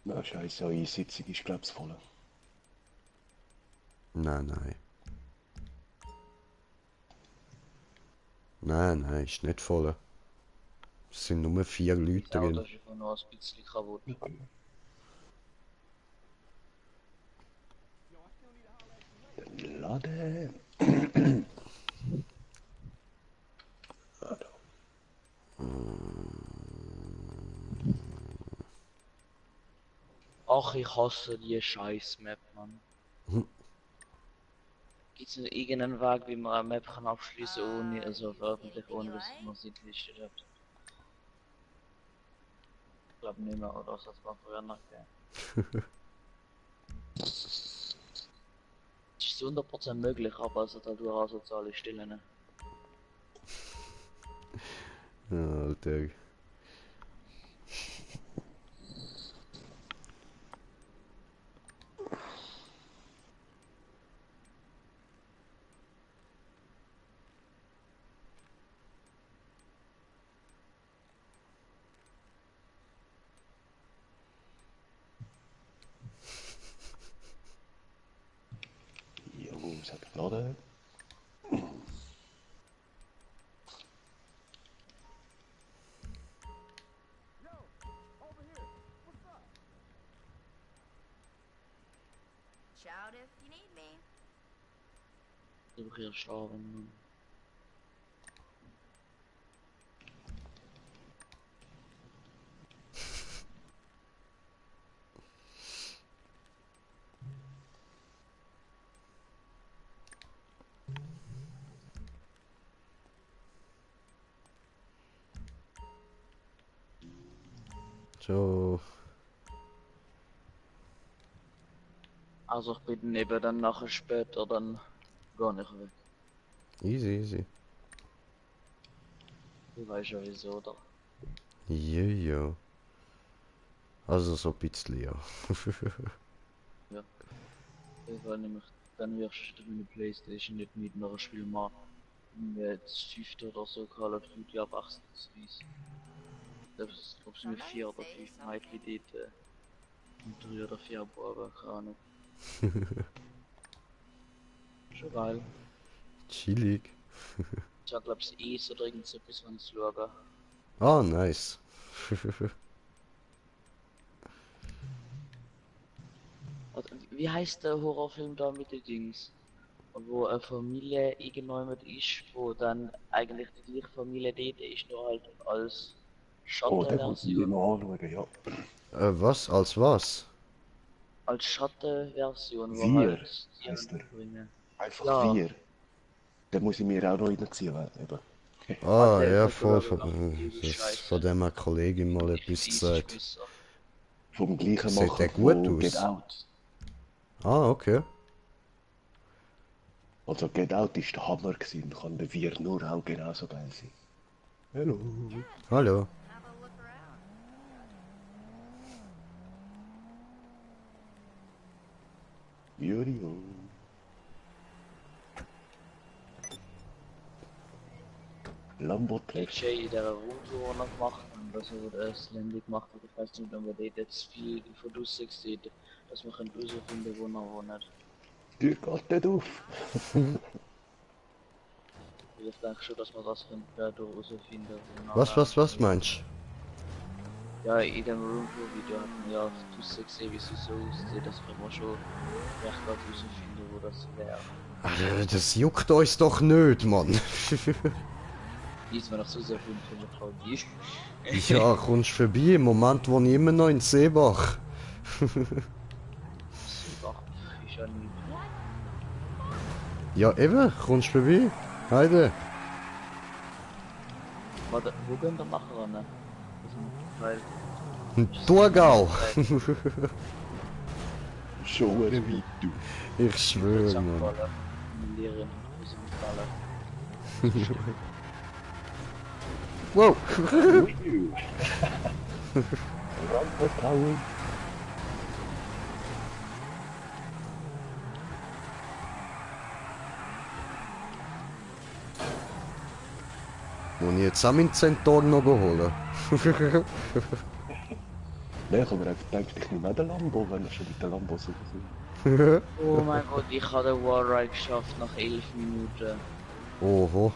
Na scheiße, eure Sitzung ist glaub's voll. Nein. Nein, ist nicht voll. Es sind nur 4 Leute Das Auto drin. ist einfach nur ein bisschen kaputt. Dann laden. Ach, ich hasse die scheiß Map, Mann. Gibt es noch irgendeinen Weg, wie man eine Map kann abschließen ohne, also veröffentlichen, ohne dass man sie gelistet hat? Ich glaube nicht mehr, oder was hat man früher noch gegeben? Es ist 100% möglich, aber es hat halt nur asoziale Stillen. Alter. Jo, es hat geladen. Shout if you need me. Ich hier sterben, Mann. So. Also ich bin eben dann nachher später dann gar nicht weg. Easy. Du weißt ja wieso, oder? Ja. Also so ein bisschen, ja. Ich war nämlich dann wirst du meine Playstation nicht mit nach Spiel machen. Jetzt 5. oder so Call of Duty abwechslungsweise. Das ob es mit 4 oder 5 Mal wie dort und 3 oder 4 Buben, keine Ahnung. Schon geil. Chillig. Ich hab glaub's Eis oder irgend so etwas von schauen. Ah, nice. Wie heißt der Horrorfilm da mit den Dings? Wo eine Familie irgendjemand ist, wo dann eigentlich die gleiche Familie dort ist, nur halt als Oh, den muss ich mir Schattenversion. noch anschauen, ja. Was? Als was? Als Schattenversion, wo Wir, halt die heisst er. bringen. Einfach Ja. wir. Den muss ich mir auch noch reinziehen, eben. Ah, der ja, ist voll. glaub ich, Das scheiße. von dem eine Kollegin mal Ich etwas find Eis gesagt. besser. Vom gleichen Sieht Macher der gut von aus? Get Out. Ah, okay. Also Get Out ist der Hammer gewesen, kann der Wir nur auch genauso geil sein. Hallo. Hallo. Have a look around. Jurio. Lambotplex. AJ in dieser Route noch gemacht und dass er das Landy gemacht hat. Ich weiß nicht, ob man dort jetzt viel von draussen sieht, dass man herausfinden kann, wo nicht. Die Tür geht nicht auf. Ich denke schon, dass man das herausfinden kann. Was meinst Ja, in dem Roomtour-Video hat man ja draussen gesehen, wie es so aussieht. Das kann man schon recht gut herausfinden, wo das wäre. Alter, das juckt uns doch nicht, Mann. Diesmal noch so sehr 500 VG. Ja, kommst vorbei. Im Moment wohne ich immer noch in Seebach. Ach, ich ja nie. Ja, eben. Kommst vorbei. Heide. Warte, wo gehen wir nachher ran? Ne? Weil Thurgau. Schon weit, du. Ich schwöre, St. Mann. Gallen, eine Lehrerin aus St. Gallen. Wow. Randvertrauen. Muss ich jetzt auch meinen Centaur noch holen? Nein, ich habe mir einfach gedacht, ich nehme auch den Lambo, wenn er schon mit den Lambos so sind. Oh mein Gott, ich habe den Warride geschafft nach 11 Minuten. Oho.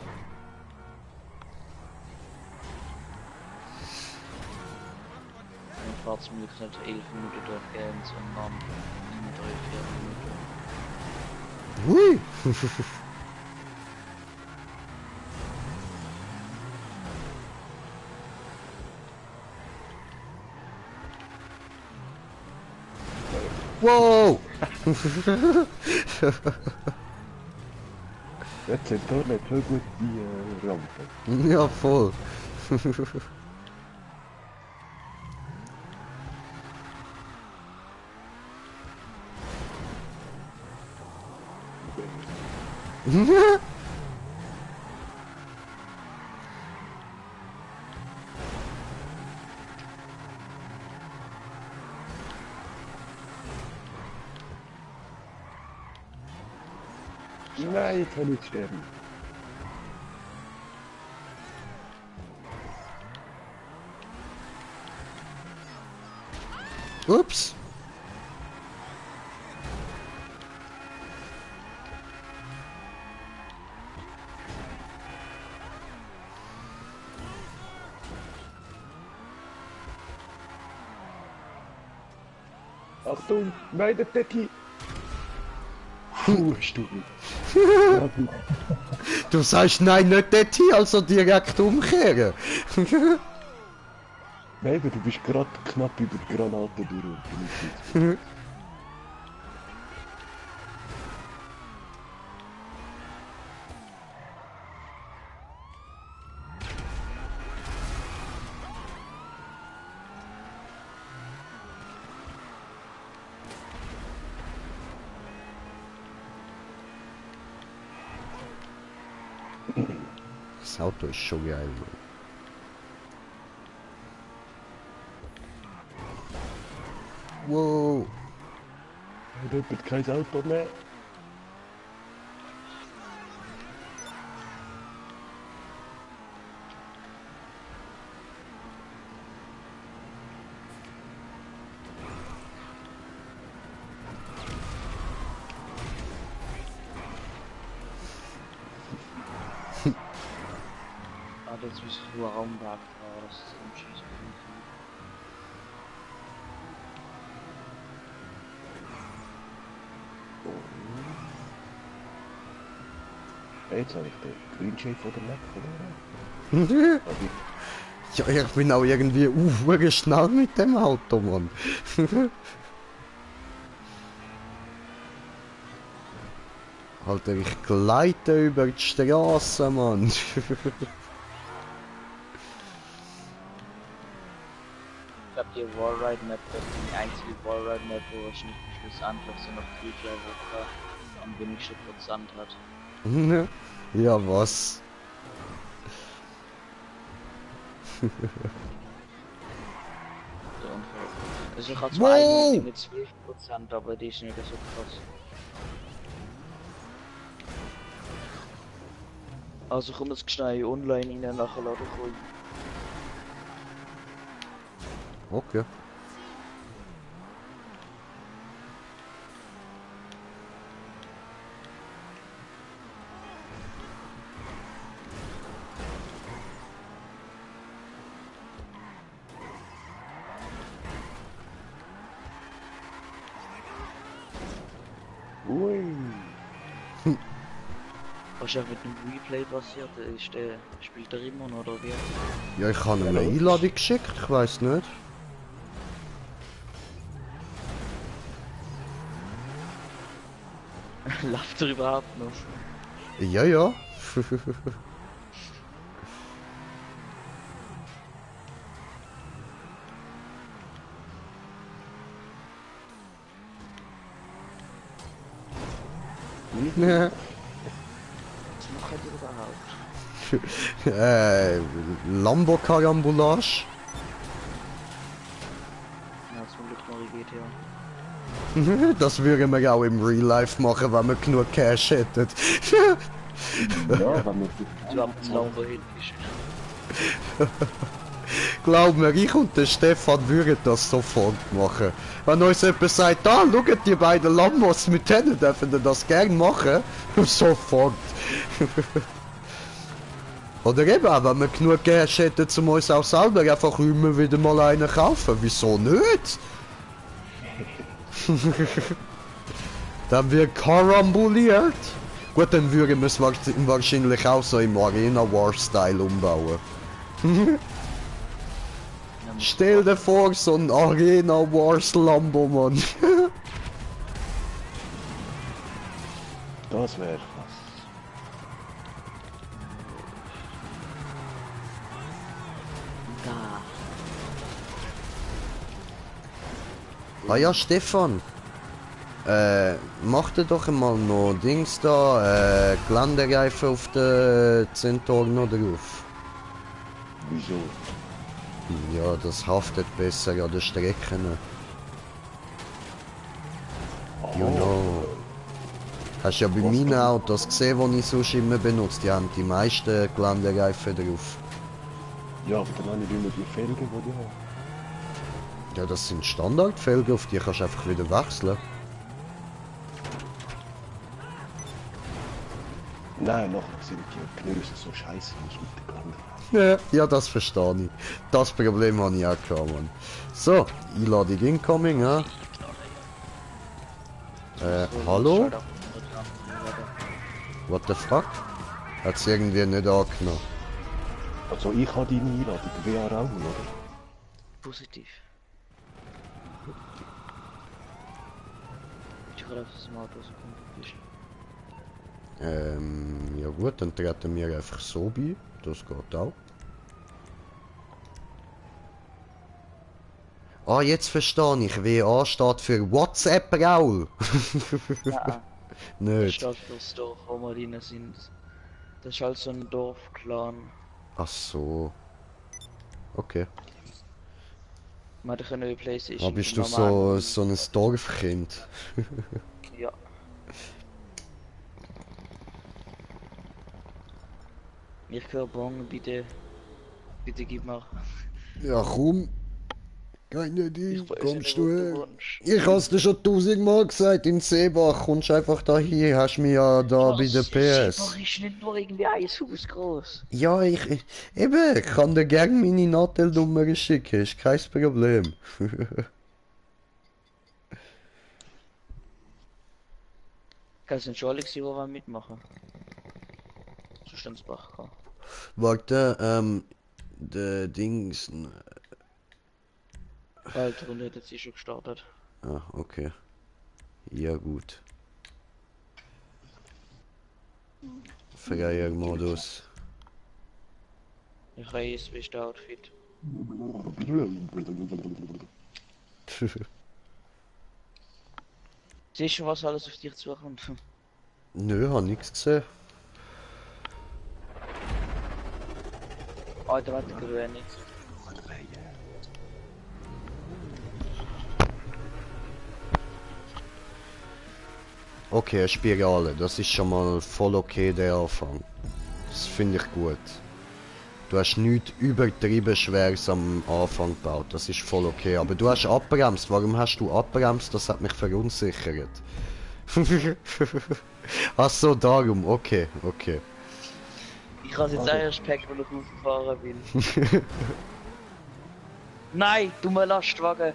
Mein Fahrzeugmöglichkeit 11 Minuten durchgehen und dann 3, 4 Minuten. Hui. Wow. Der Centaur nicht so gut wie Rampe. Ja, voll. Nein, jetzt kann ich sterben. Ups. Achtung, nein, der Detti. Stuhl. Du sagst nein, nicht dort hin, also direkt umkehren. Nein, aber du bist gerade knapp über die Granate durch. Das Auto ist schon geil, Mann. Wow. Hat jemand kein Auto mehr? Ah, jetzt müssen wir nur Raumberg fahren, das ist ein Schießpunkt. Jetzt habe ich den Green Shade von der Map verloren. Ja, ich bin auch irgendwie schnell mit dem Auto, Mann. Alter, ich gleite über die Straße, Mann. Ich glaube, die Wallride-Map ist die einzige Wallride-Map, wo wahrscheinlich schlussendlich so noch Trieblevel am wenigsten Prozent hat. Ja, was? Der Unfall. Also ich habe zwar eigentlich mit 12%, aber die ist nicht so krass. Also komm jetzt schnell online rein, nachher lade ich euch. Okay. Ui. Was ja mit dem Replay passiert, ist der, spielt er immer noch, oder wie? Ja, ich habe ihm eine Einladung geschickt, ich weiß nicht. Läuft er überhaupt noch? Ja, ja. Was macht er überhaupt? Lambo-Karambolage. Ja, zum Glück noch GTA. Das würden wir auch im Real Life machen, wenn wir genug Cash hätten. Ja, wenn man Das Lambo hinten ist. Glaub mir, ich und der Stefan würden das sofort machen. Wenn uns jemand sagt, da, schaut die beiden Lambos, mit denen dürfen wir das gern machen. Sofort. Oder eben, wenn wir genug Cash hätten, um uns auch selber einfach immer wieder mal einen kaufen. Wieso nicht? Dann wird karambuliert. Gut, dann würden wir es wahrscheinlich auch so im Arena War Style umbauen. Stell dir vor, so ein Arena Wars Lambo, Mann. Das wäre was. Da. Ah ja, Stefan. Mach dir doch einmal noch Dings da, Geländereifen auf den Centaur noch drauf. Wieso? Ja, das haftet besser an den Strecken. You know. Hast ja bei meinen Autos gesehen, die ich sonst immer benutze, die haben die meisten Geländereifen drauf. Ja, aber dann habe ich immer die Felgen, die ich habe. Ja, das sind Standardfelgen, auf die kannst du einfach wieder wechseln. Nein, nachher sind die Knöse so scheiße nicht mit der Kamera. Ja, das verstehe ich. Das Problem habe ich auch gehabt, Mann. So, Einladung incoming, ja. Hallo? What the fuck? Hat es irgendwie nicht angenommen. Also ich habe deine Einladung, wer auch, oder? Positiv. Ich gerade auf das Auto so bist. Ja gut, dann treten wir einfach so bei. Das geht auch. Ah, jetzt verstehe ich. WA steht für WhatsApp Raul. Ja, das Nicht. steht fürs Dorf, wo wir drin sind. Das ist halt so ein Dorfclan. Ach so. Okay. Man hat eine neue Playstation. Ah, bist du normal- so ein Dorfkind? Ja. Ich höre Bon, bitte. Bitte gib mir. Ja, komm. Keine Idee, Ich weiß kommst nicht, du was her? wünschst. Ich hab's dir schon 1000-mal gesagt, in Seebach, kommst einfach da hier, hast mich ja da bei der PS. Das ist nicht nur irgendwie ein Haus groß. Ja, eben, ich kann dir gerne meine Nattelnummer schicken, ist kein Problem. Kannst du nicht schon alle sehen, wo wir mitmachen? Sonst ins Bach gehen. Warte, der Dings... Alter, und hätte sie schon gestartet. Ah, okay. Ja, gut. Freier Modus. Ich weiß, wie ist der Outfit. Siehst du, was alles auf dich zukommt? Nö, hab nix gesehen. Alter, warte, grün nichts. Okay, Spirale, das ist schon mal voll okay, der Anfang. Das finde ich gut. Du hast nichts übertrieben Schweres am Anfang gebaut, das ist voll okay. Aber du hast abbremst, warum hast du abbremst? Das hat mich verunsichert. Ach so, darum, okay, okay. Ich kann jetzt erst packen, wenn ich rausfahren will. Nein, dummer Lastwagen!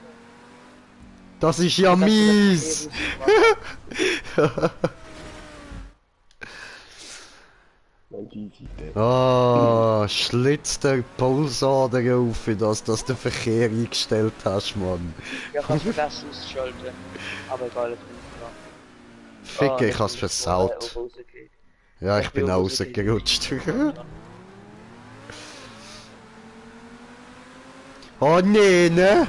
Das ist ja mies! easy. Der. Ah, schlitzt der Pulsader auf, für das, dass du den Verkehr eingestellt hast, Mann. Ja, ich hab's vergessen auszuschalten. Aber egal, ich bin dran. Ficke, ich hab's versaut. Ja, ich bin auch rausgerutscht. Oh nee, ne?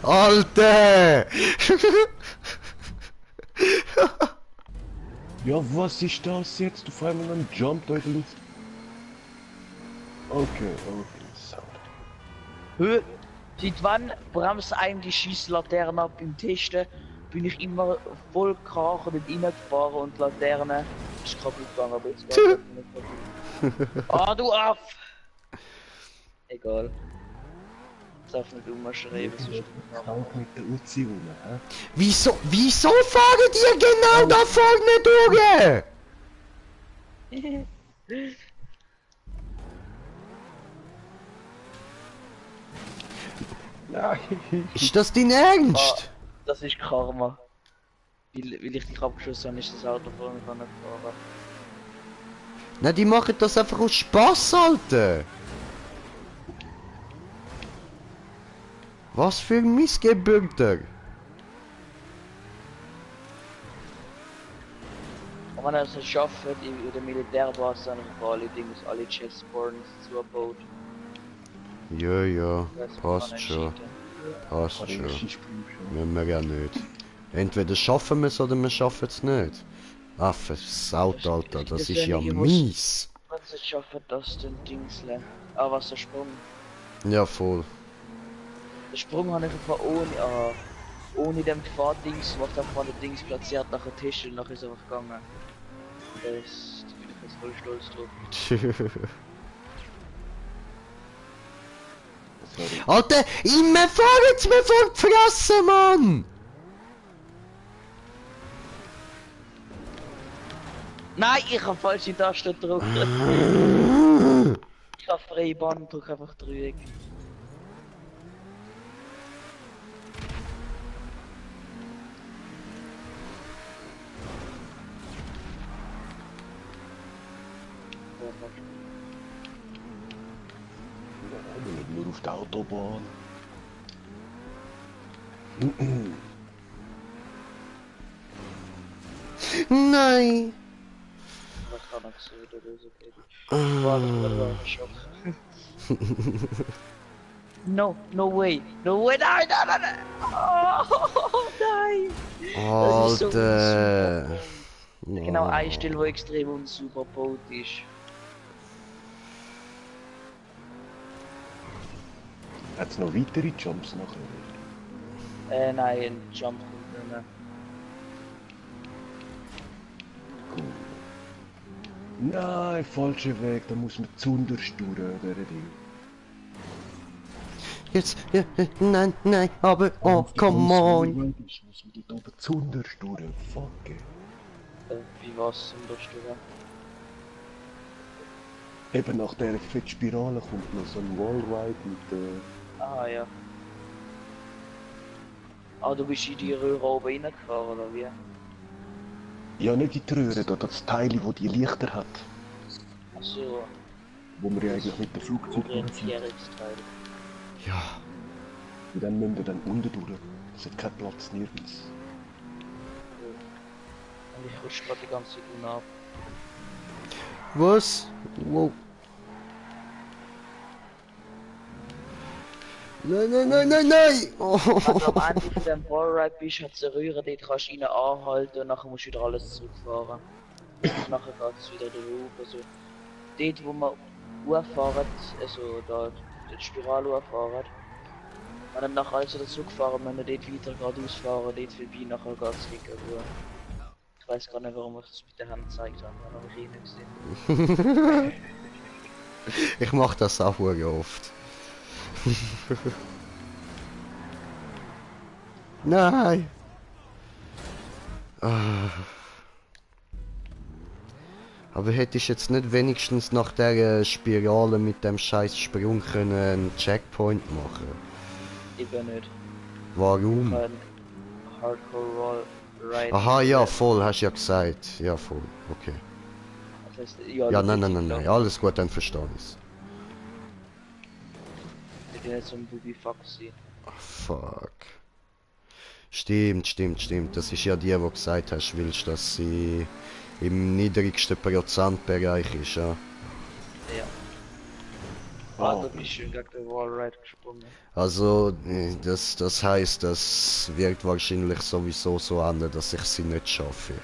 Alter! Ja, was ist das jetzt? Auf einmal ein Jump da links. Okay, Sound. Seit wann bremst eigentlich Schießlaterne ab im Testen? Bin ich immer voll krachend reingefahren und die Laterne ist kaputt gegangen, aber jetzt geht nicht kaputt. Ah, du Aff! Egal. Jetzt darf nicht umschreiben, sonst Auch mit der Uzi rum, hä? Wieso fahren die genau da vorne durch? Nein. Ist das dein Ernst? Das ist Karma. Weil ich dich abgeschossen habe, ist das Auto vor mir gefahren. Na, die machen das einfach aus Spaß, Alter. Was für ein Missgebürger. Und wenn er es schafft, in der Militärbasis dann alle Dinge, alle Chessboards zugebaut. Ja, passt schon. Passt schon. Müssen wir ja nicht. Entweder schaffen wir es oder wir schaffen es nicht. Ah, versaut, Alter, das ist ja mies. Wenn sie es schaffen, das den Dingsle. Ah, was der Sprung. Ja, voll. Der Sprung habe ich einfach ohne dem Fahrdings, was da vorne Dings platziert, nach der Tisch und nachher ist er einfach gegangen. Da bin ich jetzt voll stolz drauf. Alter, immer fahren jetzt mir vor die Fresse, Mann! Nein, ich habe falsche Taste gedrückt. Ich habe freie Bahn und drücke einfach Dreieck. Nur auf der Autobahn. Nein! Ich kann nicht sehen, das ist okay. War ein Schock. No way, nein! Oh, nein! Das ist so Alter! unsuper. Genau eine Stelle, wo extrem unsuper gebaut ist. Hat es noch weitere Jumps nachher? Nein, ein Jump kommt nicht mehr. Cool. Nein, falscher Weg, da muss man zunderst durch, oder Ding. Jetzt, ja, nein, aber, oh, come on! Muss man dort oben zunderst durch, fuck it. Wie was zunderst du? Eben nach der Fettspirale kommt noch so ein Wallride mit Ah ja. Ah, du bist in die Röhre oben reingefahren, oder wie? Ja, nicht in die Röhre, da das Teil, wo die Lichter hat. Achso, Wo man ja eigentlich mit dem Flugzeug fliegt. Orientierungsteil. Ja. Und dann müssen wir dann unten durch. Es hat keinen Platz nirgends. Und ich rutsche gerade die ganze Zeit unten ab. Was? Wow. Nein! Oh. Also am Ende von dem Wallride bist, hat es eine Röhre, dort kannst du rein anhalten und nachher musst du wieder alles zurückfahren. Und nachher geht es wieder drauf. Also dort wo man hochfahren, also da die Spirale hochfahren, wenn dann nachher alles wieder zurückfahren, wenn wir dort weiter geradeaus fahren, dort vorbei, nachher geht es wieder runter. Ich weiß gar nicht, warum ich das mit der Hand gezeigt habe, dann habe ich nicht gesehen. Ich mach das auch oft. Nein! Ah. Aber hätte ich jetzt nicht wenigstens nach der Spirale mit dem scheiß Sprung können einen Checkpoint machen? Eben nicht. Warum? Kein Hardcore Roll Ride. Aha, ja, voll, hast du ja gesagt. Ja, voll, okay. Das heißt, ja, Ja, nein, alles gut, dann verstehe ich's. Ich bin jetzt so ein Bubifuck sehen. Fuck. Stimmt. Das ist ja die gesagt hast, willst, dass sie im niedrigsten Prozentbereich ist, ja. Ja. Oh, Ah, da bist du schön gegen den Wallride gesprungen. Also, das heisst, das wird wahrscheinlich sowieso so enden, dass ich sie nicht schaffe.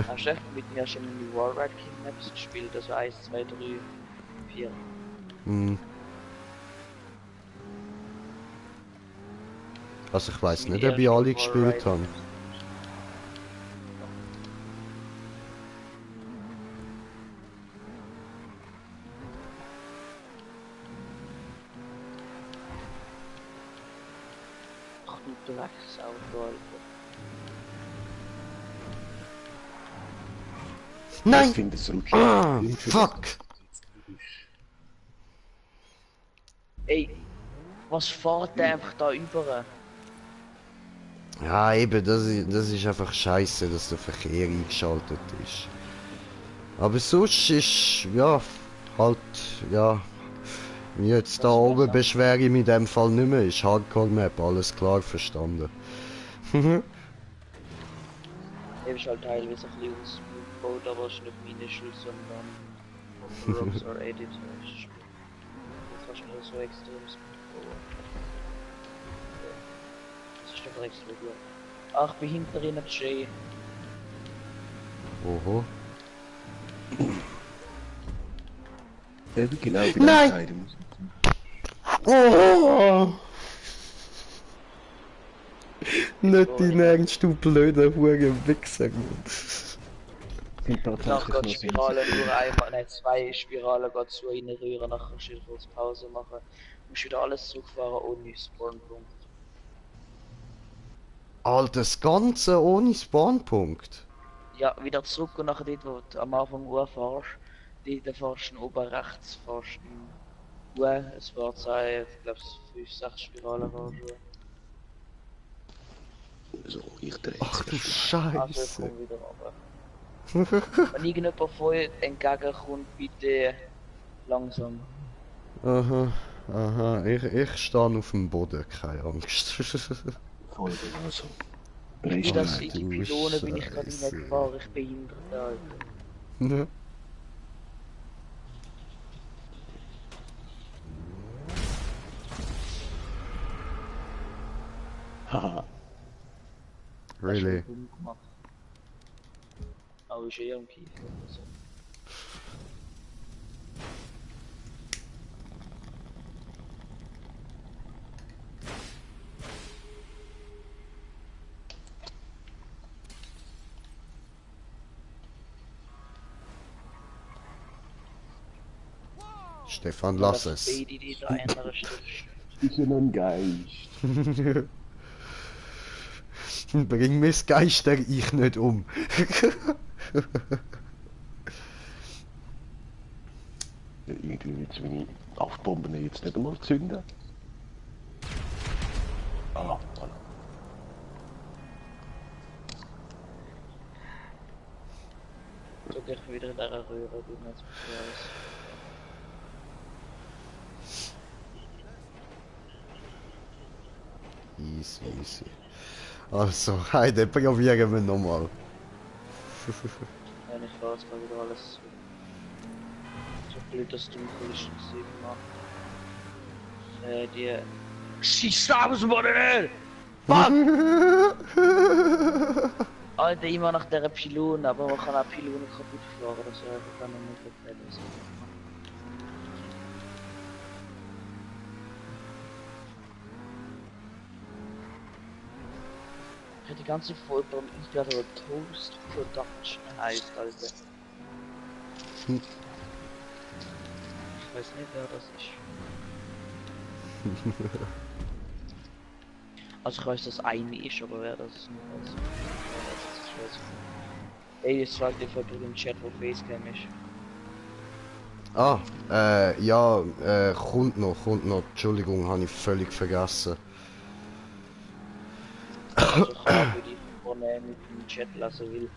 Hast du echt mit mir schon in die Wallride King Maps gespielt? Also 1, 2, 3, 4. Hm. Also ich weiß nicht, ob ich alle gespielt habe. Ach du Drecksauto, Alter. Ich Nein! finde es rutscht. Ah, fuck! Ey, was fährt der einfach da über? Ja, eben, das ist einfach scheiße, dass der Verkehr eingeschaltet ist. Aber sonst ist, ja, halt, ja, jetzt da oben beschwere ich mich in dem Fall nicht mehr, ist Hardcore-Map, alles klar verstanden. Der ist halt teilweise ein bisschen ausgebaut, aber es ist nicht meine Schuld, sondern Rocks or Editor. Das war schon so extrem smooth. Das ist doch extra gut. Ach, ich bin hinter ihnen, Jay. Oho. Genau wie Nein! Seite muss. Oh! Nicht dein Ernst, du blöder Wichser. Sind Danach tatsächlich geht noch die Spirale nur einmal, nein, 2 Spiralen geht zu reinrühren, nachher kannst du wieder kurz Pause machen. Musst wieder alles zurückfahren ohne Spawnpunkt. Alter, das Ganze ohne Spawnpunkt. Ja, wieder zurück und nachher dort, wo du am Anfang fährst, dort fährst du oben rechts, fährst du es wird sein, ich glaube 5, 6 Spiralen fahrst du. So, ich drehe Ach du Also ich Scheiße. komm wieder runter. Wenn irgendjemand voll entgegenkommt, bitte langsam. Aha, ich stehe auf dem Boden, keine Angst. voll genauso. Ist das in du die Pylone bin ich gerade Scheiße. reingefahren, ich behindert, Alter. Ne? Haha. Really? Aber ist eher am Kiefer oder so. Stefan, lass Das es. Baby, die da andere Stelle. Ich bin ein Geist. Bring mir das Geister ich nicht um. Irgendwie jetzt meine Aftbomben jetzt nicht einmal zünden. Ah, voilà. So gehe ich wieder in dieser Röhre, du meinst, Easy. Also, heute probieren wir nochmal. wenn ich fahre, mal wieder alles so blöd, dass du mich gesehen machst. Die... Schieß aus, Mann! Fuck! Alter, immer nach der Pylone, aber man kann auch Pylone kaputt fahren, das ist einfach dann nicht so. Ich hätte die ganze Folge beim Imperator Toast Production heißt, Alter. Ich weiß nicht, wer das ist. Also ich weiß, dass eine ist, aber wer das ist, nicht weiß. Ich weiß nicht. Ey, jetzt fragt ihr voll im Chat, wo Facecam ist. Ah, ja, kommt noch. Entschuldigung, habe ich völlig vergessen. Also ich kann die vorne mit dem Chat lassen will.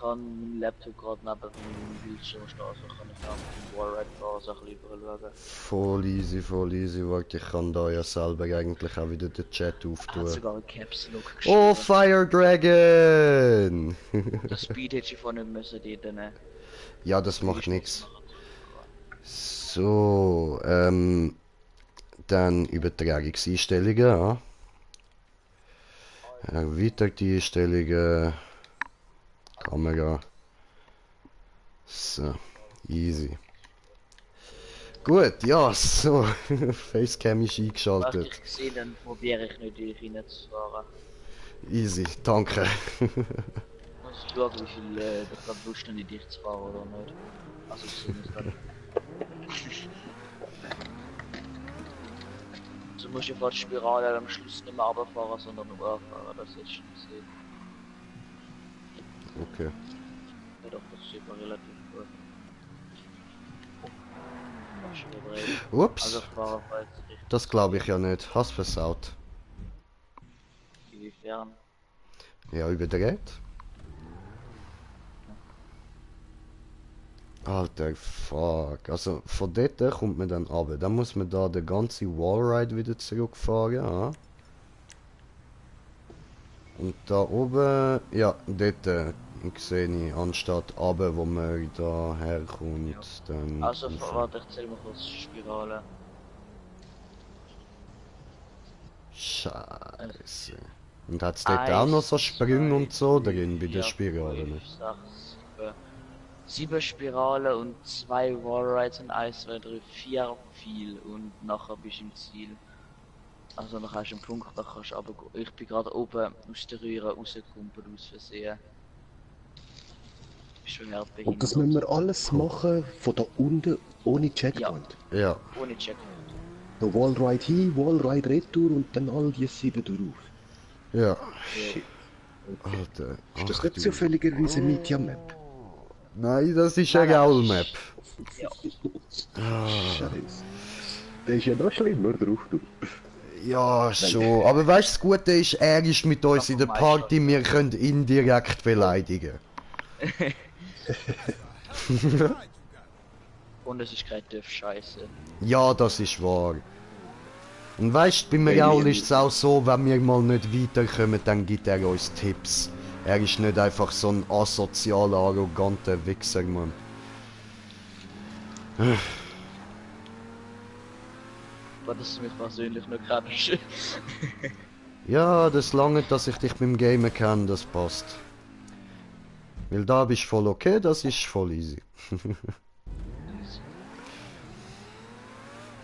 habe meinen Laptop gerade neben dem Bildschirm stehen, also kann ich auch mit dem Wallride fahren, so ein bisschen überschauen. Voll easy, warte, ich kann da ja selber eigentlich auch wieder den Chat Er hat auftun. sogar ein Caps Lock geschrieben. Oh, Fire Dragon! Das Speed hätte ich von nicht müssen dort nehmen. Ja, das macht nichts. So, dann Übertragungseinstellungen, ja. Erweiterte Einstellungen. Kamera. So, easy. Gut, ja, so. Facecam ist Was eingeschaltet. ich sehe, dann probiere ich nicht durch reinzufahren. Easy, danke. Muss ich schauen, wie viel der gerade Lust hat, dich zu fahren oder nicht. Also ich sehe es gerade. Also musst du vor der Spirale am Schluss nicht mehr runterfahren, sondern nur anfahren, das ist schon gesehen. Okay. Ja doch, das sieht man relativ gut. Mach schon wieder rein. Ups, Also fahren wir jetzt richtig. das glaube ich ja nicht. Hast versaut. Inwiefern? Ja, überdreht. Alter, fuck. Also von dort kommt man dann runter. Dann muss man da den ganzen Wallride wieder zurückfahren. Ja. Und da oben, ja, dort sehe ich, anstatt runter, wo man da herkommt, dann... Also rauf. warte, ich zähl mal kurz Spirale. Scheiße. Und hat's dort auch noch so Sprünge und so drin bei der Spirale? 7 Spirale und 2 Wallrides und 1, 2, 3, 4 viel und nachher bist du im Ziel. Also nachher hast du einen Punkt, da kannst du aber ich bin gerade oben aus der Röhre rausgekumpelt aus Versehen. Bist schon hart behindert. Und das müssen wir alles machen von da unten ohne Checkpoint. Ja. Ohne Checkpoint. So Wallride hin, Wallride retour und dann all die 7 durch. Ja. Shit. Alter. Ist das ach nicht du- zufälligerweise Media Map? Nein, das ist eine Gaul-Map. Ja. Scheiße. Der ist ja noch schlimmer drauf, du. Ja, schon. Aber weißt du, das Gute ist, er ist mit uns in der Party, wir können ihn direkt beleidigen. Und es ist kein Dörf Scheiße. Ja, das ist wahr. Und weißt du, bei Raul ist es auch so, wenn wir mal nicht weiterkommen, dann gibt er uns Tipps. Er ist nicht einfach so ein asozialer, arroganter Wichser, Mann. Aber dass du mich persönlich nicht kennst. Ja, das lange, dass ich dich beim Gamen kenne, das passt. Weil da bist du voll okay, das ist voll easy.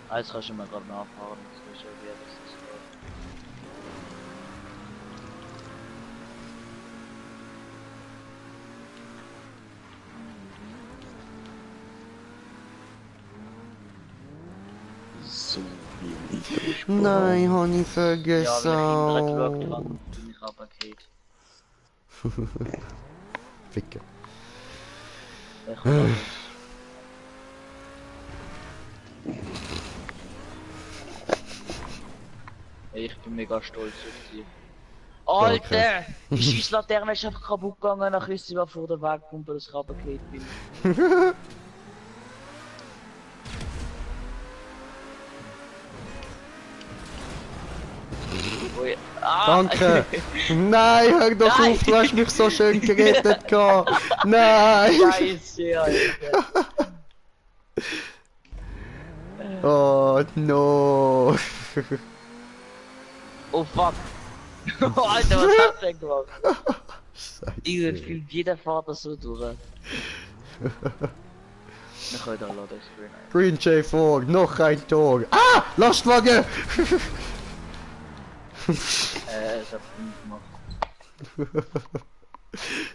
Eins kannst du mir gerade nachfahren, das ist ja wie das ist. So viel Nitro. Nein, hab ich Ja, wenn ich vergessen. hinterher geschaut habe, bin ich runtergefallen. Ficken. Ich kann Ich bin mega stolz auf dich. Alter! Die Schießlaterne ist einfach kaputt gegangen, nachher ist sie mal vor der Wegpumpe, dass ich runtergefallen bin. Ui. Ah! Danke! Nein, hör doch Nein. auf, du hast mich so schön gerettet gehabt! Nein! Scheiße, Alter. Oh no! Oh fuck. Alter, was hat der gemacht? Ich Scheiße. filmt jeder Vater so durch. Ich kann da laden, Screen ein. Green J4, noch ein Tor! Ah! Lastwagen! Ich hab 5 gemacht.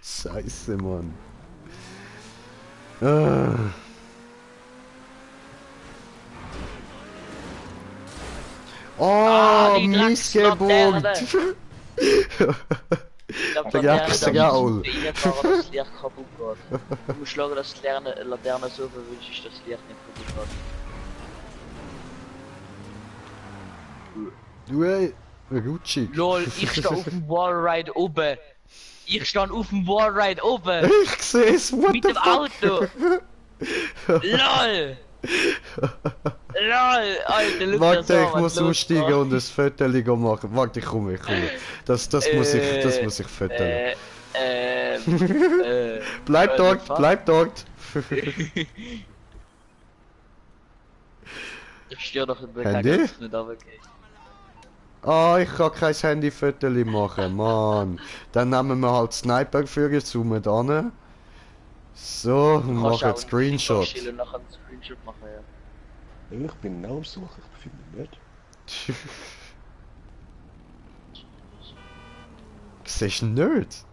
Scheiße, Mann. Ah. Oh, die Missgeburt! Ich glaub, Der Laterne, Gax da Gaul. musst du reinfahren, dass das Licht kaputt geht. Du musst schauen, dass die Laterne so verwünscht ist, dass das Licht nicht kaputt geht. Du ey, rutschig. LOL, ich stehe auf dem Wallride oben. Ich stand auf dem Wallride oben. Ich seh's, what Mit the dem fuck? Auto. LOL! LOL! Alter, look Warte, das an, ich was muss los aussteigen war. und ein Foto machen. Warte, ich komme. Das muss ich fotografieren. Bleib dort, bleib dort. Ich stehe doch in der Handy? Kacke, nicht runtergehen. Ah, ich kann kein Handy-Foto machen, Mann. Dann nehmen wir halt Sniper für zoomen an. So, und machen einen Screenshot. Und nachher einen Screenshot machen, ja. Ich bin genau am Suchen, ich finde ihn nicht. Siehst du nicht?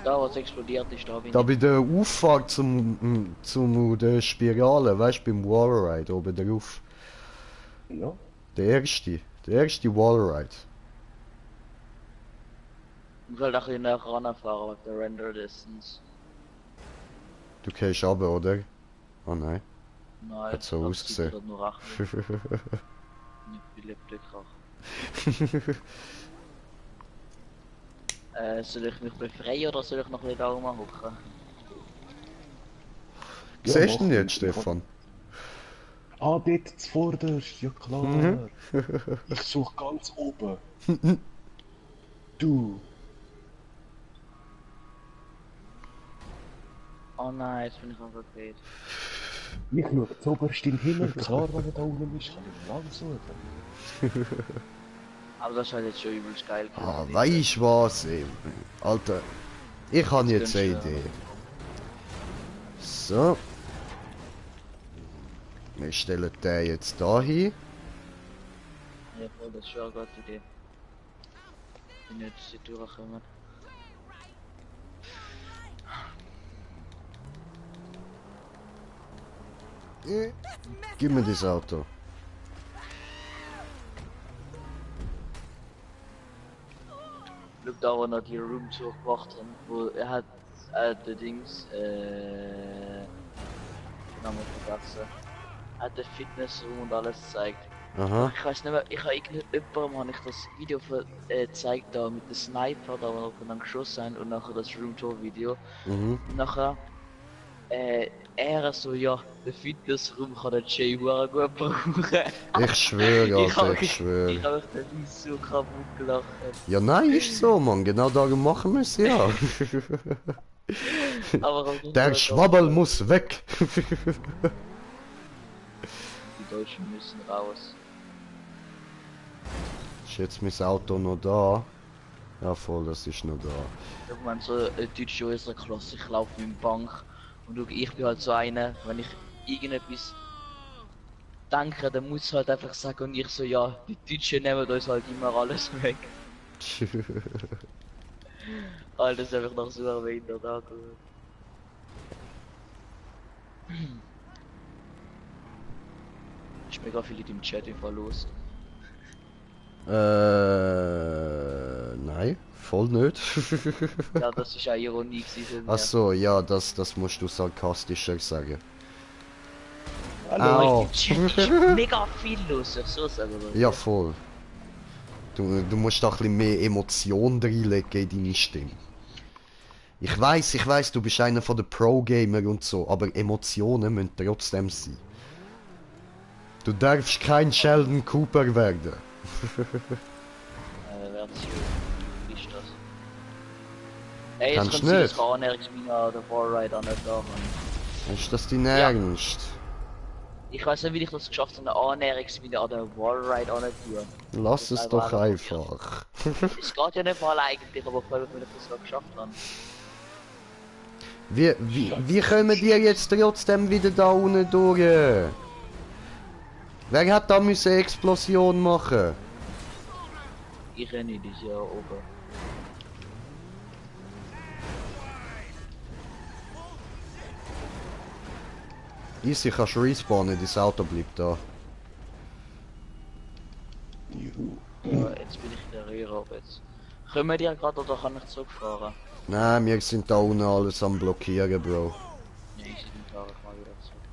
Da, was explodiert ist, da bin Da bei der Auffahrt zum der Spirale, weißt du, beim Wallride oben drauf. Ja. Der erste Wallride. ich muss halt ein bisschen näher ranfahren, mit der Render Distance. Du gehst runter, oder? Oh nein. Nein, Hat so das sieht ausgesehen. nur Rachen. Nicht beliebte Krach. Soll ich mich befreien oder soll ich noch ein bisschen da rumhocken? Siehst du ihn jetzt, Stefan? Ah, dort zuvorderst, ja klar. Ich suche ganz oben. Du. Oh nein, jetzt bin ich einfach geht. Ich schaue zuoberst in den Himmel, klar, wenn er da unten ist, kann ich lang suchen. Aber das ist halt jetzt schon übelst geil. Ah, weißt du was, ey? Alter, ich habe jetzt eine Idee. So. Wir stellen den jetzt da hin. Ja, voll, das ist schon eine gute Idee. Bin nicht, dass sie durchkommen. Gib mir das Auto. Schau da, wo er die Room zugemacht hat, wo er hat der Dings, Namen vergessen. Er hat den Fitnessroom und alles gezeigt. Aha. Ich weiß nicht mehr, ich habe irgendjemandem habe ich das Video gezeigt da mit dem Sniper, da wo wir dann geschossen haben und nachher das Room Tour Video. Mhm. Und nachher er so, ja, der Fitnessroom kann der Jay gut brauchen. Ich schwöre, Alter, ich schwöre. Ich habe mich so kaputt gelacht. Ja, nein, ist so, Mann. Genau darum machen wir es ja. Aber Der Schwabbel muss weg. Die Deutschen müssen raus. Ist jetzt mein Auto noch da? Ja, voll, das ist noch da. Ich meine, so eine deutsche unserer Klasse, ich laufe in die Bank und schau, ich bin halt so einer, wenn ich irgendetwas denke, dann muss ich halt einfach sagen und ich so, ja, die Deutschen nehmen uns halt immer alles weg. Alter, das ist einfach noch so erwähnt, da ist mega viel in dem Chat im Fall los. Nein, voll nicht. Ja, das ist eine Ironie gewesen. Ach so, ja, das musst du sarkastischer sagen. Hallo, im Chat ist mega viel los, ich so sagen. Ja, voll. Du musst da ein bisschen mehr Emotion reinlegen in deine Stimme. Ich weiß, du bist einer von den Pro-Gamer und so, aber Emotionen müssen trotzdem sein. Du darfst kein Sheldon Cooper werden. Wie ist das? Ey, jetzt Kannst kommt sie nicht. das Ernährungsmine oder Wallrider nicht da. Ist das dein Ja. Ernst? Ich weiß nicht, wie ich das geschafft habe, eine Ernährungsmine an der Wallride anzutun. Lass Das es ist doch einfach- einfach. Es geht ja nicht mal eigentlich, aber ich freue mich, wenn ich das noch geschafft habe. Wie kommen die jetzt trotzdem wieder da unten durch? Wer hat da müssen Explosion machen? Ich renne dieses Jahr oben. Easy, kannst du respawnen, dein Auto bleibt da. Juhu. Ja, jetzt bin ich in der Röhre, aber jetzt. Können wir die gerade oder kann ich zurückfahren? Nein, wir sind da unten alles am blockieren, Bro. Ja, ich fahre ich mal wieder zurück.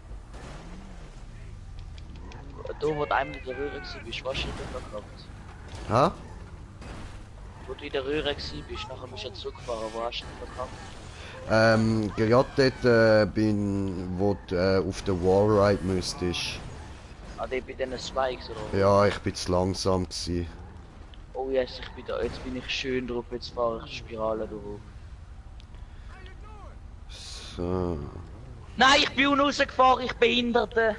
Da, wo du einmal in der Röhre bist, was steht da gehabt? Ha? Wo du in der Röhre gsi bist, nachher bist du ja zurückgefahren, wo hast du denn verkackt? Gerade dort wo du auf der Wallride müsstest. Ah, der bei diesen Spikes oder? Ja, ich bin zu langsam gsi. Oh yes, ich bin da, jetzt bin ich schön drauf, jetzt fahre ich die Spirale durch. So. Nein, ich bin rausgefahren, ich Behinderte!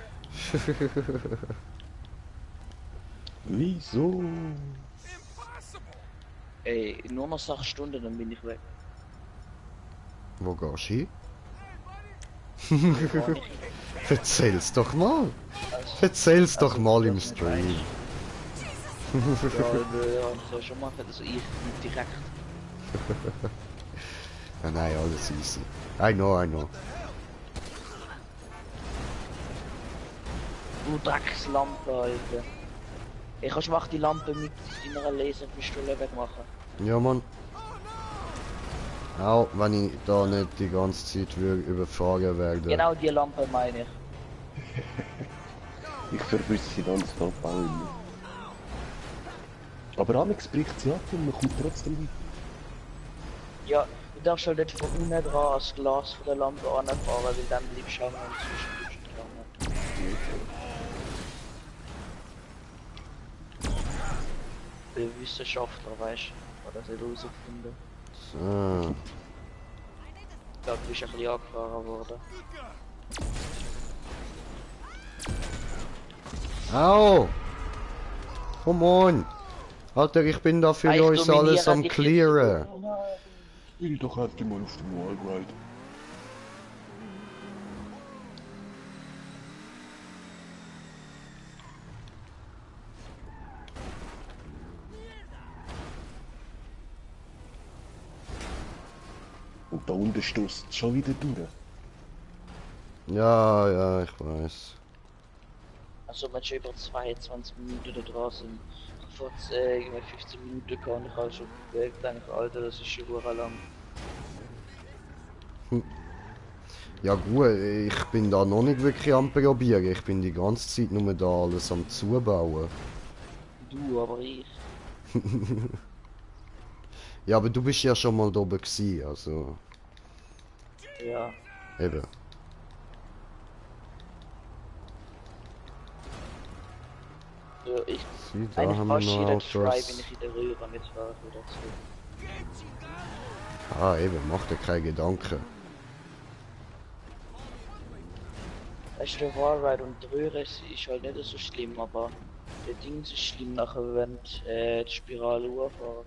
Wieso? Ey, nur noch 6 Stunden, dann bin ich weg. Wo gehst du hin? Erzähl's doch mal! Erzähl's doch mal im Stream. Ja, so schon machen, also ich nicht direkt. Ja, nein, alles easy. I know. Du Dreckslampe, Alter. Ich kannst du die Lampe mit deiner Laserpistole wegmachen. Ja, Mann. Auch wenn ich da nicht die ganze Zeit überfahren werde. Genau die Lampe meine ich. Ich verwüsse sie nonstop auch immer. Aber Alex bricht sie ab und man kommt trotzdem weiter. Ja, du darfst halt nicht von unten dran das Glas von der Lampe anfahren, weil dann bleibst du hängen und zwischendurch dran. Der Wissenschaftler, weißt du, hat das nicht herausgefunden. So. Ich glaube, du bist ein bisschen angefahren worden. Au! Come on! Alter, ich bin da für Ich uns dominiere alles am dich jetzt. clearen. Ich will doch einfach mal auf dem Wallride. Und da unten stößt es schon wieder durch. Ja, ich weiß. Also wenn schon über 22 Minuten da draußen vor 15 Minuten kann ich auch schon bewegt, denke Alter, das ist schon sehr lang. Ja gut, ich bin da noch nicht wirklich am probieren. Ich bin die ganze Zeit nur da alles am zubauen. Du, aber ich. Ja, aber du bist ja schon mal da oben gewesen, also... Ja. Eben. Ja, ich. Sieh, da Eigentlich haben wir fast noch jeder Try, Autos. wenn ich in der Röhre mitfahre wieder zurück. Ah, eben, mach dir keine Gedanken. Weißt du, der Wallride und die Röhre ist halt nicht so schlimm, aber der Ding ist schlimm nachher, wenn die Spirale hochfährt.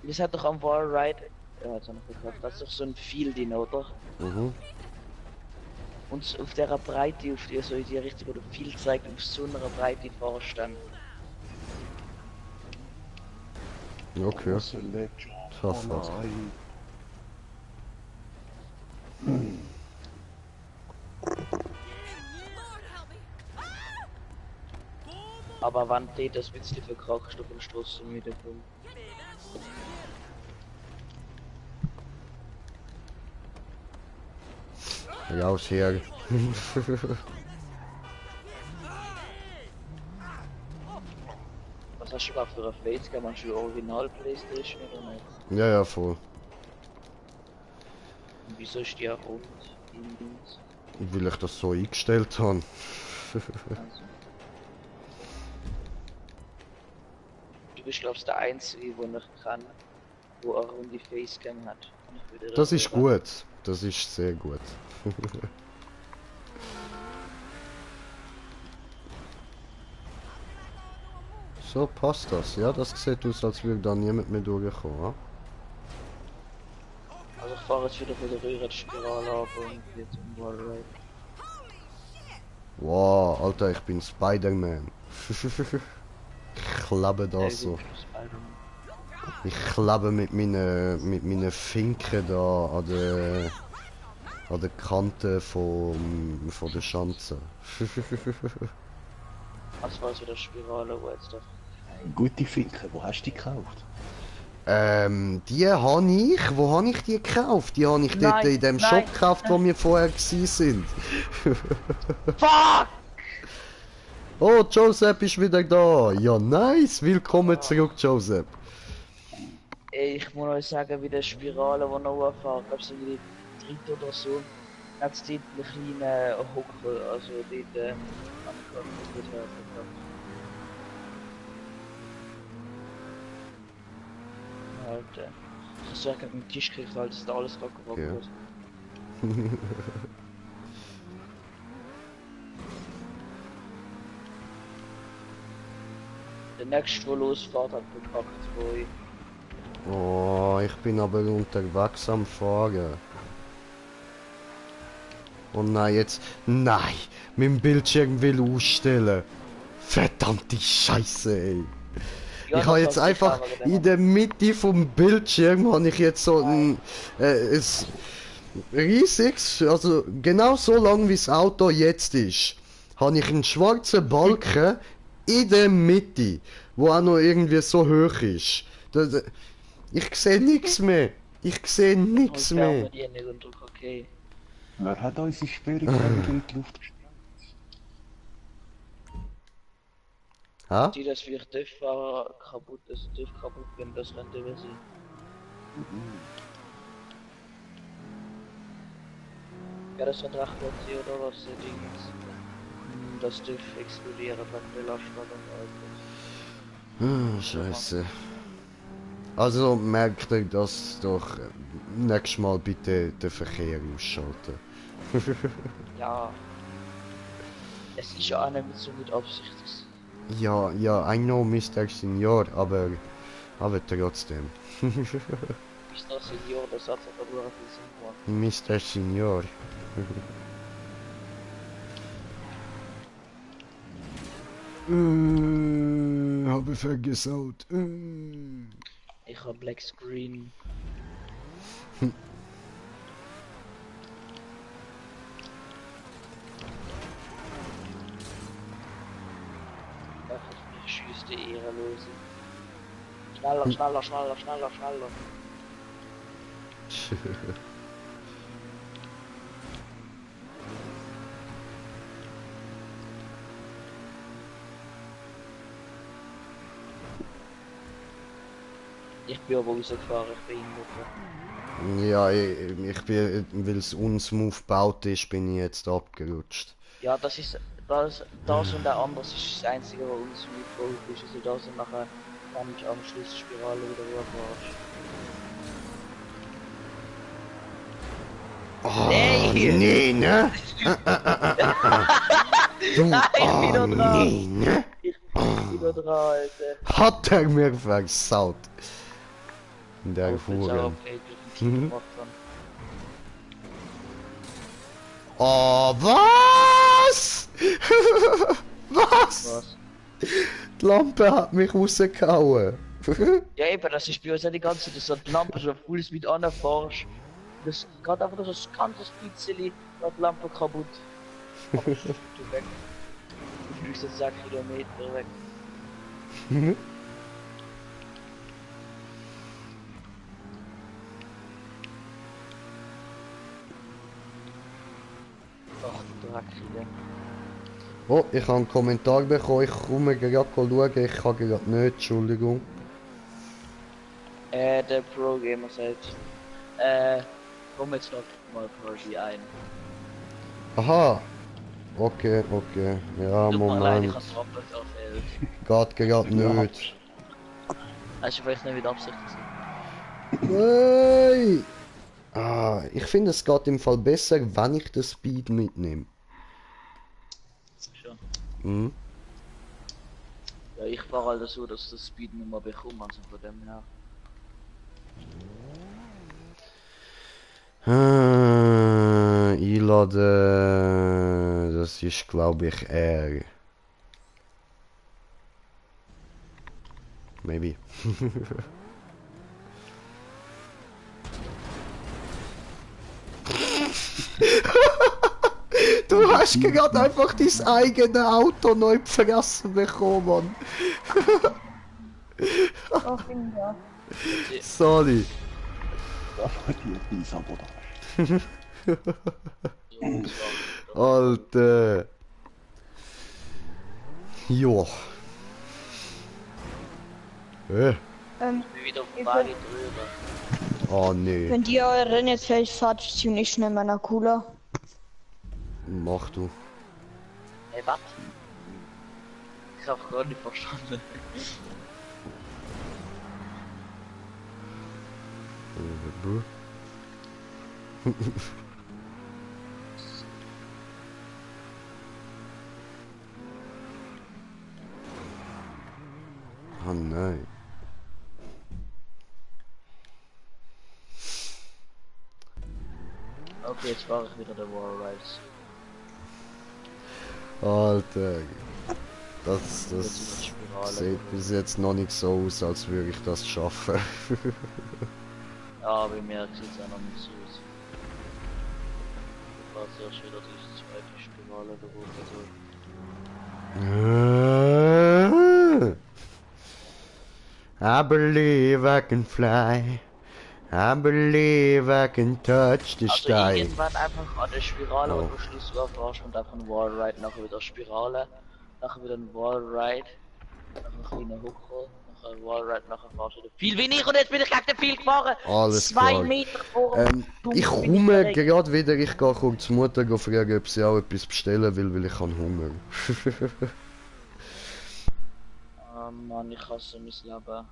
Es hat doch am Wallride, ja, jetzt habe ich gesagt, das ist doch so ein Field in, oder? Mhm. Und auf der Breite, auf die, so in die Richtung, wo der Field zeigt, auf so einer Breite fahrst dann. Okay. Was ein Legend. Das war's. nein. Aber wann geht das bisschen verkracht auf den Stoß zum Mittelpunkt? Raus her. Was hast du überhaupt für eine Facecam? Hast du Original Playstation oder nicht? Ja, voll. Und wieso ist die auch rot? Im Dings? Weil ich das so eingestellt habe. Also. Du bist glaubst der Einzige, wo ich kann, wo eine runde Facecam hat. Und ich würde Das ist rüber- gut. Das ist sehr gut. So passt das. Ja, das sieht aus, als würde da niemand mehr durchkommen. Ja? Also ich fahre jetzt wieder von der Röhre die Spirale ab und jetzt im Wallride. Wow, Alter, ich bin Spider-Man. Ich klappe da so. Ich klappe mit meinen Finken da an der Kante von der Schanze. Das war wieder Spirale, wo jetzt doch. Gute Finken, wo hast du die gekauft? Die habe ich. Wo habe ich die gekauft? Die habe ich dort Nein, in dem nein. Shop gekauft, wo wir vorher gewesen sind. Fuck! Oh, Joseph ist wieder da. Ja, nice. Willkommen zurück, Joseph. Ich muss euch sagen, wie der Spirale, die noch fährt, ich glaube, so wie die dritte oder so, hat es dort einen kleinen Huckel, also dort an der Karte. Halt, ich habe so gegen den Tisch gekriegt, weil das da alles gerade gerockt Ja. wird. Der nächste, der losfährt, hat verkackt, wo ich... Oh, ich bin aber unterwegs am Fahren. Oh nein, jetzt... Nein! Mein Bildschirm will ausstellen. Verdammte Scheiße, ey. Ja, Ich habe das jetzt hast du einfach aber in gedacht. der Mitte vom Bildschirm habe ich jetzt so ein riesiges, also genau so lang wie das Auto jetzt ist, habe ich einen schwarzen Balken in der Mitte, wo auch noch irgendwie so hoch ist. Ich sehe nichts mehr. Ich sehe nichts Und mehr. die nicht und drück okay. Wer hat unsere Sperre gerade wieder in die Luft gesprengt? Ha? Die, dass wir TÜV kaputt ist, TÜV kaputt gehen, das könnte wir sehen. Ja, das hat recht passiert, oder was die Dings. Das TÜV explodiert wegen der Lastwagen. Scheiße. Also merkt ihr das doch nächstes Mal bitte den Verkehr ausschalten. Ja. Es ist ja auch nicht so mit Absicht. Ja, I know Mr. Senior, aber trotzdem. Bis das Senior, das hat aber nur viel Sinn gemacht. Mr. Senior. Habe vergesaut. Ich hab Black Screen. Ach, ich schieße die Ehrenlose. Schneller, schneller, schneller, schneller, schneller. Ich bin aber rausgefahren, ich bin hingefahren. Ja, ich bin, weil es unsmooth gebaut ist, bin ich jetzt abgerutscht. Ja, das ist das und der anders ist das einzige, was uns mit Gold ist. Also das und nachher kann ich am Schluss Spirale wieder rüberfahren. Oh, Nee! nee, ne? Du, Nein, ich bin oh, noch dran. nee, ne? Ich bin wieder dran, Alter. Hat er mir versaut. Der Ich bin Vogel. sauer, okay, ich bin gemacht haben. Oh, was? Was? Was? Die Lampe hat mich rausgehauen. Ja eben, das ist bei uns ja die ganze Zeit, dass die Lampe so voll ist mit anfährst. Das geht einfach nur so ein ganzes bisschen, geht die Lampe kaputt. Aber du weg. Du fliegst jetzt 6 Kilometer weg. Ach, du Dreckige. Oh, ich habe einen Kommentar bekommen, ich komme gerade schauen, ich kann gerade nicht, Entschuldigung. Der Pro-Gamer sagt, komm jetzt noch mal Party ein. Aha. Okay, okay. Ja, Tut mir leid, ich Moment. hab's doppelt erfehlt. Geht gerade nicht. Hast du vielleicht nicht mit Absicht gesehen? Nein! Ah, ich finde es geht im Fall besser, wenn ich den Speed mitnehme. Schon. Mhm. Ja, ich fahre halt so, dass das Speed nicht mehr bekomme, also von dem her. Einladen, das ist glaube ich R. Maybe. Du hast gerade einfach dein eigenes Auto neu vergessen bekommen, Mann. Oh, vielen Dank. Sorry. Das war die Sabotage. So, das war Alter. Jo. Bin wieder auf Ich Bali find- drüber. Oh nee, Wenn ihr euer Rennen jetzt fertig fahrt, ziemlich schnell meiner Cooler. mach du. Hey, was? Ich hab gar nicht verstanden. Bro. Oh nein. Okay, jetzt fahre ich wieder der Wall Rides. Alter. Das Jetzt über die Spirale. sieht bis jetzt noch nicht so aus, als würde ich das schaffen. Ja, bei mir sieht es auch noch nicht so aus. Ich fahre zuerst wieder diese zweite Spirale da runter. I believe I can fly. I believe I can touch the Also sky. irgendwann einfach an der Spirale, Oh. wo du Schluss fährst und einfach ein Wall Ride, nachher wieder Spirale, nachher wieder ein Wall Ride, nachher ein kleiner Hucker, nachher ein Wall Ride, nachher fahrst du wieder viel wie ich und jetzt bin ich gegen den viel gefahren. Alles 2 klar. Meter vor dem Punkt Ich bin komme direkt. gerade wieder, ich gehe kurz zur Mutter fragen, ob sie auch etwas bestellen will, weil ich habe Hunger. Mann, ich hasse mein Leben.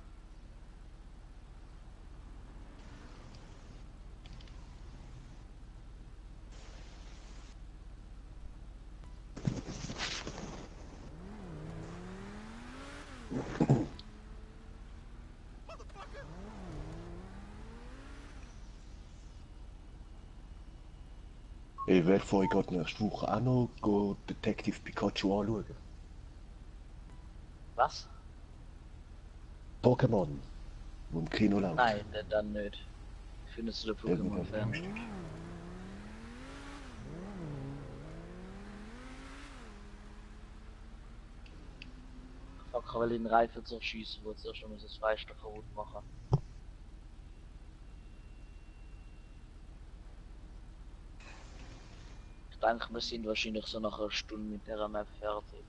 Ey, wer von euch geht nächste Woche auch noch Detective Pikachu anschauen? Was? Pokémon, wo im Kino läuft. Nein, dann nicht. Findest du den Pokémon-Fan? Ich kann den Reifen zu schießen, wo zuerst schon das Fleisch kaputt machen. Ich denke, wir sind wahrscheinlich so nach einer Stunde mit der Map fertig.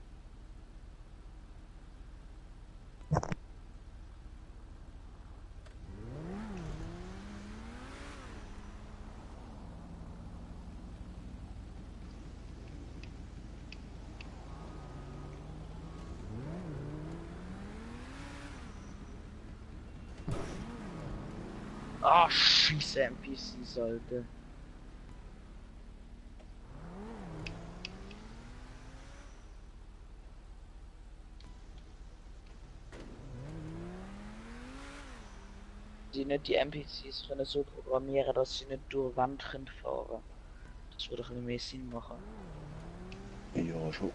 Ah, scheiße, NPCs, Alter. Die nicht die NPCs können so programmieren, dass sie nicht durch Wand können fahren. Das würde ein bisschen mehr Sinn machen. Ja, schon.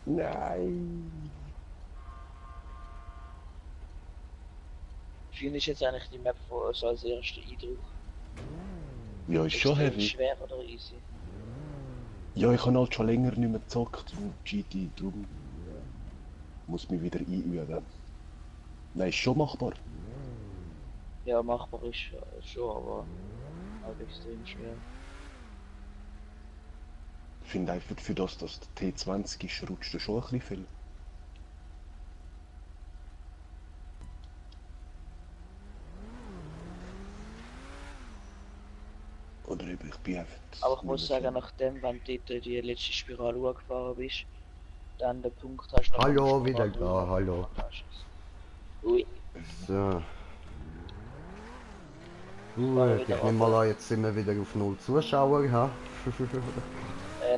Nein. Wie ist jetzt eigentlich die Map von uns als erster Eindruck? Ja, ist schon Extrem heavy. schwer oder easy? Ja, ich habe halt schon länger nicht mehr gezockt im GT, darum muss mich wieder einüben. Nein, ist schon machbar. Ja, machbar ist schon, aber halt extrem schwer. Ich finde einfach für das, dass der T20 ist, rutscht er schon ein bisschen viel. Oder eben, ich bin einfach... Aber ich muss nicht mehr sagen, nachdem, wenn du dort die letzte Spirale hochgefahren bist, dann den Punkt hast du Hallo, noch wieder da, hallo. Ui, So. Gut, ich nehme mal an, jetzt sind wir wieder auf 0 Zuschauer, ha?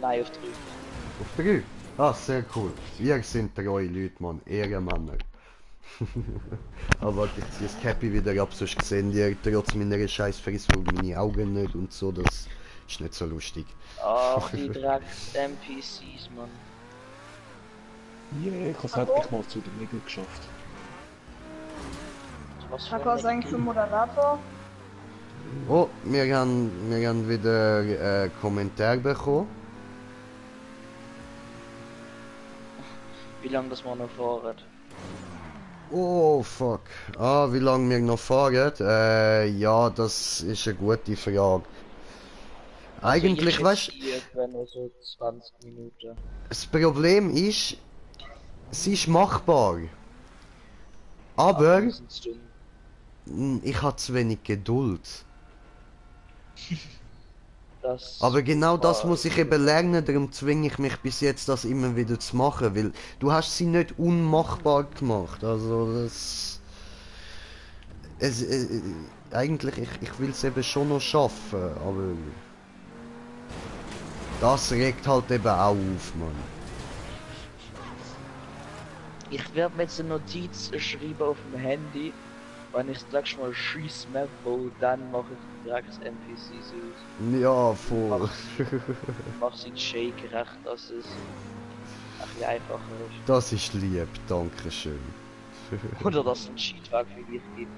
nein, auf 3. Auf 3? Ah, sehr cool. Ihr sind treue Leute, Mann. Ehrenmänner. Aber ich ziehe das Cappy wieder ab, sonst sehen die trotz meiner scheiß Fressung meine Augen nicht und so, das ist nicht so lustig. Ach, die Dreck NPCs, Mann. Yeah, ich habe es endlich mal zu den Nägeln geschafft. Was für Marco ist ein eigentlich für Moderator. Oh, wir haben wieder Kommentar bekommen. Wie lange das wir noch fahren? Oh fuck. Ah, wie lange wir noch fahren? Ja, das ist eine gute Frage. Eigentlich, also weißt du, wenn nur so 20 Minuten. das Problem ist, es ist machbar. Aber ich habe zu wenig Geduld. Aber genau das muss ich eben lernen, darum zwinge ich mich bis jetzt, das immer wieder zu machen, weil du hast sie nicht unmachbar gemacht, also das... eigentlich, ich will es eben schon noch schaffen, aber... Das regt halt eben auch auf, Mann. Ich werde mir jetzt eine Notiz schreiben auf dem Handy. Wenn ich das nächste Mal schieß Map baue, dann mache ich direkt das NPCs aus. Ja, voll. Mach sie Shake recht, dass es ein bisschen einfacher ist. Das ist lieb, danke schön. Oder dass es ein Cheatweg für dich gibt.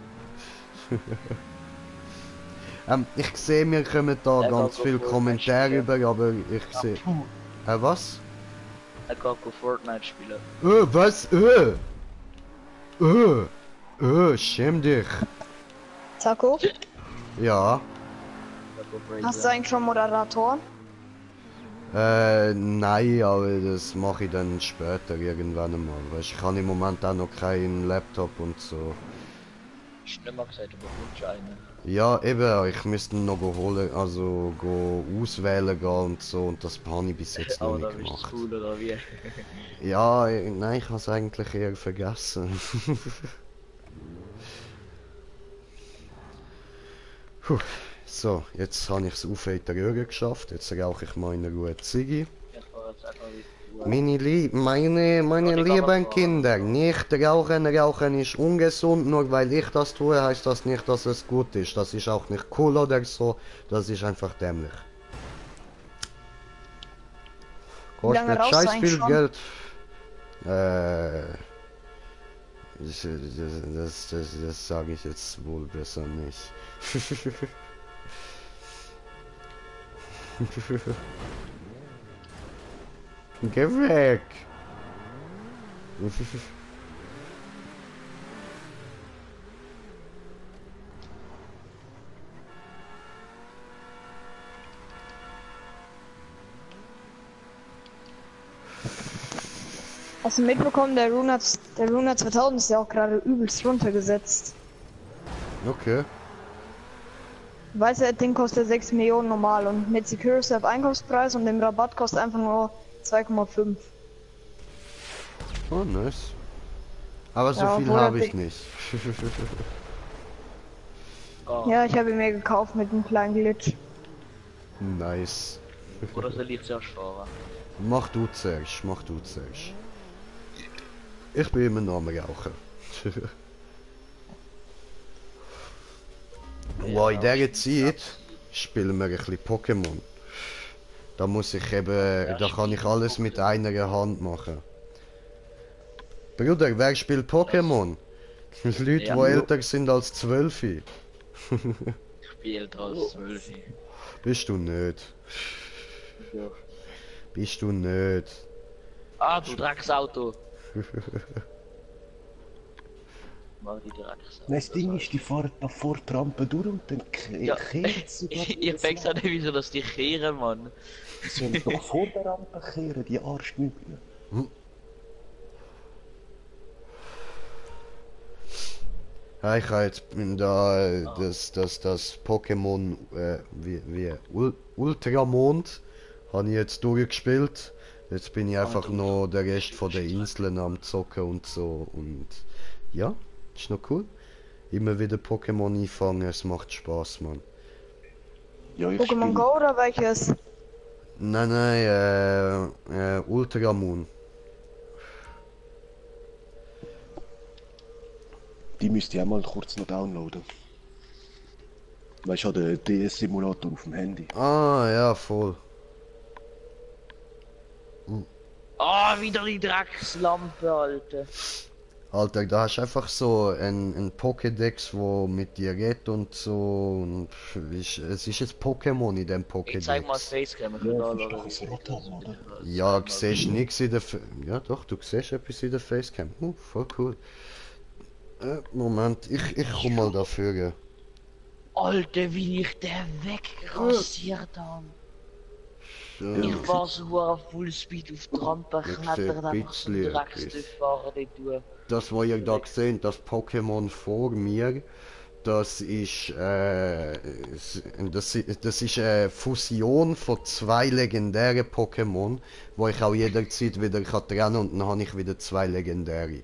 Ich sehe, wir kommen da Ja, ganz go viele Fortnite Kommentare spielen. über, aber ich sehe... was? Er kann Fortnite spielen. Was? Schäm dich. Taco, Ja. hast du eigentlich schon Moderator? Nein, aber das mache ich dann später irgendwann einmal. Weißt, ich habe im Moment auch noch keinen Laptop und so. Ich hab nicht mal gesagt, aber wünsche einen. Ja, eben, ich müsste ihn noch holen, also go auswählen gehen und so, und das habe ich bis jetzt noch Aber da nicht bist du gemacht. cool oder wie? Ja, nein, ich habe es eigentlich eher vergessen. Puh. So, jetzt habe ich es auf in der Röhre geschafft, jetzt rauche ich mal in Ruhe Ziggy. Ich fahr jetzt einfach wieder. Meine die lieben Kamera. Kinder, nicht rauchen, rauchen ist ungesund, nur weil ich das tue, heißt das nicht, dass es gut ist. Das ist auch nicht cool oder so, das ist einfach dämlich. Wie lange Kostet rauchst du scheiß eigentlich viel schon? Geld. Das sage ich jetzt wohl besser nicht. Geh weg! Hast du mitbekommen, der Runa 2000 ist ja auch gerade übelst runtergesetzt. Okay. Weißt du, das Ding kostet 6 Millionen normal und mit Security auf Einkaufspreis und dem Rabatt kostet einfach nur 2,5. Oh, nice. Aber so Ja, viel obwohl habe er ich nicht. Oh. Ja, ich habe ihn mir gekauft mit einem kleinen Glitch. Nice. Oder soll ich zuerst fahren? Mach du zuerst, mach du zuerst. Ich bin immer noch am Rauchen. Wow, in dieser Zeit spielen wir ein bisschen Pokémon. Da muss ich eben, da kann ich alles mit einer Hand machen. Bruder, wer spielt Pokémon? Leute, Ja. die älter sind als 12. Ich bin älter als 12. Bist du nicht. Ja. Bist du nicht. Ah, du Drecksauto! Mach die Drecksauto. Nein, das Ding ist, die fahren da vor die Rampe durch und dann Ja. kehren sie da Ich fäng's auch nicht, wieso dass die kehren, Mann. Die sollen doch vor der Rampe kehren, die Arschknüppel. Ja, ich habe jetzt da das Pokémon Ultramond habe ich jetzt durchgespielt. Jetzt bin ich einfach noch der Rest von der Inseln am zocken und so, und ja, ist noch cool. Immer wieder Pokémon einfangen, es macht Spaß, Mann. Ja, ich Pokémon spiel- Go oder welches? Nein, Ultramoon. Die müsste ich auch mal kurz noch downloaden. Weißt du, der DS-Simulator auf dem Handy. Ah, ja, voll. Ah, wieder die Dreckslampe, Alter. Alter, da hast du einfach so ein Pokédex, wo mit dir redet und so. Und es ist jetzt Pokémon in dem Ich zeig mal Pokédex. Facecam, ich Ja, will das da ist doch ein Rotom, oder? Ja, du siehst nichts in der ja doch, du siehst etwas in der Facecam. Voll cool. Moment, ich komm mal dafür. Alter, wie ich den wegrasiert habe. So. Ich war so auf Fullspeed auf die Rampe Ich geklettert, sehe einfach so bisschen Drecksdurchfahren nicht tun. Das, was ihr da seht, das Pokémon vor mir, das ist, das ist eine Fusion von zwei legendären Pokémon, wo ich auch jederzeit wieder kann trennen und dann habe ich wieder zwei legendäre.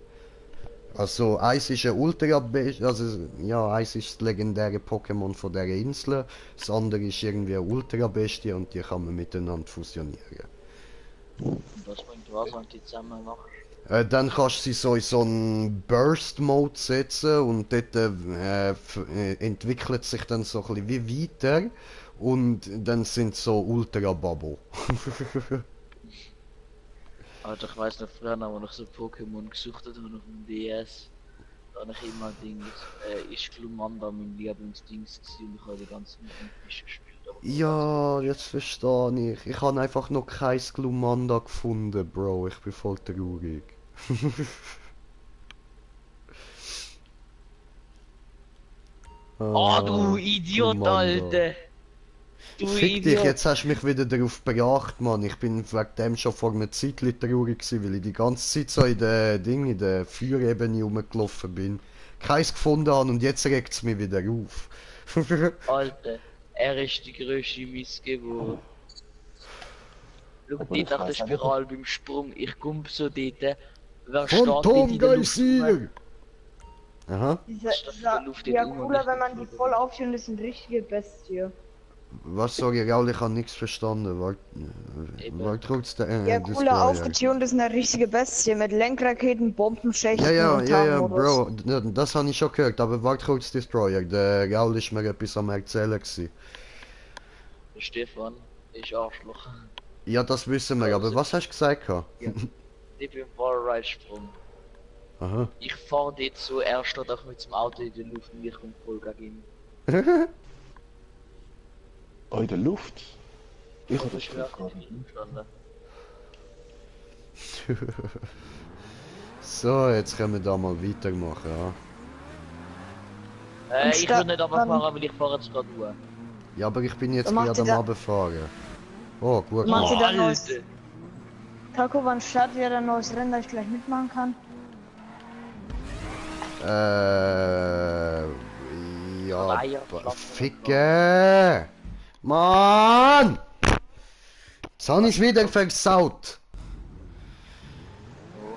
Also eins ist ein Ultra Bestie, also ja, eins ist das legendäre Pokémon von der Insel, das andere ist irgendwie eine Ultra Bestie und die kann man miteinander fusionieren. Und was bringt was, wenn die zusammen machst? Dann kannst du sie so in so einen Burst-Mode setzen und dort entwickelt sich dann so ein bisschen wie weiter und dann sind so Ultra-Bubble. Alter, ich weiss noch früher, wo ich so Pokémon gesucht habe auf dem DS, da habe ich immer Dings, ist Glumanda mein Lieblingsdings gewesen und ich habe die ganze Zeit mit dem Fisch gespielt. Aber Ja, jetzt verstehe ich. Ich habe einfach noch kein Glumanda gefunden, Bro. Ich bin voll traurig. Ah, du Idiot, Glumanda. Alter! Du Fick dich, Idiot! jetzt hast du mich wieder darauf gebracht, Mann. Ich bin wegen dem schon vor einer Zeit traurig gewesen, weil ich die ganze Zeit so in der Feuerebene rumgelaufen bin. Keins gefunden habe und jetzt regt es mich wieder auf. Alter, er ist die grösste Missgeburt. Schau Aber dort ich nach der weiss auch nicht, Spirale beim Sprung, ich komm so dort. Wer steht dort in der Luft? Phantomgeysir! Aha. Ja, cooler, wenn man die voll aufführen, das sind richtige Bestie. Was sage ich, Raul? Ich habe nichts verstanden. Warte kurz, Ja, cooler aufgetunt ist eine richtige Bestie mit Lenkraketen, Bombenschächten Ja, und Bro, Tarnmodus. das habe ich schon gehört, aber warte kurz, Destroyer. Der Raul ist mir etwas am Erzählen gewesen. Der Stefan ist Arschloch. Ja, das wissen wir, aber was hast du gesagt? Ja. Ich bin Wallride-Sprung. Aha. Ich fahr dort so, er steht auch mit dem Auto in der Luft und ich komm voll gegen ihn. Oh, in der Luft? Ich habe das Ich Gefühl wär gar nicht. gestanden. So, jetzt können wir da mal weitermachen, ja. Ich will nicht runterfahren, weil ich fahre jetzt gerade hoch. Ja, aber ich bin jetzt Macht gerade sie am da- Runterfahren. Oh, gut Macht sie gemacht. da neues... Taco, wann startet ihr ein neues Rennen, das ich gleich mitmachen kann? Ja, Eier, Ficke! Mann! Jetzt habe ich wieder versaut.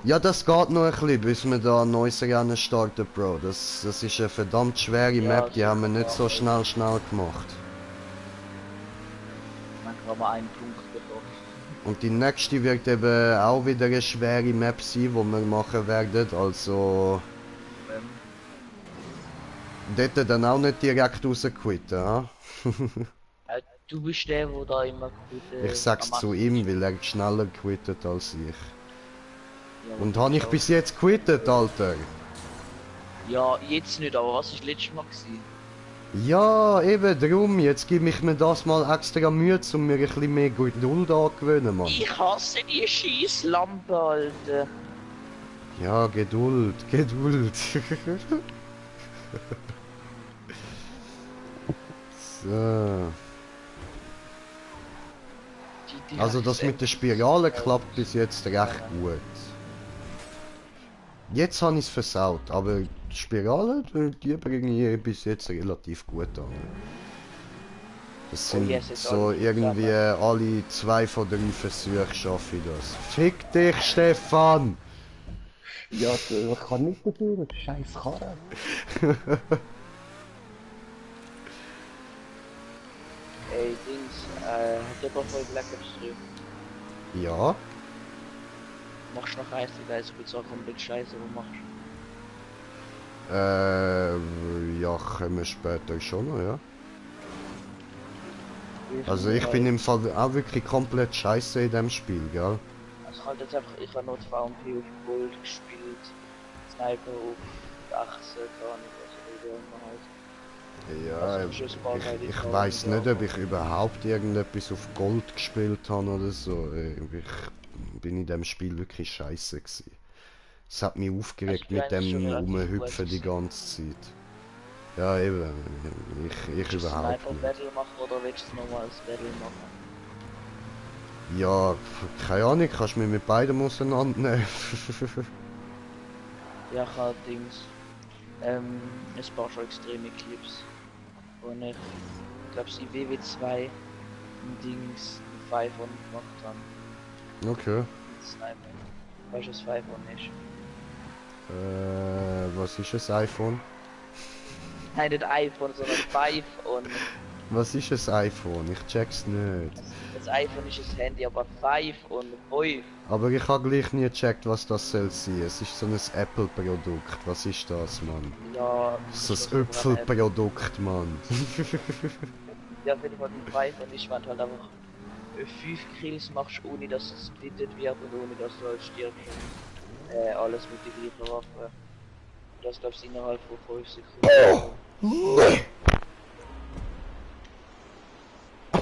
Ja, das geht noch ein bisschen, bis wir da ein neues Rennen starten, Bro. Das ist eine verdammt schwere Map, die haben wir nicht so schnell gemacht. Dann kann man einen Punkt bekommen. Und die nächste wird eben auch wieder eine schwere Map sein, die wir machen werden, also... Dort dann auch nicht direkt rausquitten, ha? Du bist der, wo da immer gut... Ich sag's zu ihm, weil er schneller quittet als ich. Ja, Und habe ich bis jetzt quittet, Alter? Ja, jetzt nicht, aber was ist letztes Mal gewesen? Ja, eben drum. Jetzt gebe ich mir das mal extra Mühe, um mir ein bisschen mehr Geduld angewöhnen, Mann. Ich hasse die Schießlampe, Alter. Ja, Geduld. So. Die Also das mit der Spirale klappt bis jetzt recht gut. Jetzt habe ich es versaut, aber die Spirale, die bringen ich bis jetzt relativ gut an. Das sind yes, jetzt so alle irgendwie alle 2 von 3 Versuche schaffe ich das. Fick dich, Stefan! Ja, ich kann nicht dafür, scheiß Karre. Ey, Dings, hat der doch voll Black Ops 3. Ja, Machst du noch eins, die Geist wird auch komplett scheiße, wo machst ja, kommen wir später schon noch, ja. du? Also ich bin im Fall auch wirklich komplett scheiße in dem Spiel, gell? Also halt jetzt einfach, ich habe noch VMP auf Gold gespielt. Sniper auf 18, gar nicht, was immer halt. Ja, Also, Schussball halt ich in weiß Augen, nicht, ob ich überhaupt irgendetwas auf Gold gespielt habe oder so. Ich bin in dem Spiel wirklich scheiße gewesen. Es hat mich aufgeregt Also, du mit hast schon dem relativ Rumhüpfen gut die ganze Zeit. Ja, eben. Ich Willst du überhaupt Sniper nicht. Battle machen oder willst du nochmal ein Battle machen? Ja, keine Ahnung, kannst du mich mit beidem auseinandernehmen. Ja, ich habe Dings. Es paar schon extreme Clips. Und ich glaube, sie WW2 ein Dings ein 5 on gemacht haben. Okay. Mit Sniper. Weißt du, was 5 on ist? Was ist ein iPhone? Nein, nicht iPhone, sondern 5 on. Was ist ein iPhone? Ich check's nicht. Das iPhone ist das Handy, aber 5 und 5. Aber ich habe gleich nie gecheckt, was das soll sein. Es ist so ein Apple-Produkt. Was ist das, Mann? Ja, So ist ein was über eine App. Äpfelprodukt, Mann. Ja, auf jeden Fall die 5 und ich fand halt einfach 5 Kills machst, ohne dass es splittet wird und ohne dass du halt stirbst. Alles mit der gleichen Waffe. Das glaubst du innerhalb von 5 Sekunden.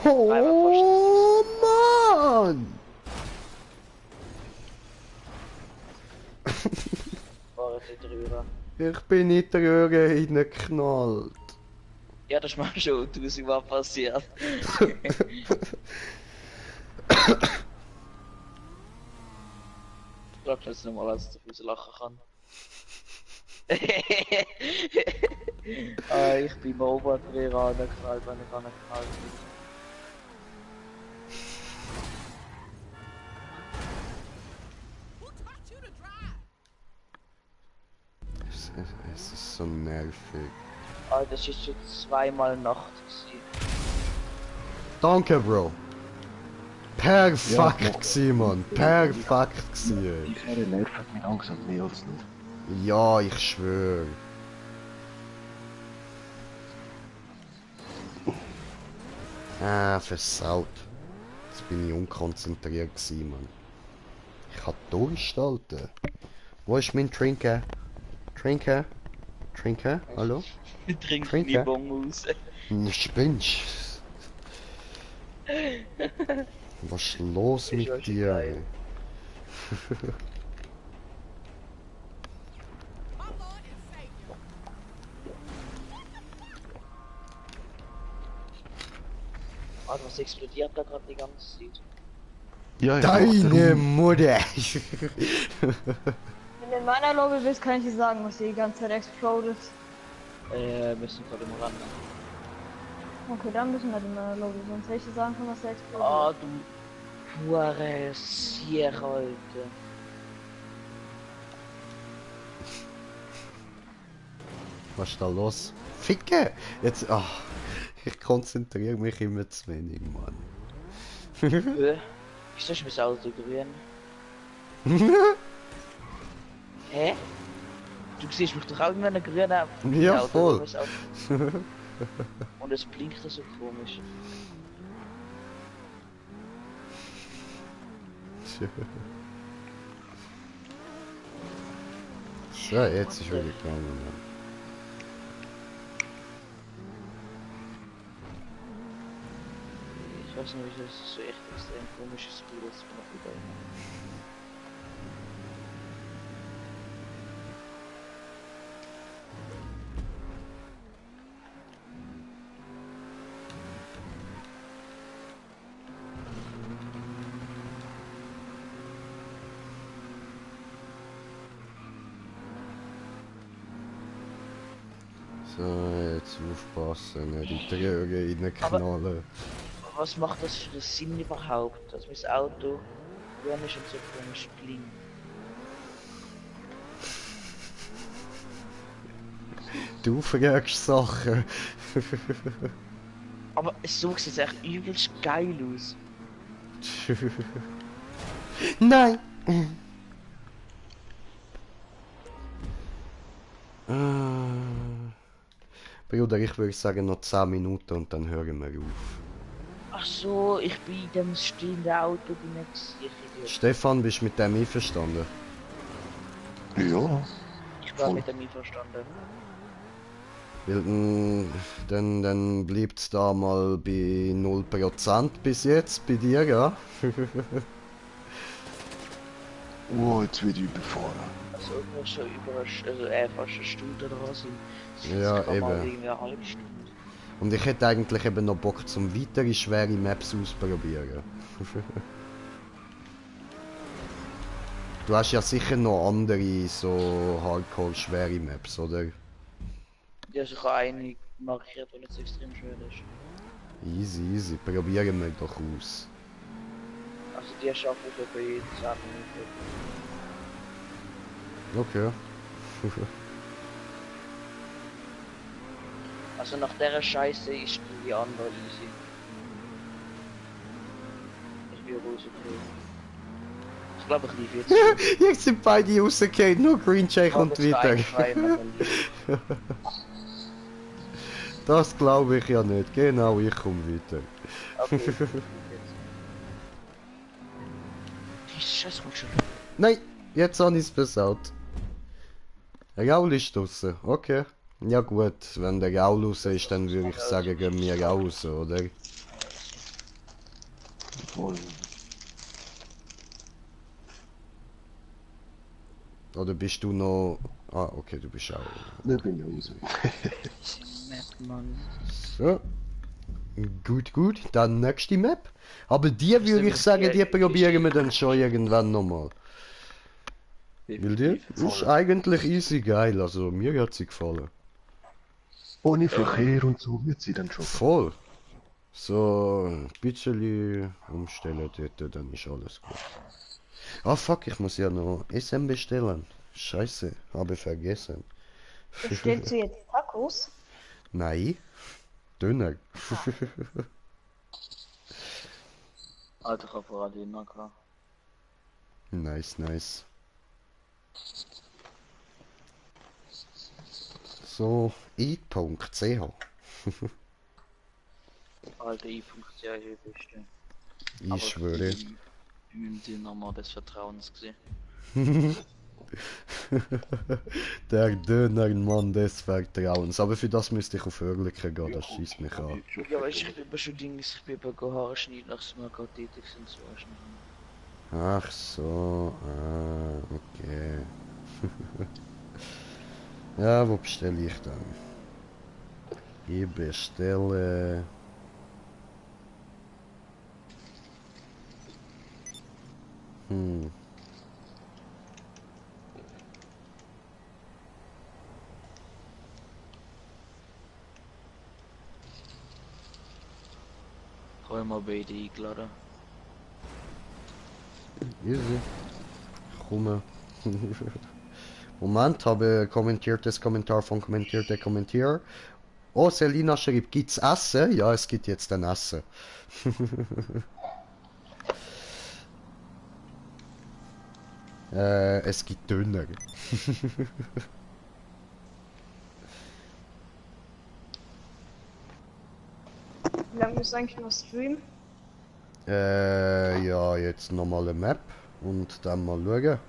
Oh Mann! War jetzt nicht drüber. Ich bin in die Röhre reingeknallt. Ja, das ist mir schon 1000-mal passiert. Ich glaube jetzt nicht mal, dass ich zu viel lachen kann. Ich bin im Oberträger angeknallt, wenn ich angeknallt bin. Es ist so nervig. Das ist schon zweimal Nacht gewesen. Danke, Bro. Perfekt Ja, gsi, Mann. Perfekt gsi. Die Fähre nervt mich langsam mehr als nicht. Ja, ich schwöre. Versaut. Jetzt bin ich unkonzentriert gsi, Mann. Ich hab Durst, Alter. Wo ist mein Trinker? Trinker? Trinker? Hallo? Ich trinke Trinken? die Bon raus. Spinnst. Was ist los Ist mit ja schon dir? geil. Warte, was explodiert da gerade die ganze Zeit? Ja, ich Deine Mutter! Wenn du in meiner Lobby bist, kann ich dir sagen, was die ganze Zeit explodet. Müssen gerade im Rand. Okay, dann müssen wir in meiner Lobby, sonst hätte ich dir sagen können, was da explodiert. Ah, du pure Sier, Alter. Was ist da los? Ficke! Jetzt, ach, ich konzentriere mich immer zu wenig, Mann. Wieso ist mein Auto grün? Hä? Du siehst mich doch auch in einem grünen Ja, Auto, voll. mein Auto. Und es blinkt so komisch. So, jetzt ist wieder gegangen. Mann. Ich weiß nicht, wieso es so echt extrem komisches Spiel ist, wenn ich wieder So, jetzt aufpassen, nicht in die Röhre reinknallen. Was macht das für einen Sinn überhaupt, dass mein Auto grün ist und so komisch blinkt? Du fragst Sachen. Aber so sieht es echt übelst geil aus. Nein! Bruder, ich würde sagen noch 10 Minuten und dann hören wir auf. Ach so, ich bin in dem stehenden Auto sicher. Stefan, bist du mit dem einverstanden? Ja. Ich Ich war mit dem einverstanden. Weil, dann bleibt's da mal bei 0% bis jetzt, bei dir, ja? Oh, jetzt wird ich überfahren. Also irgendwo schon über fast eine Stunde oder so. Ja, kann man eben. irgendwie eine halbe Stunde. Und ich hätte eigentlich eben noch Bock zum weitere schwere Maps ausprobieren. Du hast ja sicher noch andere so hardcore schwere Maps, oder? Ja, ich habe eine markiert, die nicht so extrem schwer ist. Easy, easy. Probieren wir doch aus. Also die schaffe ich bei 10 Minuten. Okay. Also nach der Scheiße ist die andere easy. Ich bin raus, okay. Ich glaube, ich lief jetzt. Jetzt sind beide rausgefallen, nur Green Jay kommt wieder. Das glaube ich ja nicht. Genau, ich komme weiter. Okay. Die Scheiße kommt schon. Nein, jetzt habe ich es versaut. Raul ist draussen, okay. Ja gut, wenn der Raul raus ist, dann würde ich sagen, gehen wir raus, oder? Voll. Oder bist du noch... Ah, okay, du bist auch... Ne, bin ich raus. Map, Mann. So. Gut, gut. Dann nächste Map. Aber die würde ich sagen, die probieren wir dann schon irgendwann nochmal. Weil die ist eigentlich easy geil, also mir hat sie gefallen. Ohne Verkehr und so wird sie dann schon. Voll. So ein bisschen umstellen dort, dann ist alles gut. Ah fuck, ich muss ja noch Essen bestellen. Scheiße, habe vergessen. Bestellst du jetzt Tacos? Nein. Döner. Alter, ich habe vorher den gehabt. Nice, nice. So, i.ch. Alter, i.ch ist die beste. Ich schwöre. Im Dynamo des Vertrauens gesehen. Der Dönermann des Vertrauens. Aber für das müsste ich auf Örliken gehen, das schießt mich an. Ja, weißt du, ich bin bei schon Dings, ich bin bei Haare schneiden, nachdem wir gerade tätig sind, so schneiden. Ach so, okay. Ja, wo bestelle ich dann? Ich bestelle... Hol mal beide eingeladen. Easy. Komme. Moment, habe kommentiertes Kommentar von kommentierte Kommentier. Oh, Selina schrieb, gibt's Essen? Ja, es gibt jetzt ein Essen. Es gibt Döner. Wie lange ist eigentlich noch Stream? Ja, jetzt normale Map und dann mal schauen.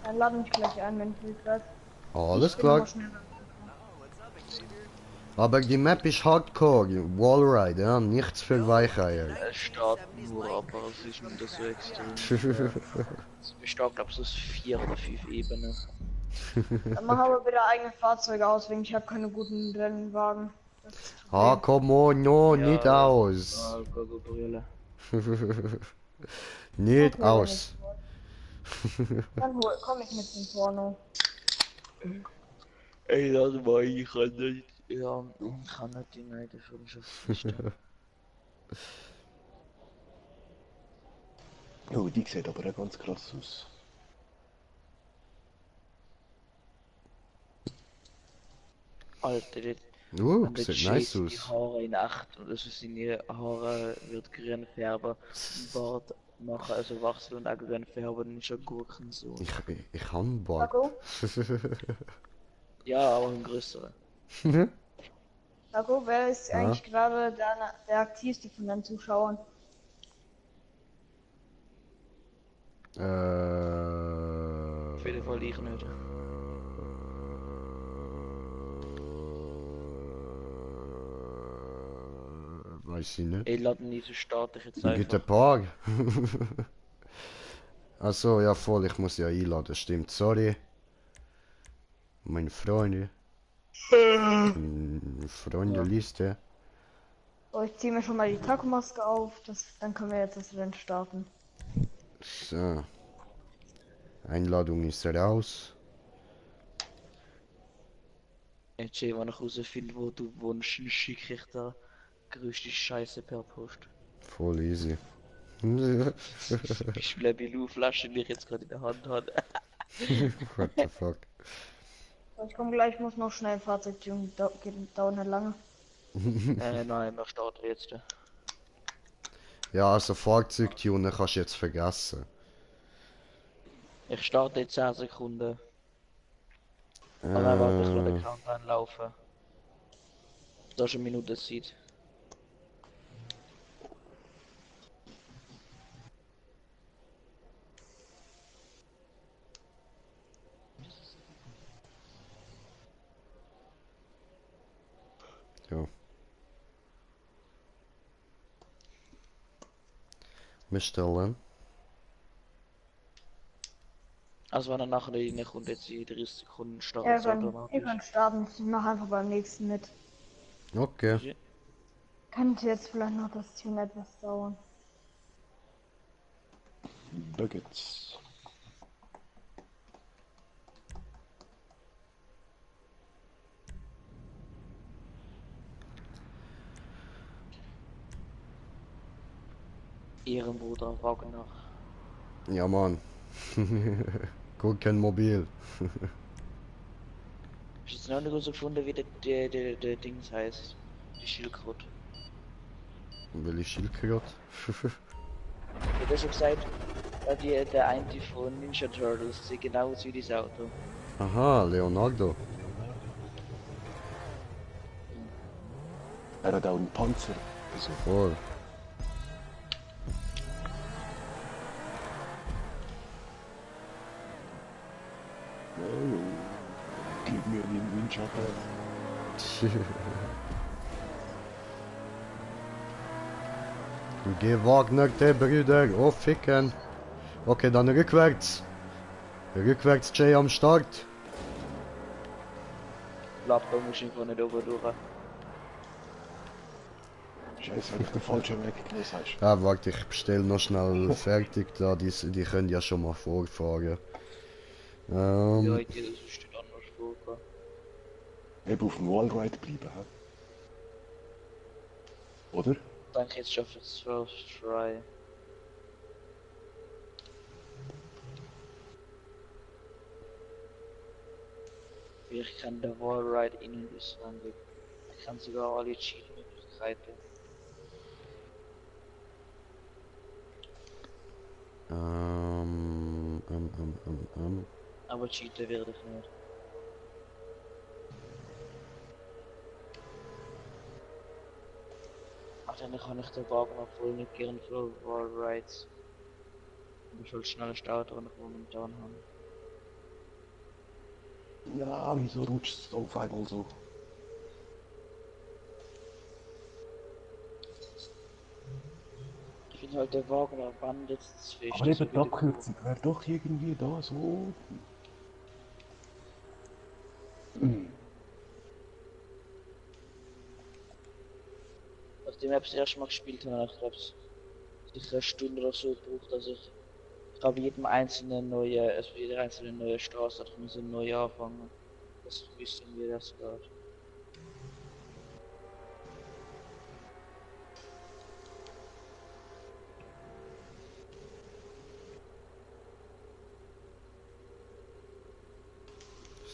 Dann lade mich gleich ein, wenn ich will grad. Alles klar. Aber die Map ist Hardcore, Wallride, ja, nichts für Weicheier. Es steht nur, aber es ist nicht so extrem. Es besteht, glaube ich, aus 4 oder 5 Ebenen. Dann mach aber bitte eigene Fahrzeuge aus, wegen ich habe keine guten Rennwagen. Ah, come on, no, nicht aus. Nicht aus. Dann komm ich mit dem Porno. Ey, das war ich kann nicht. Ja, ich kann nicht die Neide für mich verstehen. Oh, die sieht aber auch ganz krass aus. Alter, Sieht Jay nice die aus. Haare in 8 und also seine Haare wird grün färben, Bart machen, also wachsen und auch grün färben, dann ist er Gurken so. Ich kann einen Bart. Taco? Ja, aber ein größerer. Taco, wer ist eigentlich gerade der aktivste von den Zuschauern? jeden Fall ich nicht. Weiß ich nicht. Ich lade nicht so starte ich jetzt Gibt ein einfach. paar. Achso, ja voll, ich muss ja einladen, stimmt. Sorry. Meine Freunde. Freundeliste. So, ich ziehe mir schon mal die Taco-Maske auf, dann können wir jetzt das Rennen starten. So. Einladung ist raus. Jetzt, wenn ich herausfinde, wo du wohnst, schicke ich da größte Scheiße per Post. Voll easy. Ich will Bilou-Flasche, die ich jetzt gerade in der Hand habe. What the fuck. So, ich komme gleich, muss noch schnell Fahrzeugtun, dauert nicht lange. Nein, wir starten jetzt. Ja, also Fahrzeugtunen kannst du jetzt vergessen. Ich starte in 10 Sekunden. Und dann warte ich, wenn der Countdown laufen. Da ist eine Minute Zeit. Ja. Wir stellen. Also wenn er nachher reinkommt, jetzt in 30 Sekunden startet Ja, es ihr automatisch. könnt starten, ich mache einfach beim nächsten mit. Okay. Könnte jetzt vielleicht noch das Tune etwas dauern. Nuggets. Ehrenbruder Wagner. Ja, Mann. Gut, kein Mobil. Ich habe jetzt noch nicht so gefunden, wie der Dings heißt. Die Schildkröte. Will ich Schildkröte? Ich hab schon gesagt, der eine von Ninja Turtles sieht genau aus wie dieses Auto. Aha, Leonardo. Er hat auch einen Panzer. Also, Voll. gib mir den Windschatten. Geh Wagner, der Brüder. Oh, ficken. Okay, dann rückwärts. Rückwärts, Jay am Start. Laptop muss ich einfach nicht oben durch. Scheiße, wenn ich den falschen Weg genommen hast. Ja, warte, ich bestell noch schnell fertig da. Die können ja schon mal vorfahren. Ja, ich hätte das steht anders vor. Eben auf dem Wallride bleiben, hä? Oder? Ich denke, jetzt schaffe ich es first try. Ich kann der Wallride in- und auswendig. Ich kann sogar alle Cheat-Möglichkeiten. Aber cheaten werde ich nicht. Ach, dann kann ich den Wagen auch voll nicht gern für Wallrides. Ich will schneller Auto, wenn ich momentan habe. Ja, wieso rutscht es auf einmal so? Ich finde halt der Wagen der Band jetzt zu fest. Aber eben die Abkürzung wäre doch irgendwie da so. Nachdem ich das erste Mal gespielt habe, ich glaube, sicher eine Stunde oder so gebraucht, dass ich glaube jedem einzelnen neue, also jede einzelne neue Straße hat muss neu anfangen. Das ist wissen, wie das geht.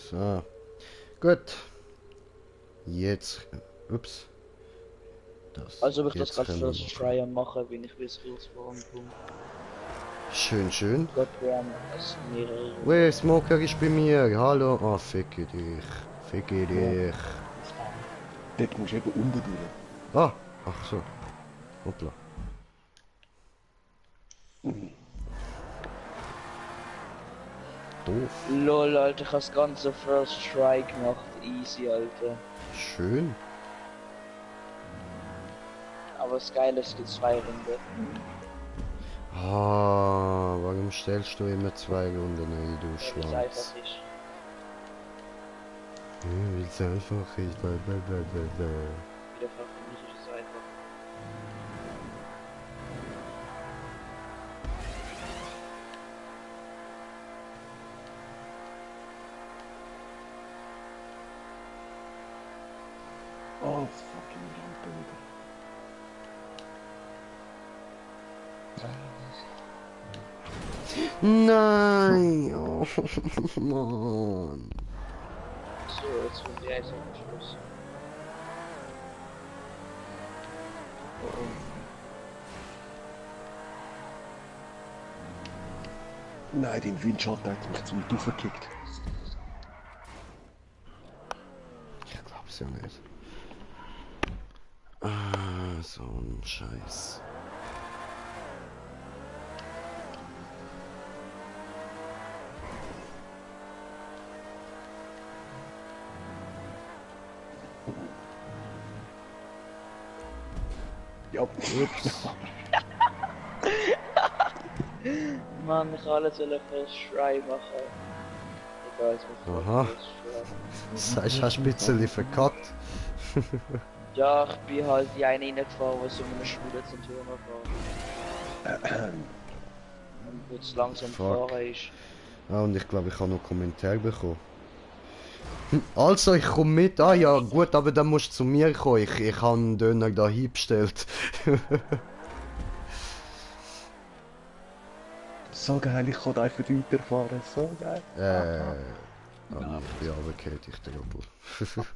So. Gut. Jetzt. Ups. Das. Also ob ich das jetzt gerade können wir first machen. try mache, wenn ich bis kurz vor dem Punkt. Schön, schön. Gott, wir haben es mehrere. Weh, Smoker ist bei mir. Hallo. Ah, ficke dich. Ficke dich. Dort musst du eben unten durch. Ah, ach so. Hoppla. doof. Lol, Alter, ich hab das ganze First Try gemacht. Easy, Alter. Schön. Aber das Geile ist, es gibt 2 Runden. Ah, warum stellst du immer 2 Runden ein, du Weil es Schwanz? einfach ist. Weil es einfach ist. Wieder für mich ist es einfach. Oh, fucking Rampe wieder. Nein! Oh, Mann. So, jetzt kommt die Eis am Schluss. Nein, den Windschatten hat mich zu weit aufgekickt. Ich glaub's ja nicht. Ah, so ein Scheiß. Ja. Ups. Mann, ich kann alles First Try machen. Egal, jetzt muss ich Aha. First Try. Das heißt, hast du ein bisschen verkackt. Ja, ich bin halt die eine reingefahren, wo so eine Schule zum Turnen fahren. Und wo es langsam Fuck. fahren ist. Ah, und ich glaube, ich habe noch einen Kommentar bekommen. Also, ich komme mit. Ah ja, gut, aber dann musst du zu mir kommen. Ich habe einen Döner da hingestellt. So geil, ich kann einfach weiterfahren, so geil. Ich bin runtergefallen, ich Trottel.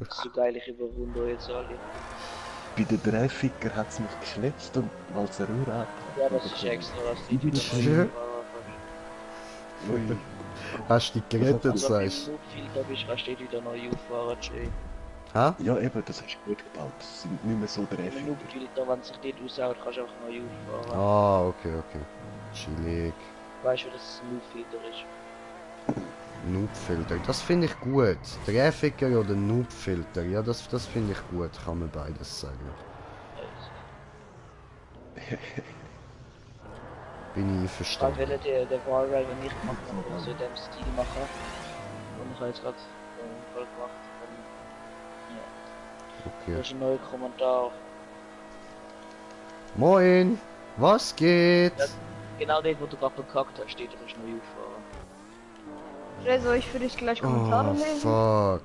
So geil, ich überrunde jetzt alle. Bei den Dreificker hat es mich geschnitzt und weil es eine Röhre hat. Ja, das ist extra, dass die wieder Ja. fahren. Ui. Hast du dich gerettet, Also, wenn sagst du Filter bist, kannst du wieder neu auffahren, Jay. du? Hä? Ja eben, das hast du gut gebaut. Das sind nicht mehr so Wenn du Dreificker. Filter, wenn sich dort aushaut, kannst du auch neu auffahren. Ah, okay. Chillig. Weißt du, dass es ein Filter ist? Noobfilter, das finde ich gut. Dreificker oder Noobfilter, ja, das finde ich gut, kann man beides sagen. Bin ich Ich einverstanden. will der Wallride nicht machen, aber so in dem Stil machen. Und ich habe jetzt gerade voll gemacht. Ja. Da Okay. ist ein neuer Kommentar. Moin! Was geht? Ja. Genau den, wo du gerade bekackt hast, steht, du kannst neu auffahren. Jay, soll ich für dich gleich Kommentare Oh, lesen? fuck.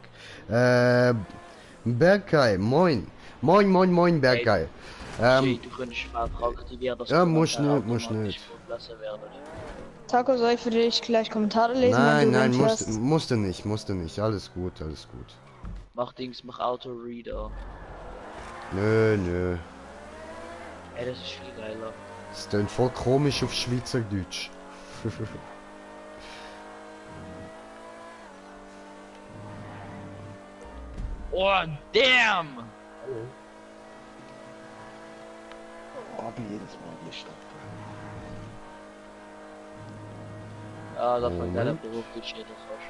Berkay, moin. Moin, Berkay. Jay, du könntest mal aktivieren, dass Ja, du muss Kommentare nicht, muss automatisch nicht. vorgelassen werden. Taco, soll ich für dich gleich Kommentare lesen? wenn Nein, du musste nicht. Alles gut. Mach Dings, mach Auto-Reader. Nö. Ey, das ist viel geiler. Das klingt voll komisch auf Schweizerdeutsch. Oh, damn! Aber jedes Mal die Stadt. Ah, dat van Moment. geiler Beruf, die shit das was.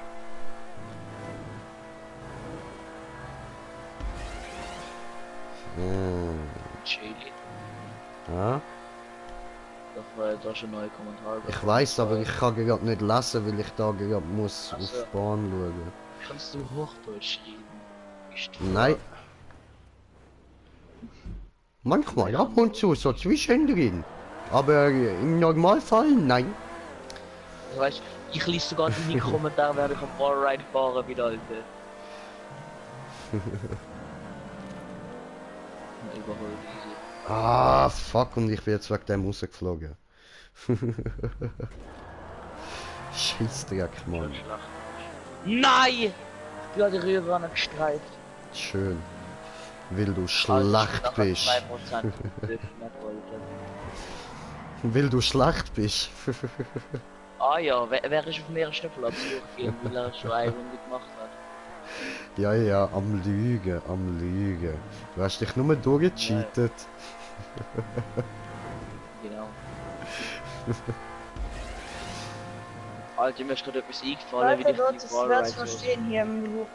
Chili. Ja? Dat war da schon neue Kommentare. Ich weiß, aber ich kann gerade nicht lesen, weil ich da gerade muss Ach auf so. die Bahn schauen. Kannst du Hochdeutsch schreiben? Ist du- Nein. Manchmal ab und zu so zwischendrin. Aber im Normalfall nein. Weißt, ich lese sogar deine Kommentare, während ich am Wallride fahren bin, Alter. Überholt easy. Ah, fuck, und ich bin jetzt wegen dem rausgeflogen. Scheißdreck, Mann. Nein! Ich bin an die Rühre gestreift. Schön. Weil du Also, schlecht ich bin bist. nachher 2% nicht wollte. Weil du schlecht bist. Ah ja, wer ist auf dem ersten Platz durchgehen, weil er schon eine Runde gemacht hat? Ja, am Lügen. Du hast dich nur durchgecheatet. Genau. Alter, mir ist gerade etwas eingefallen, wie ich Schweizerdeutsch die ist Wahl schwer zu verstehen hier im Buch.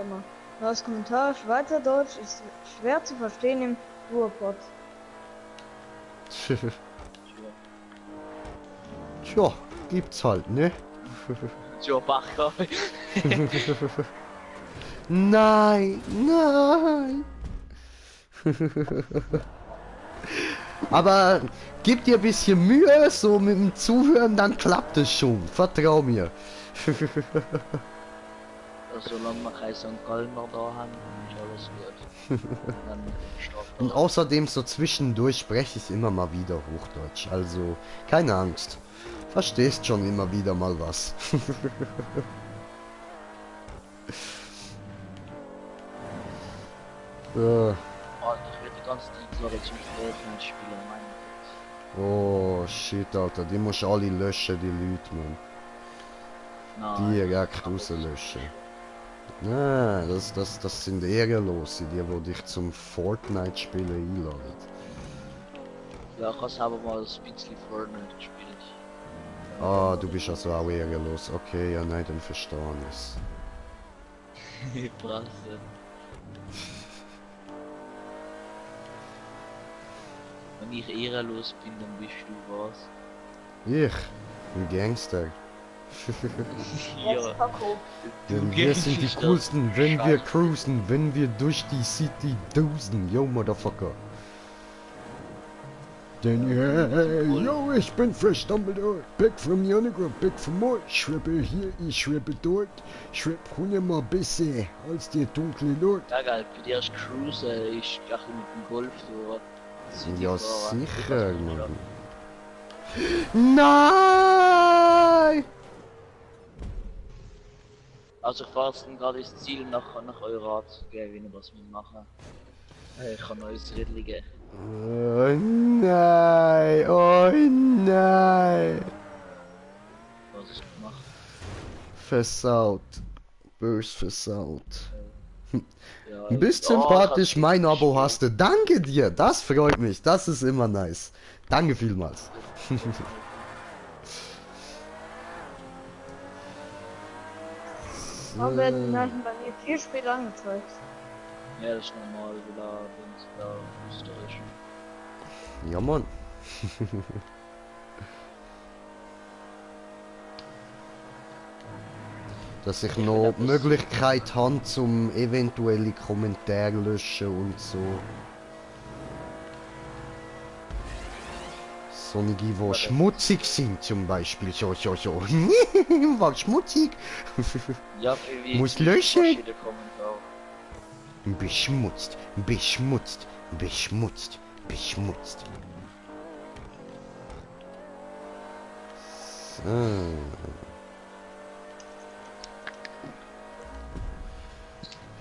Immer. Neues Kommentar, Schweizerdeutsch ist schwer zu verstehen im Ruhrpott. Tja, gibt's halt, ne? Tja, Bacher. Nein, nein. Aber gib dir ein bisschen Mühe, so mit dem Zuhören, dann klappt es schon. Vertrau mir. Solange wir keinen St. Gallner da haben, ist alles gut. Dann starten Und wir. außerdem so zwischendurch spreche ich immer mal wieder Hochdeutsch. Also keine Angst. Verstehst schon immer wieder mal was. Alter, ich werde die ganze Zeit glaube zum Fortnite spielen, mein Oh shit, Alter, die musst du alle löschen, die Leute, man. Nein. Direkt rauslöschen. Nein, das sind Ehrenlose, die dich zum Fortnite-Spielen einladen. Ja, ich habe selber mal ein bisschen Fortnite gespielt. Ah, du bist also auch ehrenlos. Okay, ja, nein, dann verstehe ich's. Prasse. Wenn ich ehrenlos bin, dann bist du was? Ich? Ein Gangster. Ja. Paco. Denn wir sind die coolsten, wenn wir cruisen, wenn wir durch die City dosen. Yo, Motherfucker. Denn yo, ich bin Fresh Dumbledore. Back from the underground, back from more. Ich schreibe hier, ich schreibe dort. Ich schreibe 100-mal besser als der dunkle Lord. Ja, geil, bei dir ist Cruise, ich gehe mit dem Golf so. Ja, sicher, Mann. Nein! Also ich fahre jetzt gerade ins Ziel nach Eurat zu gehen, wie wir das machen. Ich kann neues Rädchen geben. Oh nein, oh nein. Was ist gemacht? Versaut. Bös versaut. Ja, Ein bisschen sympathisch, mein Abo hast du. Danke dir, das freut mich. Das ist immer nice. Danke vielmals. Aber werden Nachrichten bei mir viel später angezeigt. Ja, das ist normal, da österreich. Ja, Mann. Dass ich noch die Möglichkeit habe, zum eventuelle Kommentare löschen und so. Solche, die schmutzig sind zum Beispiel. So. War schmutzig. Ja, wie Muss löschen. verschiedene Kommentare. Beschmutzt, beschmutzt, beschmutzt, beschmutzt. So.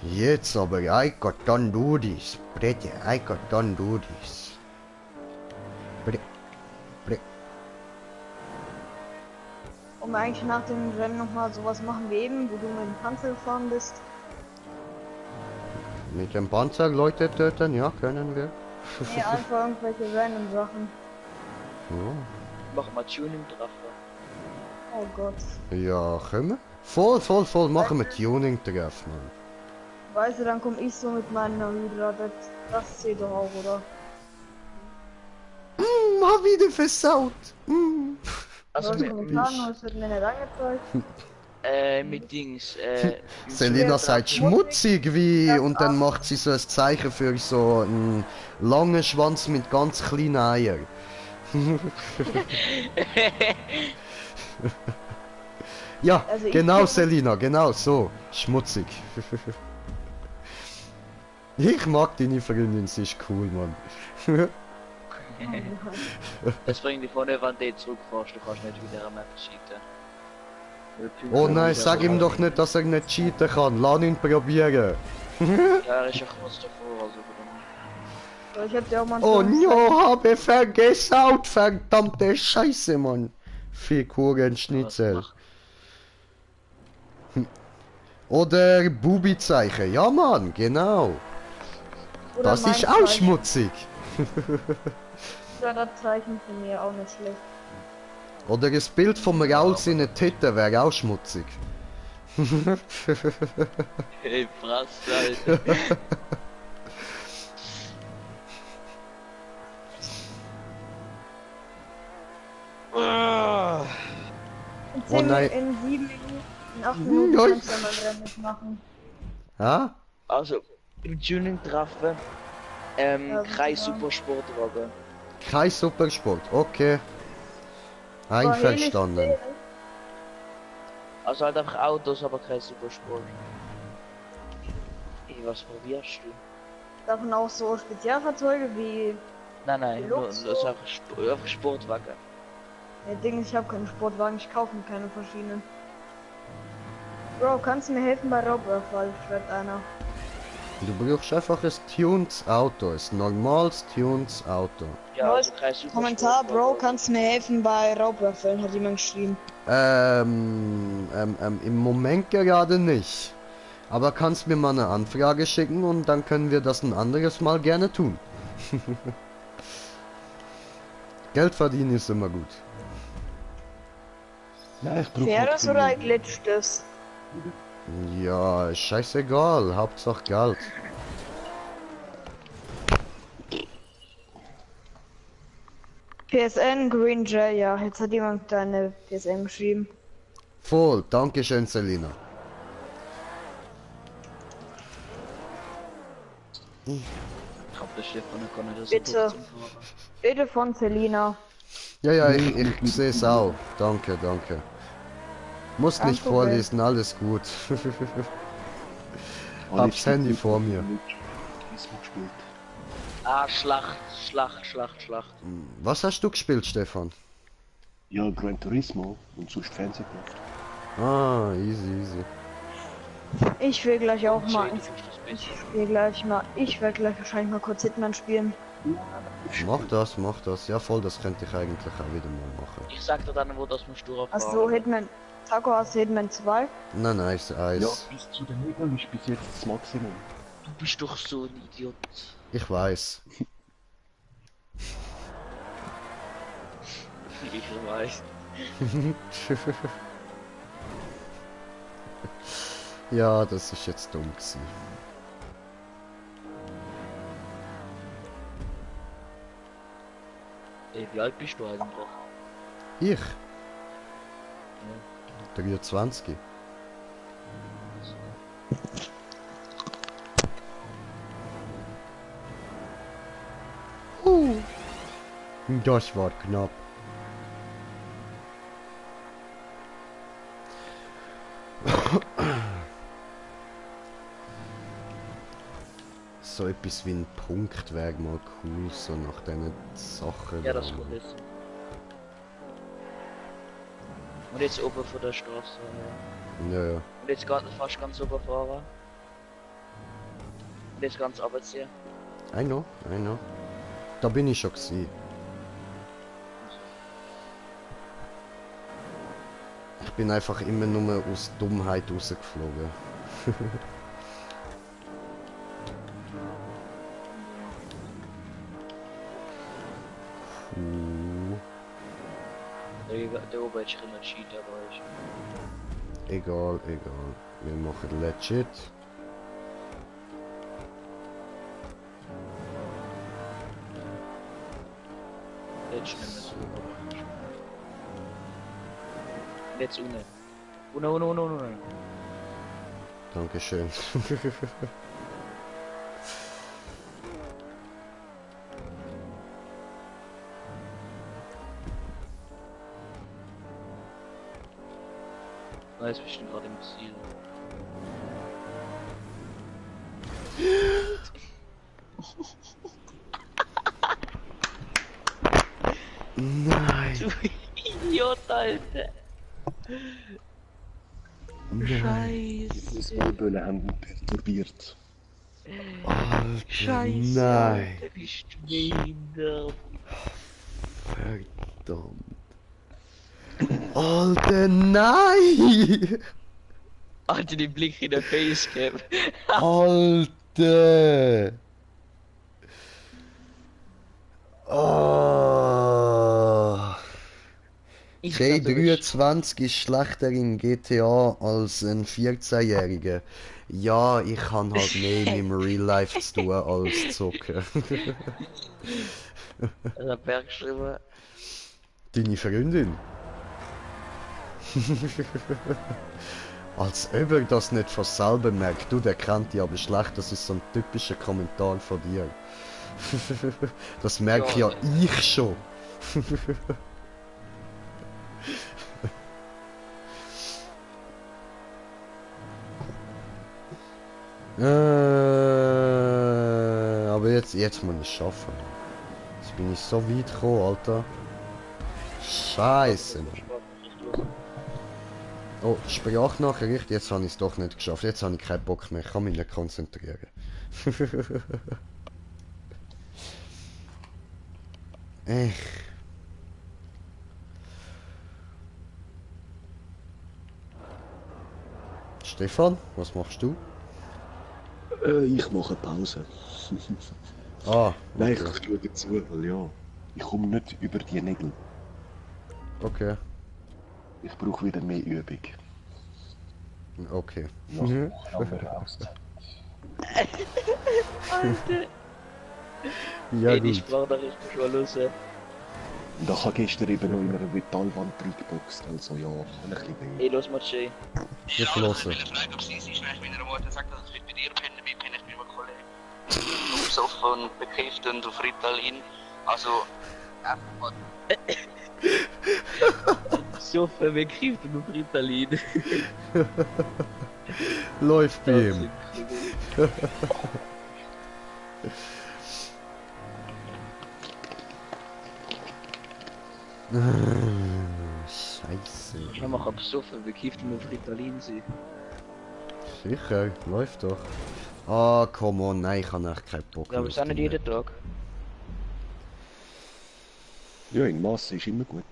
Jetzt aber, I got done do this. Brett, I got done do this. Brett. Und eigentlich nach dem Rennen nochmal sowas machen wie eben, wo du mit dem Panzer gefahren bist. Mit dem Panzer Leute töten, ja, können wir. Nee, einfach irgendwelche random Sachen. Ja. Mach mal Tuning drauf. Oh Gott. Ja, können wir? Voll, machen wir Tuning drauf, Mann. Weißt du, dann komm ich so mit meiner Hydra, das zählt doch auch, oder? Mal wieder versaut. Also mit Kommentaren, das wird mir nicht angezeigt. mit Dings, Selina sagt schmutzig wie und dann macht sie so ein Zeichen für so einen langen Schwanz mit ganz kleinen Eiern. Ja, Also ich genau bin- Selina, genau so. Schmutzig. Ich mag deine Freundin, sie ist cool, Mann. das bringt dich vorne, wenn du zurückfährst, du kannst nicht wieder am Map cheaten. Oh nein, sag ihm doch nicht, dass er nicht cheaten kann. Lass ihn probieren. Ja, er ist ja kurz davor, also So, ich hab dir auch mal Oh so- no, habe vergesaut, verdammte Scheiße, Mann. Figurenschnitzel. Oder Bubi-Zeichen. Ja, Mann, genau. Oder Das mein ist auch Zeichen. schmutzig. Oder das Zeichen von mir auch nicht schlecht. Oder ein Bild vom Raul seine Titten wäre auch schmutzig. Hey, Fresse, Alter. In Oh nein. In 7 Minuten, in 8 Minuten Nein. kannst du ja mal Rennen mitmachen. Ha? Also, im Tuning-Treffen, Ja, kein super. Supersportwagen. Kein Supersport, okay. Einverstanden. Also halt einfach Autos, aber kein Supersport. Ey, was probierst du? Davon auch so Spezialfahrzeuge wie Nein, nur Luxus? das ist einfach Sportwagen. Ding, ich habe keinen Sportwagen, ich kaufe mir keine verschiedenen. Bro, kannst du mir helfen bei Raubüberfall? Schreibt einer. Du brauchst einfach ein tuned Auto, ein normales tuned Auto. Ja, Neues also kein Supersport. Kommentar, Bro, kannst du mir helfen bei Raubüberfällen? Hat jemand geschrieben. Im Moment gerade nicht. Aber kannst mir mal eine Anfrage schicken und dann können wir das ein anderes Mal gerne tun. Geld verdienen ist immer gut. Ja, ich brauche Faires oder glitschtes? Ja, ist scheißegal, Hauptsache Geld. PSN, Green J, ja, jetzt hat jemand deine PSN geschrieben. Voll, danke schön, Selina. Ich hab das Stefan kann nicht das Bitte. Bitte von Selina. Ja, ich sehe es auch. Danke, danke. Muss Kein nicht Problem. vorlesen, alles gut. Hab's Handy vor mir. Gespielt. Ah, Schlacht. Was hast du gespielt, Stefan? Ja, Gran Turismo und sonst Fernsehen gemacht. Ah, easy. Ich will gleich auch mal. Shady, du bist das Beste. Ich werde gleich wahrscheinlich mal kurz Hitman spielen. Mach das. Ja, voll, das könnte ich eigentlich auch wieder mal machen. Ich sag dir dann, wo das musst du Hast auffahren. du Hitman? Taco, hast du Hitman 2? Nein, Eis. Ja, bis zu den Regeln ist bis jetzt das Maximum. Du bist doch so ein Idiot. Ich weiß. Ich weiß. Ja, das ist jetzt dumm gewesen. Ey, wie alt bist du eigentlich? Ich? 23. Das war knapp. So etwas wie ein Punkt wäre mal cool, so nach diesen Sachen. Ja, das da. kommt jetzt. Und jetzt oben vor der Straße. Ja. Und jetzt fast ganz oben fahren. Und jetzt ganz runterziehen. I know. Da bin ich schon gewesen. Ich bin einfach immer nur aus Dummheit rausgeflogen. Der oben ist ein Cheat, aber ist. Egal. Wir machen legit. Jetzt nicht mehr so. Jetzt ohne. Ohne. Dankeschön. Na, jetzt bist du gerade im Ziel. Nein. Du Idiot, Alter. Scheiße. Das Böhle haben ihn perturbiert. Alter, Scheiße. nein. Alter, bist du behindert. Verdammt. Alter, nein! Alter, den Blick in der Facecam. Alter! Oh. J23 ist schlechter in GTA als ein 14-Jähriger. Ja, ich kann halt mehr mit dem Real Life zu tun als zocken. Also Berg geschrieben. Deine Freundin? Als ob er das nicht von selber merkt. Du, der kennt dich aber schlecht. Das ist so ein typischer Kommentar von dir. Das merke ja ich schon. Aber jetzt muss ich es schaffen. Jetzt bin ich so weit gekommen, Alter. Scheiße, Mann. Oh, Sprachnachricht, jetzt habe ich es doch nicht geschafft. Jetzt habe ich keinen Bock mehr, ich kann mich nicht konzentrieren. Echt. Stefan, was machst du? Ich mache Pause. Ah, Nein, okay. ich schaue zu, weil ja, ich komme nicht über die Nägel. Okay, Ich brauche wieder mehr Übung. okay. Nach langer Auszeit. Alter. Ja Ey, die gut. Sprachnachricht ist schon los. Und ich habe gestern eben noch in einer Metallwand reingeboxt, also ja, kann ich ein bisschen weh. Ey, los mal Jay. Ich höre. Ich fragen, ob sie ist, wenn ihre Mutter sagt, dass ich bei dir pennen bin, penne ich mit meinem Kollegen. Besoffen und bekifft und auf Ritalin. Also, einfach mal. So viel bekriegt und auf Ritalin. Läuft bei ihm. Scheiße. Ich kann auch besoffen, bekifft und auf Ritalin sein. Sicher, läuft doch. Ah, come on, nein, ich habe echt keinen Bock. Ja, aber mehr ist auch auf nicht die jeden Map. Tag. Ja, in Masse ist immer gut.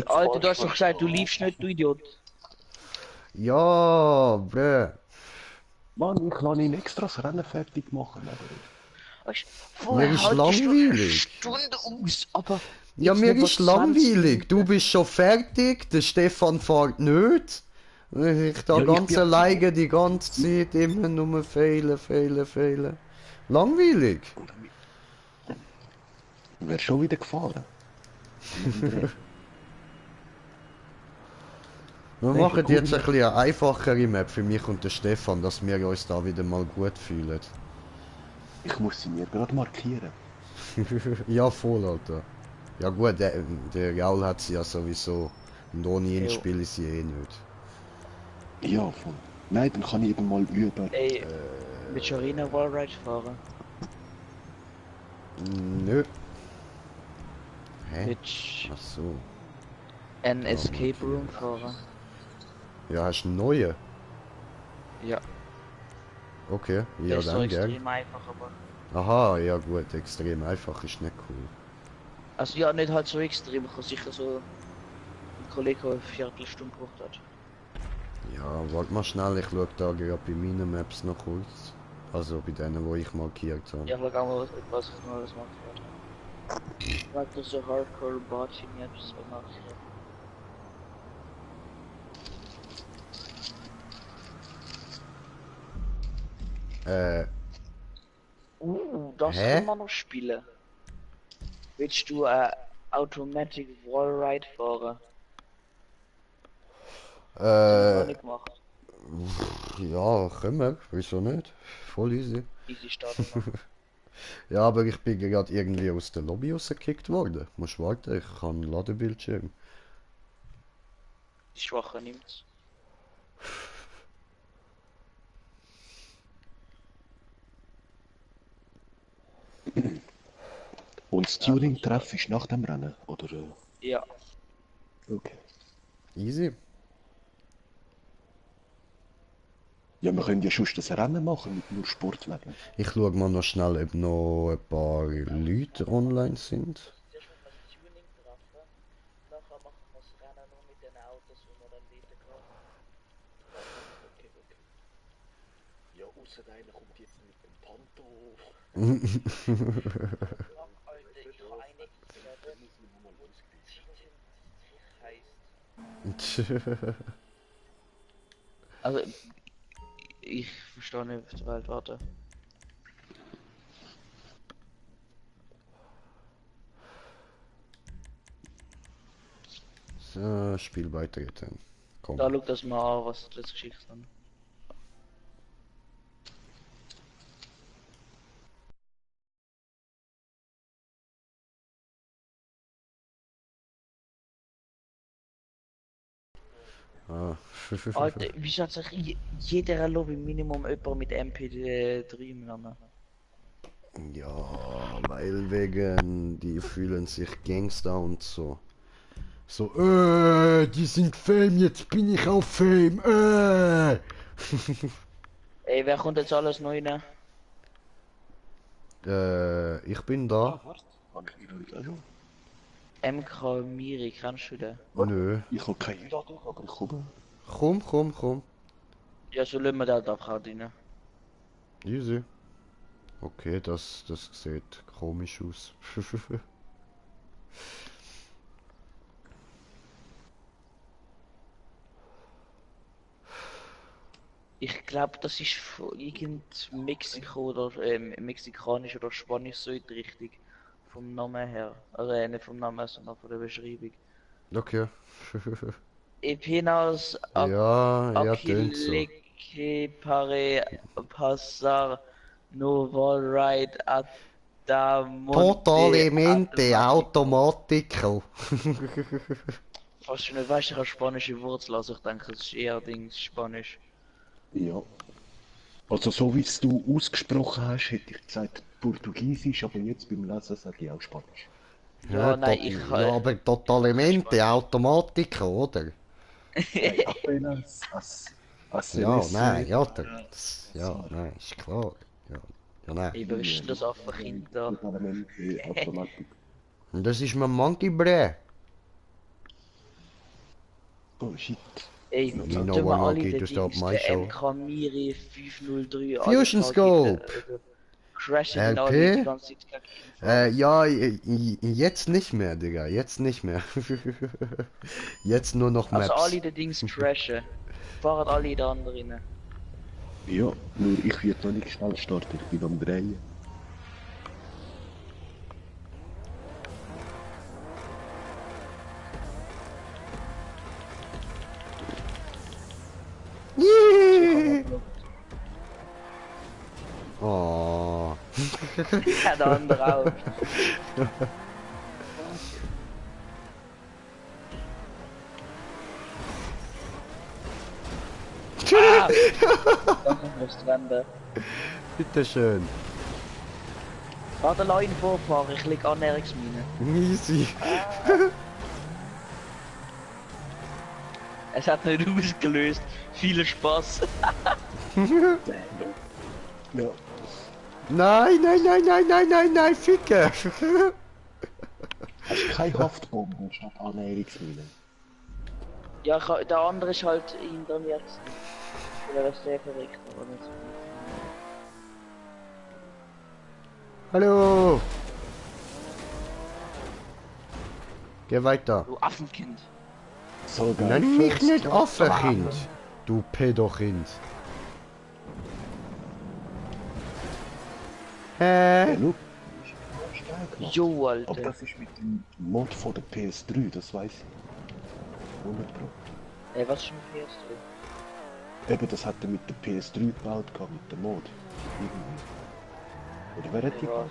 Alter, du hast doch gesagt, du liebst nicht, du Idiot. Ja, bruh. Mann, ich kann ihn extra das Rennen fertig machen, aber... Mir ist langweilig. Stunde aus, aber... Ja, jetzt mir noch ist was 20 langweilig. Du bist schon fertig, der Stefan fährt nicht. Ich da Ja, ich ganz bin- alleine die ganze Zeit immer nur fehlen. Langweilig. Wäre schon wieder gefahren. Wir Nein, machen gut, jetzt ein ja. bisschen eine einfachere Map für mich und den Stefan, dass wir uns da wieder mal gut fühlen. Ich muss sie mir gerade markieren. Ja, voll, Alter. Ja gut, der Raul hat sie ja sowieso. Und ohne ihn Jo. spiele ich sie eh nicht. Ja, voll. Nein, dann kann ich eben mal üben. Ey, mit Sharina Wallride fahren. Nö. Hä? Mit Ach so. ein Escape Room fahren. Ja, hast du einen neuen? Ja. Okay, Der ja ist so dann gern. extrem einfach, aber... Aha, ja gut, extrem einfach ist nicht cool. Also ja, nicht halt so extrem, ich habe sicher so... Ein Kollege, der eine Viertelstunde gebraucht hat. Ja, warte mal schnell, ich schaue da gerade bei meinen Maps noch kurz. Also bei denen, wo ich markiert habe. Ja, ich schau mal, was ich noch alles machen werde. Ich mag das so Hardcore Body Maps und nachher. Das Hä? kann man noch spielen. Willst du Automatic Wallride fahren? Das hab ich noch nicht gemacht. Ja, können wir, wieso nicht? Voll easy. Easy starten. Ja, aber ich bin gerade irgendwie aus der Lobby rausgekickt worden. Musst warten, ich kann einen Ladebildschirm. Die Schwache nimmt's. Und das Tuning-Treff ist nach dem Rennen, oder? Ja. Okay. Easy. Ja, wir können ja schon das Rennen machen mit nur Sportwagen. Ich schaue mal noch schnell, ob noch ein paar Leute online sind. Zuerst mal das Tuning treffen, nachher machen wir das Rennen noch mit den Autos, wo wir dann weiter gehen. Okay. Ja, außer einer kommt jetzt mit dem Panto. Alter, ich hab Also, ich verstehe nicht auf der Welt, warte. So, Spiel weitergetan. Komm. Da schau das mal an, was das geschickt haben. Ah. Alter, wieso hat sich jeder Lobby Minimum jemand mit MP3 miteinander? Ja, weil wegen, die fühlen sich Gangster und so. So, die sind Fame, jetzt bin ich auf Fame, Ey, wer kommt jetzt alles neu rein? Ich bin da. MK Miri, kennst du den? Nö. Ich habe keine Einladung, aber ich komme. Komm. Ja, so lassen wir den da gerade rein. Easy. Okay, das sieht komisch aus. Ich glaube, das ist von irgend Mexiko oder mexikanisch oder spanisch so in die Richtung. Vom Namen her. Also nicht vom Namen, sondern von der Beschreibung. Okay. Epinas Ja, tönt so. Aquileke Pare Passar Noval Ride Adamonte Totalmente Automatiker. Fast schon nicht weißt, ich habe spanische Wurzel, also ich denke, es ist eher Dings Spanisch. Ja. Also so wie es du ausgesprochen hast, hätte ich gesagt Portugiesisch, aber jetzt beim Lesen sage ich auch Spanisch. Ja, nein, ich ja, aber Totalmente Automatiker, oder? Apenas Ja, nein, ja, ja, nein, ist klar. Ja, nein. Eben, ist das einfach hinter. Totalmente Automatik. Und das ist mein Monkey Bre. Oh shit. Ey, You tun know wir what, alle Monkey, den to stop Dings, my der show. MK Miri 503 Fusion Scope! Crashen LP? in alle die ganze Zeit. Ja, jetzt nicht mehr, Digga, jetzt nicht mehr. Jetzt nur noch Maps. Also alle die Dings crashen. Fahren alle in den anderen rein. Ja, nur ich werde noch nicht schnell starten, ich bin am Drehen. Oh. Ja, der andere auch. Ah! Danke fürs Wenden. Bitteschön. Warte, lass ihn vorfahren, ich lieg Annäherungsmine. Easy. Es hat nicht ausgelöst. Viel Spaß. Ja. Nein, Ficke. Hast du keine Haftbomben statt Annäherungsmine? Ja, der andere ist halt hinter mir. Oder ist der verrückt, aber nicht so. Hallo. Geh weiter. Du Affenkind. So geil. Nenn mich nicht Affenkind. Du Pädokind. Ja, Hä? look, ist geil gemacht. Jo, Aber Alter. das ist mit dem Mod von der PS3, das weiß ich. 100 Pro. Ey, was ist mit PS3? Eben, das hat er mit der PS3 gebaut, gehabt, mit dem Mod. Irgendwie. Oder wer hat die gebaut?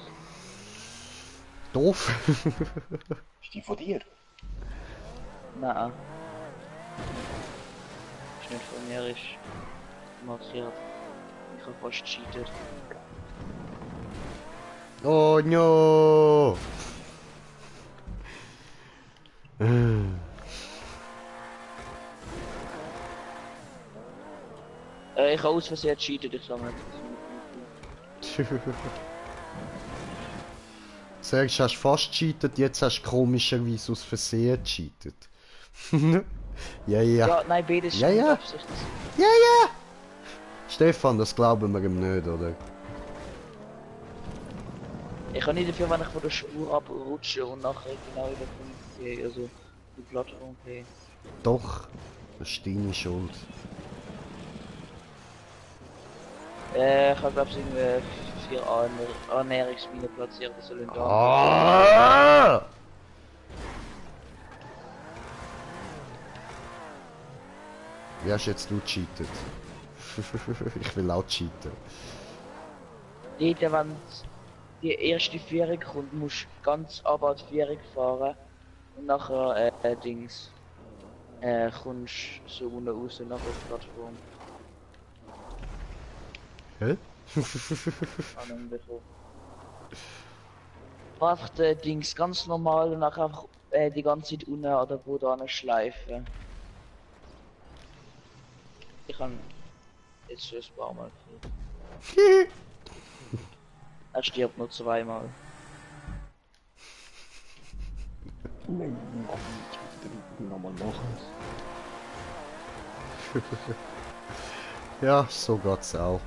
Doof. Ist die von dir? Nein. Ist nicht von mir, ist markiert. Ich hab fast cheatet. Oh no. Ich habe aus Versehen cheatet, ich sag mal. Sagst, hast fast cheatet, jetzt hast du komischerweise aus Versehen cheatet. Ja. Ja, nein, beides ist Ja, mit ja. Absicht. Ja. Stefan, das glauben wir ihm nicht, oder? Ich kann nicht dafür, wenn ich von der Spur abrutsche und nachher genau über den Punkt gehe, also die Plattform gehe. Doch, das ist deine Schuld. Ich habe glaube ich irgendwie 4 Annäherungsminen platziert, das soll in der Ah! Wie hast jetzt du cheatet? Ich will auch cheaten. Dort, wenn die erste Fähre kommt, musst du ganz aber die Fähre fahren und nachher Dings kommst so unten raus nach der Plattform. Hä? Ahnung bekommen. Einfach Dings ganz normal und nachher einfach die ganze Zeit unten an der Boden schleifen. Ich kann jetzt schon ein paar Mal gefühlt. Er stirbt nur 2-mal. Nein, nochmal machen. Ja, so geht's auch.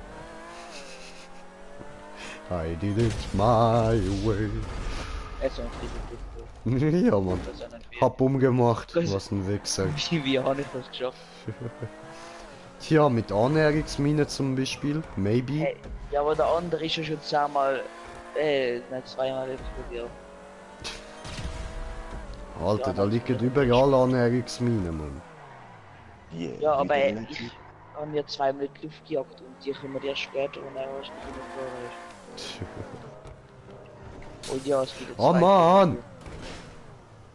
I did it my way. Also ein Friedhof. Ja, Mann. Das ist ja nicht Hab umgemacht, Das- was ein Wichser. Wie habe ich das geschafft? Tja, mit Annäherungsmine zum Beispiel. Maybe. Hey, ja, aber der andere ist ja schon 10-mal, nicht 2-mal explodiert. Alter, Ja, da das- liegen überall Annäherungsminen, Mann. Yeah, Ja, aber wieder ich nicht. habe mir 2-mal in die Luft gejagt und die kommen erst später und er ist nicht mehr vorher. Und ja, es gibt Oh Mann!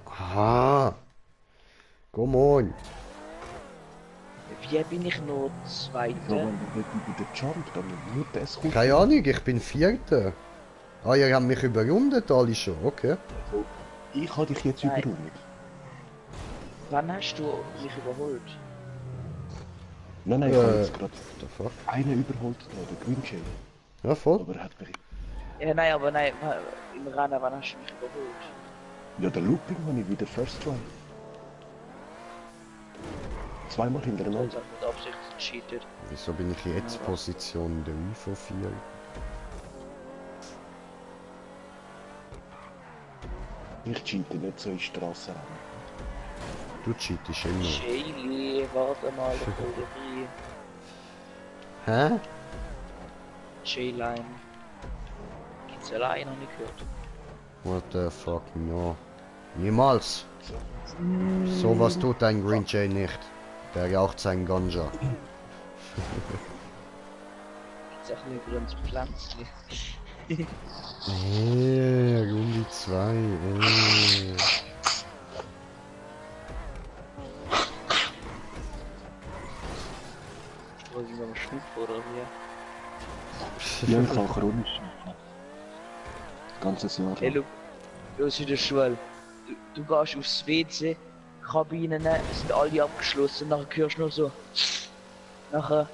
Aha! Come on! Wie bin ich nur Ja, Zweiter? wenn du nicht über den Jump, dann nur das kommt. Keine Ahnung, ich bin Vierter. Ah, ihr habt mich überrundet alle schon, okay. Ich habe dich jetzt Nein. überrundet. Wann hast du mich überholt? Nein, ich habe jetzt gerade The fuck? einen überholt, der Green Chain. Ja, voll. Aber er hat mich... Ja, nein, aber nein, im Rennen, wann hast du mich überholt? Ja, der Looping habe ich wieder First Try. Zweimal Also hintereinander. hat mit Absicht gecheatet. Wieso bin ich jetzt Position 3 von 4? Ich cheate nicht so in Strassenrennen. Du cheatest immer. Shaylee, warte mal, ich hol dich rein. Hä? J-Line. Gibt's allein noch nicht gehört. What the fuck, no. Niemals! Sowas tut ein Green Jay nicht. Der raucht sein Ganja. Gibt's auch ein grünes Pflänzchen. Runde 2. Wo sind wir am Schnupfen oder wie? Ja, ich kann chronisch. Ganzes Jahr. Hey, look, los in der Schule. Du gehst aufs WC, Kabinen sind alle abgeschlossen, nachher hörst du nur so. Nachher,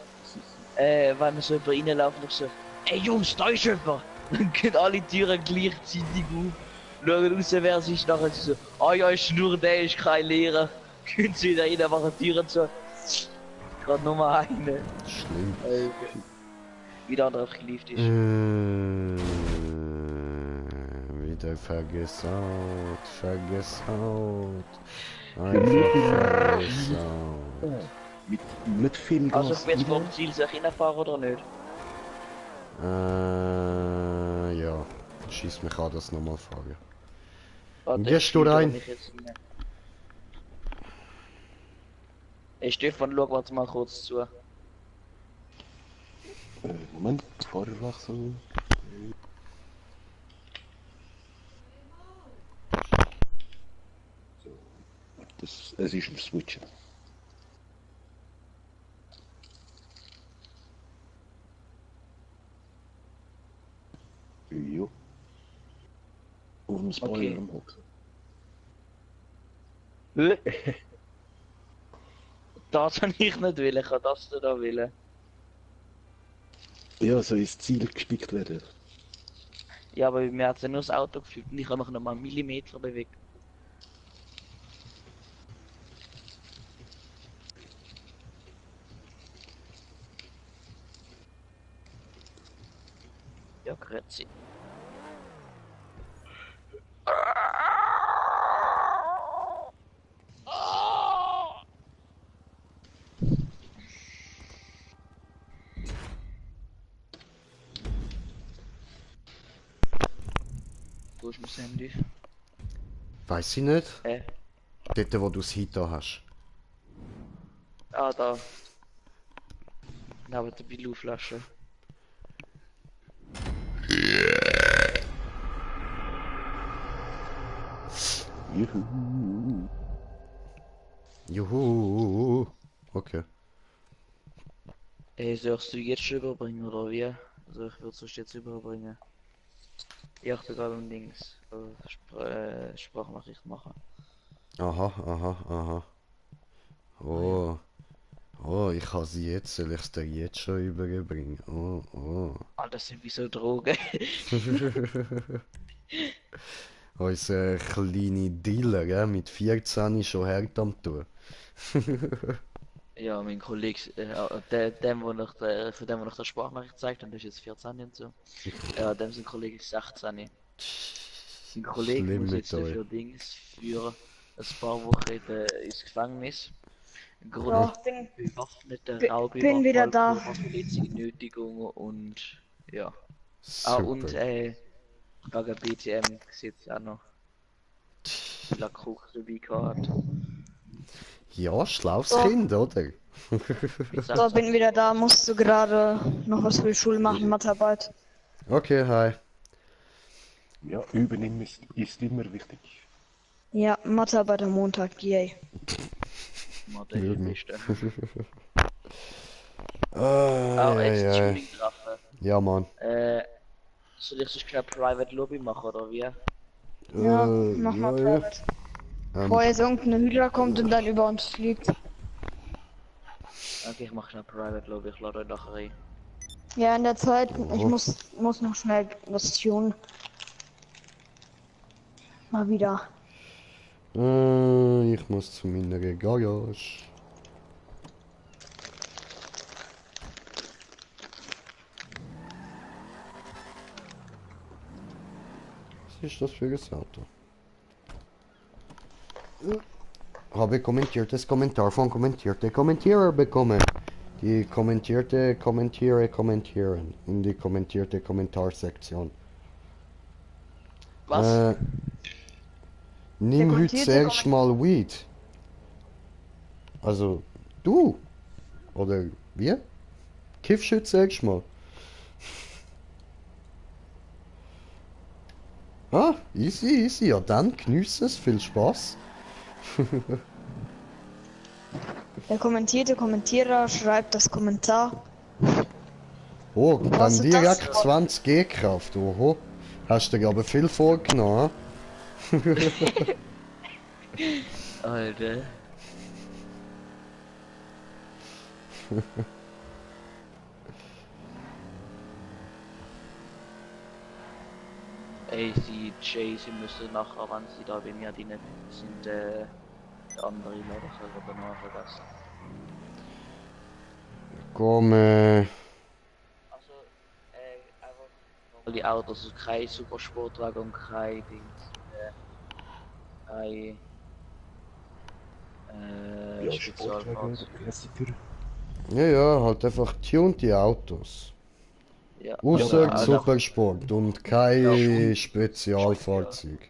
wenn wir so über reinlaufen, noch so, ey Jungs, da ist jemand! Dann gehen alle Türen gleichzeitig auf. Schauen raus, wer sich nachher so, ah ja, ist nur der, ist kein Lehrer. Gehen sie wieder rein, machen die Türen zu. Gerade Nummer eine. Schlimm. Wie der andere geliefert ist. Wieder vergesaut, vergesaut. Einfach vergesaut. Mit viel Gas. Also, ich bin jetzt vom Ziel sich reinfahren oder nicht? Ja. Schieß mich an, das nochmal fragen. Warte, Gehst ich du filtere rein? mich jetzt rein. Hey Stefan, schau warte mal kurz zu. Moment, Fahrerwechsel. So. Es ist ein Switch. Jo. Auf dem Spoiler Okay. am Hocken. Das kann ich nicht will, ich kann das da will. Ja, so ins Ziel gespickt werden. Ja, aber mir hat ja nur das Auto gefühlt und ich habe mich noch mal einen Millimeter bewegt. Ja, grüezi. ist mein Handy? Weiß ich nicht. Hä? Dort, wo du das Hita hast. Ah, da. Neben der Bilou-Flasche. Juhu. Juhu. Okay. Ey, sollst du jetzt schon überbringen oder wie? Also ich würde es jetzt überbringen. Ich achte gerade um Dings. Sprachnachricht machen. Aha. Oh. Oh, ich kann sie jetzt, soll ich es dir jetzt schon überbringen? Oh. Ah, das sind wie so Drogen. Unser kleiner Dealer, gell? Mit 14 schon hart am tun. Ja, mein Kollege, von dem, wo ich der Sprachnachricht gezeigt habe, der ist jetzt 14 und so. Ja, dem sind Kollege 16. Mein Kollege Schlimm muss mit jetzt euch. für Dings für ein paar Wochen ins Gefängnis. Grund Ja, bin bewaffneter bin Raubüberfall, wieder da. körperverletzliche Nötigung und ja. Super. Und wegen BTM sieht auch noch. La Krug dabei gehabt. Ja, schlaues So. Kind, oder? So, bin wieder da. Musst du gerade noch was für die Schule machen, Mathearbeit. Okay, hi. Ja, übernehmen ist immer wichtig. Ja, Mathearbeit am Montag, yay. Mathe ist das Beste. Ah, Jetzt ja. Tuning treffen. Ja, Mann. Soll ich sonst keine Private Lobby machen oder wie? Ja, mach mal ja. Private. Bevor jetzt irgendeine Hydra kommt und dann über uns fliegt. Okay, ich mach schnell Private Lobby, ich lade euch nachher rein. Ja, in der Zeit, ich muss noch schnell was tun. Mal wieder. Ich muss zu meiner Garage. Was ist das für ein Auto? Habe kommentiertes Kommentar von kommentierte Kommentierer bekommen. Die kommentierte kommentieren in die kommentierte Kommentarsektion. Was? Nimm heute kommentierte zuerst mal Weed. Also, du? Oder wie? Kiffst heute zuerst mal? Ah, easy. Ja dann, genieß es. Viel Spaß. Der kommentierte Kommentierer schreibt das Kommentar. Oh, dann Was ist das? direkt 20 G-Kraft. Oho. Hast du dir aber viel vorgenommen. Alter. Ey, sie müssen nachher, wenn sie da bei mir drin sind, andere Leute danach vergessen. Komm, Also, einfach die Autos, also kein Supersportwagen und kein Dings, kein Ja, Spezialfahrzeug. Sportwagen, Klassiker. ja, halt einfach tunte Autos. Ja, Außer also, Supersport und kein Spezialfahrzeug.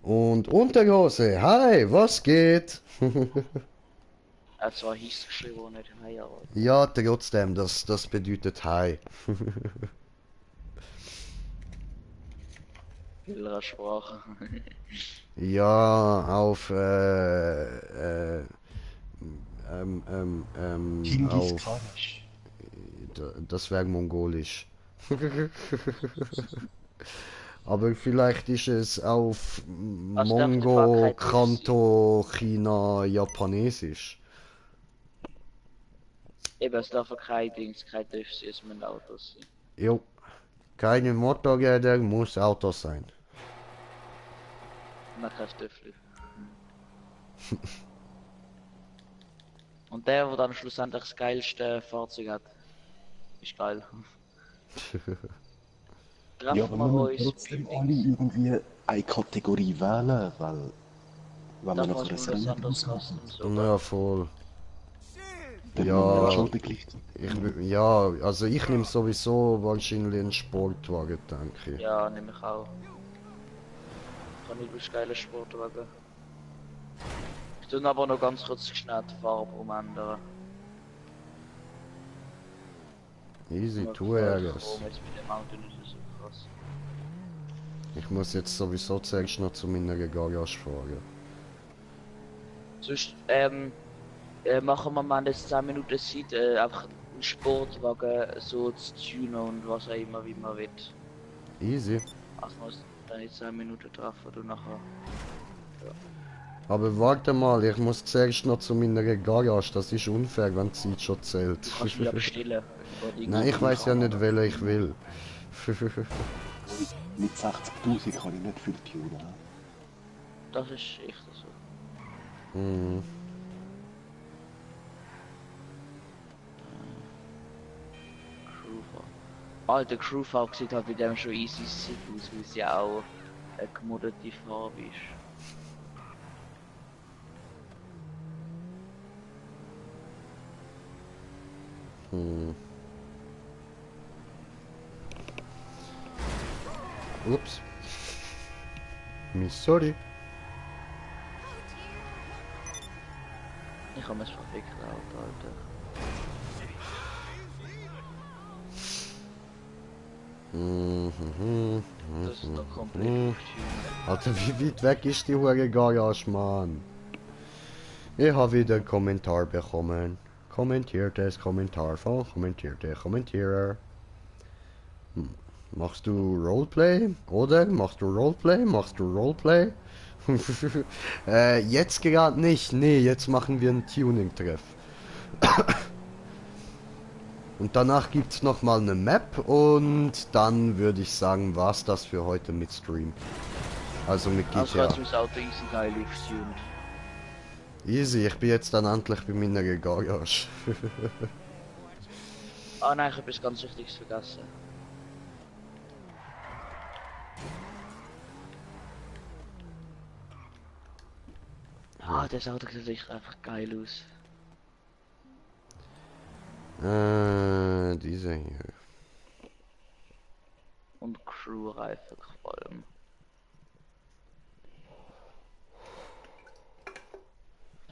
Und Unterhose, hi, was geht? zwar hieß es geschrieben, aber nicht hi, aber Ja, trotzdem, das bedeutet hi. in Sprache. Ja, auf, Genghis auf, Khanisch. das wäre mongolisch. Aber vielleicht ist es auf Also darf der Mongo, Krankheit Kanto, China, Japanesisch. Eben, es darf kein Dings, kein Döfs ist mit Autos sein. Jo, keine Motorräder, muss Auto sein. Man kann Döfli. Und der dann schlussendlich das geilste Fahrzeug hat, ist geil. Ja, Treffen aber wir wir uns müssen trotzdem bei alle Dings. irgendwie eine Kategorie wählen, weil wenn wir Darf noch man ein was Rennen anderes machen. kosten und so. Ja, voll. Dann Ja. muss man schon gleichzeitig. Ja, also ich nehme sowieso wahrscheinlich einen Sportwagen, denke ich. Ja, nehme ich auch. Ich habe übelst geile Sportwagen. Ich tue aber noch ganz kurz schnell die Farbe umändern. Easy, Mir tu gefällt Ärgers. Chrom jetzt mit dem Auto nicht so krass. Ich muss jetzt sowieso zuerst noch zu meiner Garage fahren. Sonst, machen wir mal jetzt 10 Minuten Zeit, einfach einen Sportwagen so zu tunen und was auch immer, wie man will. Easy. Also muss dann in 10 Minuten treffen und nachher. Aber warte mal, ich muss zuerst noch zu meiner Garage. Das ist unfair, wenn die Zeit schon zählt. Du kannst mich abstellen. Nein, ich weiß ja nicht, welche ich will. Mit 60.000 kann ich nicht viel tunen. Das ist echt so. Hm. Crewfahrer. Der Crewfahrer sieht halt bei dem schon easy sick aus, weil es ja auch eine Commodity Farbe ist. Hm. Ups. Sorry. Ich habe mir das verfickt Auto, Alter. Das ist doch komplett Alter, wie weit weg ist die hure Garage, Mann? Ich habe wieder einen Kommentar bekommen. Kommentiertes Kommentar von kommentierte Kommentierer. Machst du Roleplay? Oder? Machst du Roleplay? Machst du Roleplay? Jetzt gerade nicht. Nee, jetzt machen wir einen Tuning-Treff. Und danach gibt's noch mal eine Map und dann würde ich sagen, war's das für heute mit Stream. Also mit GTA. Also jetzt ist das Auto easy geil aufgetunt. Easy, ich bin jetzt dann endlich bei meiner Garage. Ah nein, ich habe etwas ganz Wichtiges vergessen. Ah, das Auto sieht echt einfach geil aus. Dieser hier. Und Crew-Reifen vor allem.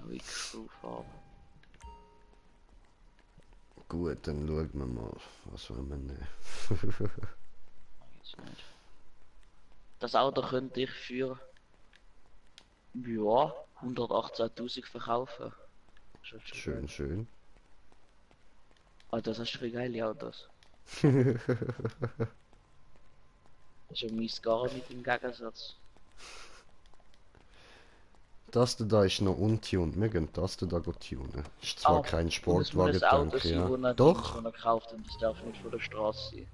Wie Crew-Farbe. Gut, dann schauen wir mal, was wollen wir nehmen. Jetzt nicht. Das Auto könnte ich für ja 118.000 verkaufen. Schön, schön. Ah, das hast du für geile Autos. Das ist ja mein Scar mit im Gegensatz. Das da ist noch untuned. Wir gehen das da tunen. Ist zwar kein Sportwagen, Auto denke ich. Ja. sein, Doch. das gekauft und das darf nicht von der Straße sein.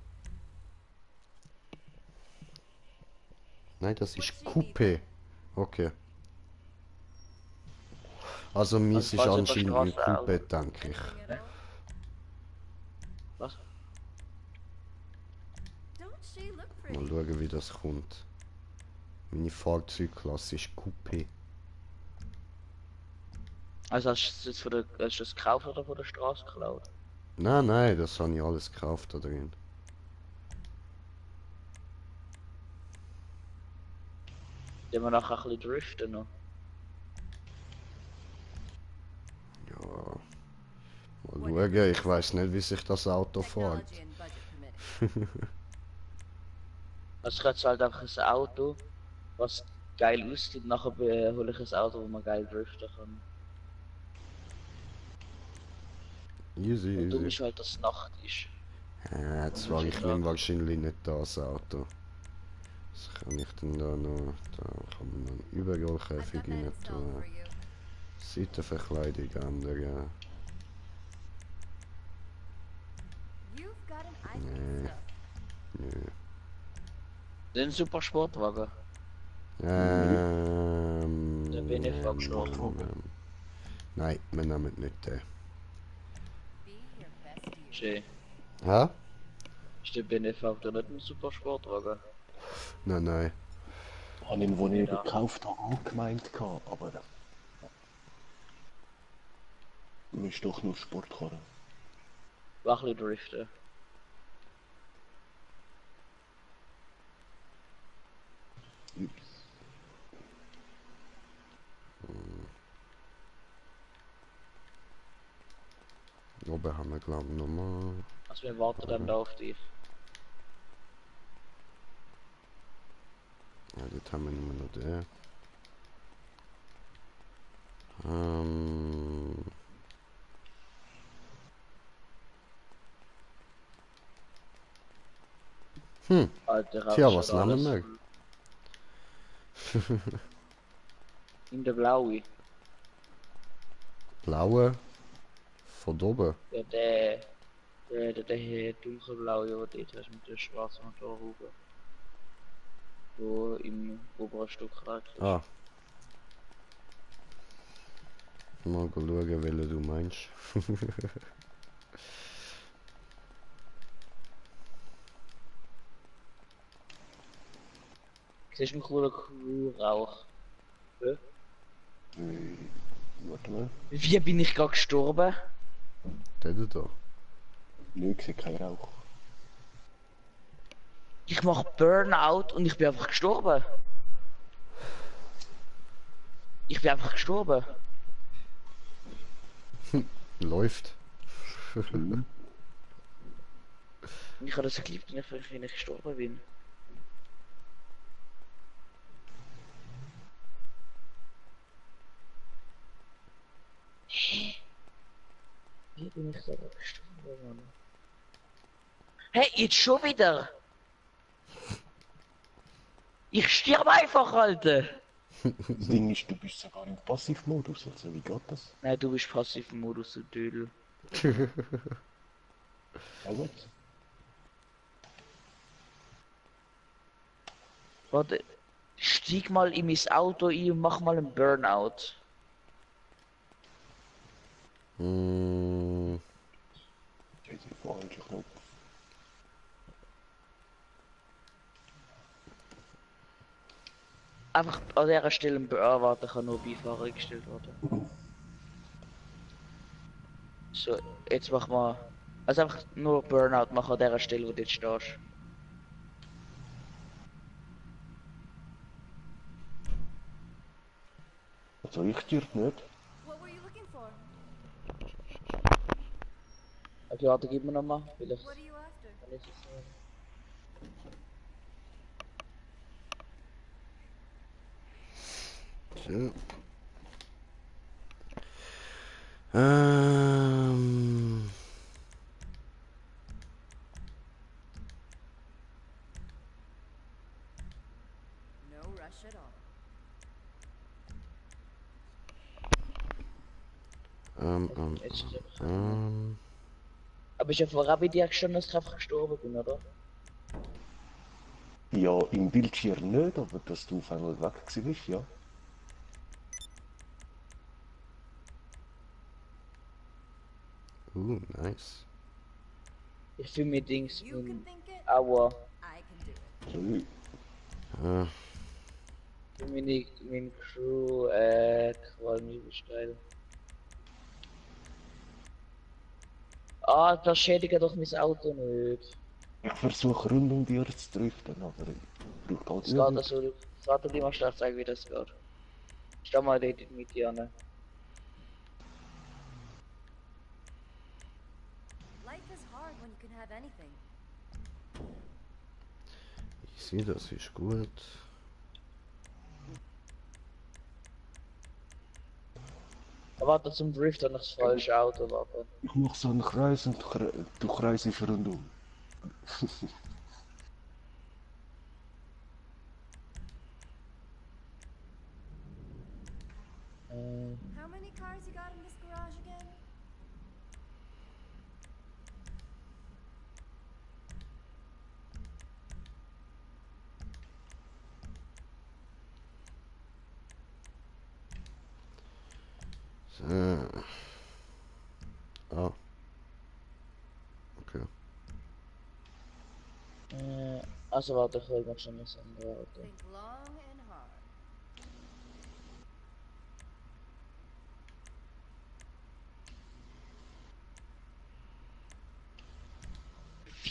Nein, das ist Coupé. Okay. Also mies ist falls anscheinend ein über Straße Coupé, denke ich. Was? Mal schauen, wie das kommt. Meine Fahrzeugklasse ist Coupé. Also hast du das, hast du das gekauft oder von der Straße geklaut? Nein, nein, das habe ich alles gekauft da drin. Den wir nachher ein bisschen driften noch. Ja. Mal schauen, ich weiß nicht, wie sich das Auto fährt. Also ich hätte halt einfach ein Auto, was geil aussieht, nachher hole ich ein Auto, wo man geil driften kann. Easy, Und dumm easy. ist halt, dass es Nacht ist. Zwar, ich nehme wahrscheinlich nicht das Auto. Was kann ich denn da noch? Da kann man noch einen Überrollkäfig rein tun. Seitenverkleidung ändern. Nee. Nee. Den super Sportwagen. Der BNF Sportwagen. Nein, wir nehmen nicht den. Jay. Hä? Ist der BNF auch nicht ein super Sportwagen? Nein, nein. Ich habe ihn, als ich ihn gekauft habe, auch gemeint, aber Du bist doch nur Sportkarre. Wachli driften. Oben haben wir glaube ich nochmal. Also wir warten dann da auf dich. Ja, dort haben wir nur noch den. Alter, Tja, Rauch was schaut nehmen alles wir? in der blaue. Blaue. Von oben. Ja, der dunkelblaue, der dort hast mit der schwarzen Motorhaube. Wo im oberen Stück rechts ist. Ah. Mal schauen, welchen du meinst. Siehst du einen coolen Crew-Rauch? Ja? Warte mal. Wie bin ich gerade gestorben? Der da. Nö, ich sehe keinen Rauch. Ich mach Burnout und ich bin einfach gestorben. Ich bin einfach gestorben. Läuft. Und ich habe das geliebt, wenn ich gestorben bin. Wie bin ich da gestorben, Mann? Hey, jetzt schon wieder! Ich sterbe einfach, Alter! Das Ding ist, du bist sogar im Passivmodus, also wie geht das? Nein, du bist passiv im Modus, du Dödel. Ja gut. Warte, stieg mal in mein Auto ein und mach mal einen Burnout. Jetzt ist der falsche Knopf. Einfach an dieser Stelle ein Warte, kann nur Beifahrer gestellt werden. So, jetzt mach mal. Also einfach nur Burnout machen an dieser Stelle, wo du jetzt stehst. Also ich stirb nicht. Okay, warte, gib mir nochmal. Vielleicht. So. Aber ich habe vorher bei dir schon, dass ich einfach gestorben bin, oder? Ja, im Bildschirm nicht, aber dass du auf einmal weg bist, ja. Nice. Ich fühle mir Dings mit Aua. So, Für meine Crew, Qualm steil. Ah, das schädigt doch mein Auto nicht. ich versuche rund um dir zu driften, aber ich brauche halt Es geht also, warte, die mal schnell zeigen, wie das geht. Stell mal dort in die Mitte an. Ich sehe, das ist gut. Warte zum Drift an das falsche Auto, warte. Ich mache so einen Kreis und du kreisest rundum. How many cars you got in this garage again? So. Ah. Okay. Also warte, ich will noch schon das andere Auto. Think long and hard.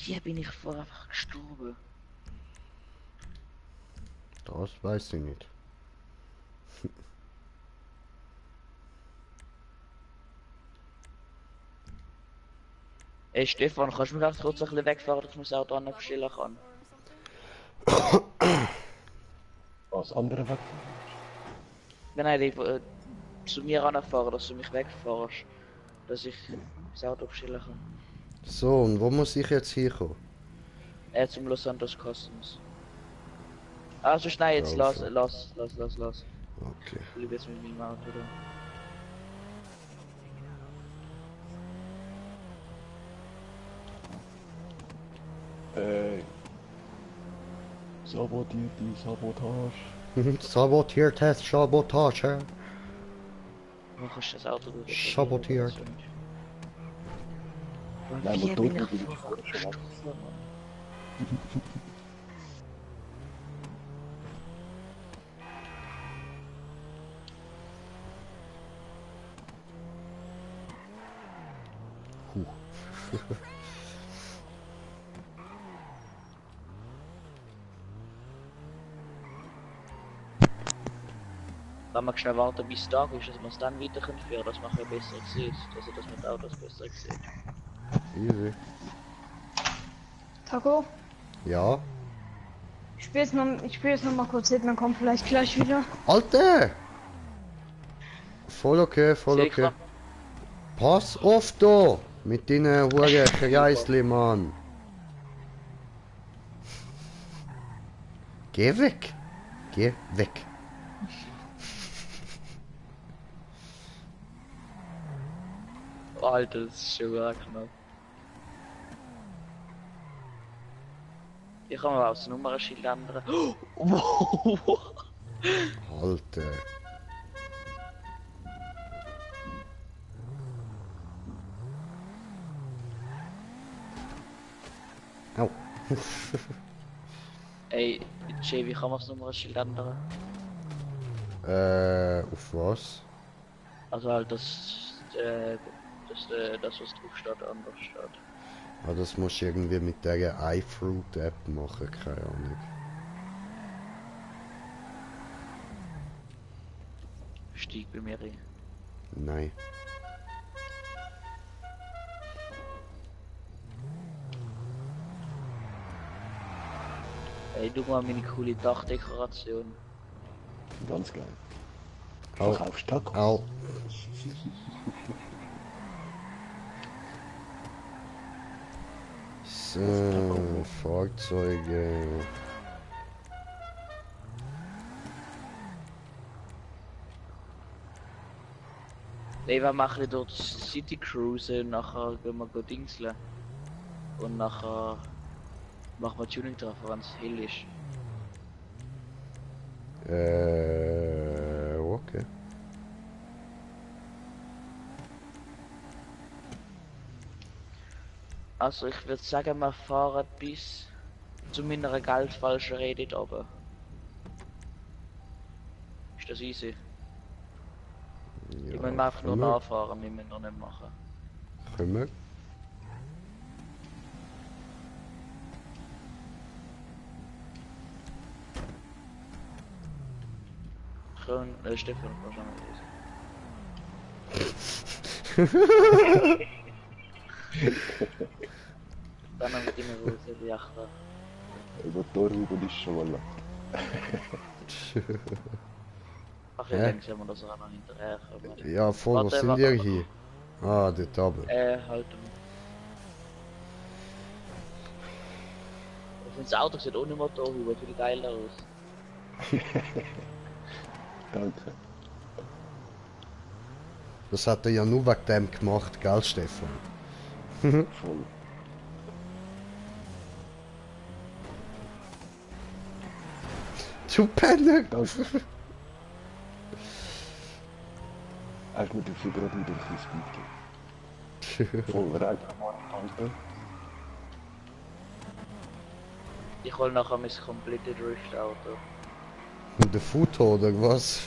Wie bin ich vorher einfach gestorben? Das weiß ich nicht. Ey Stefan, kannst du mich ganz kurz ein bisschen wegfahren, dass ich das Auto anstellen kann? Was andere weg? Nein, zu mir anfahren, dass du mich wegfährst. Dass ich das Auto abstellen kann. So, und wo muss ich jetzt hinkommen? Zum Los Santos Customs. Also schnell jetzt, lass. Okay. Ich bleib jetzt mit meinem Auto da. Sabotiert die Sabotage. Sabotierte Sabotage. Wo kannst du das Auto durch? Sabotiert. Nein, Wie Motor bin ich bin ich vorher vorher schon weg. gestorben? Kann man schnell warten bis Tag ist, dass man es dann weiter führen kann, dass man besser sieht, also dass man die Autos besser sieht. Easy. Taco, Ja. ich spiele jetzt noch mal kurz hin, dann kommt vielleicht gleich wieder. Alter! Voll okay, voll okay. Pass auf da! Mit deinen Huren Kreisli, Mann. Geh weg! Geh weg! Alter, das ist schon gar knapp. Ich kann mal aufs Nummernschild ändern. Alter. Au. Ey, Jay, wie kann man das Nummernschild ändern? Auf was? Also halt, das was drauf steht, anders steht. Ah, das musst du irgendwie mit der iFruit-App machen, keine Ahnung. Steig bei mir rein. Nein. Ey, du mal meine coole Dachdekoration. Ganz geil. Au. Verkaufst Tacos? Au. So, Fahrzeuge. Ey, wir machen dort City Cruise und nachher gehen wir go dingseln. Und nachher machen wir Tuning drauf, wenn es hell ist. Okay. Also ich würde sagen, wir fahren bis zu meiner geldfalschen Rede aber. Ist das easy? Ja, Ich will einfach nur können wir. nachfahren, wir müssen noch nicht machen. Können wir? Gewoon, Stefan, was aan het Dann haben wir die Rose, die Achter. Motorhaube ist schon mal lang. Ach, ich denke, haben wir das auch noch hinterher kommen. Ja, voll, Warte, was sind warte. wir hier? Ah, dort oben. Halt. Ich finde das Auto sieht ohne Motorhaube viel geiler aus. Danke. Das hat er ja nur wegen dem gemacht, gell, Stefan? Voll. Du Penner! Danke. Hast mir dafür gerade wieder ein bisschen Speed gegeben. Voll rein. Danke. Ich hol nachher mein komplette Drift-Auto. Der Futo oder was?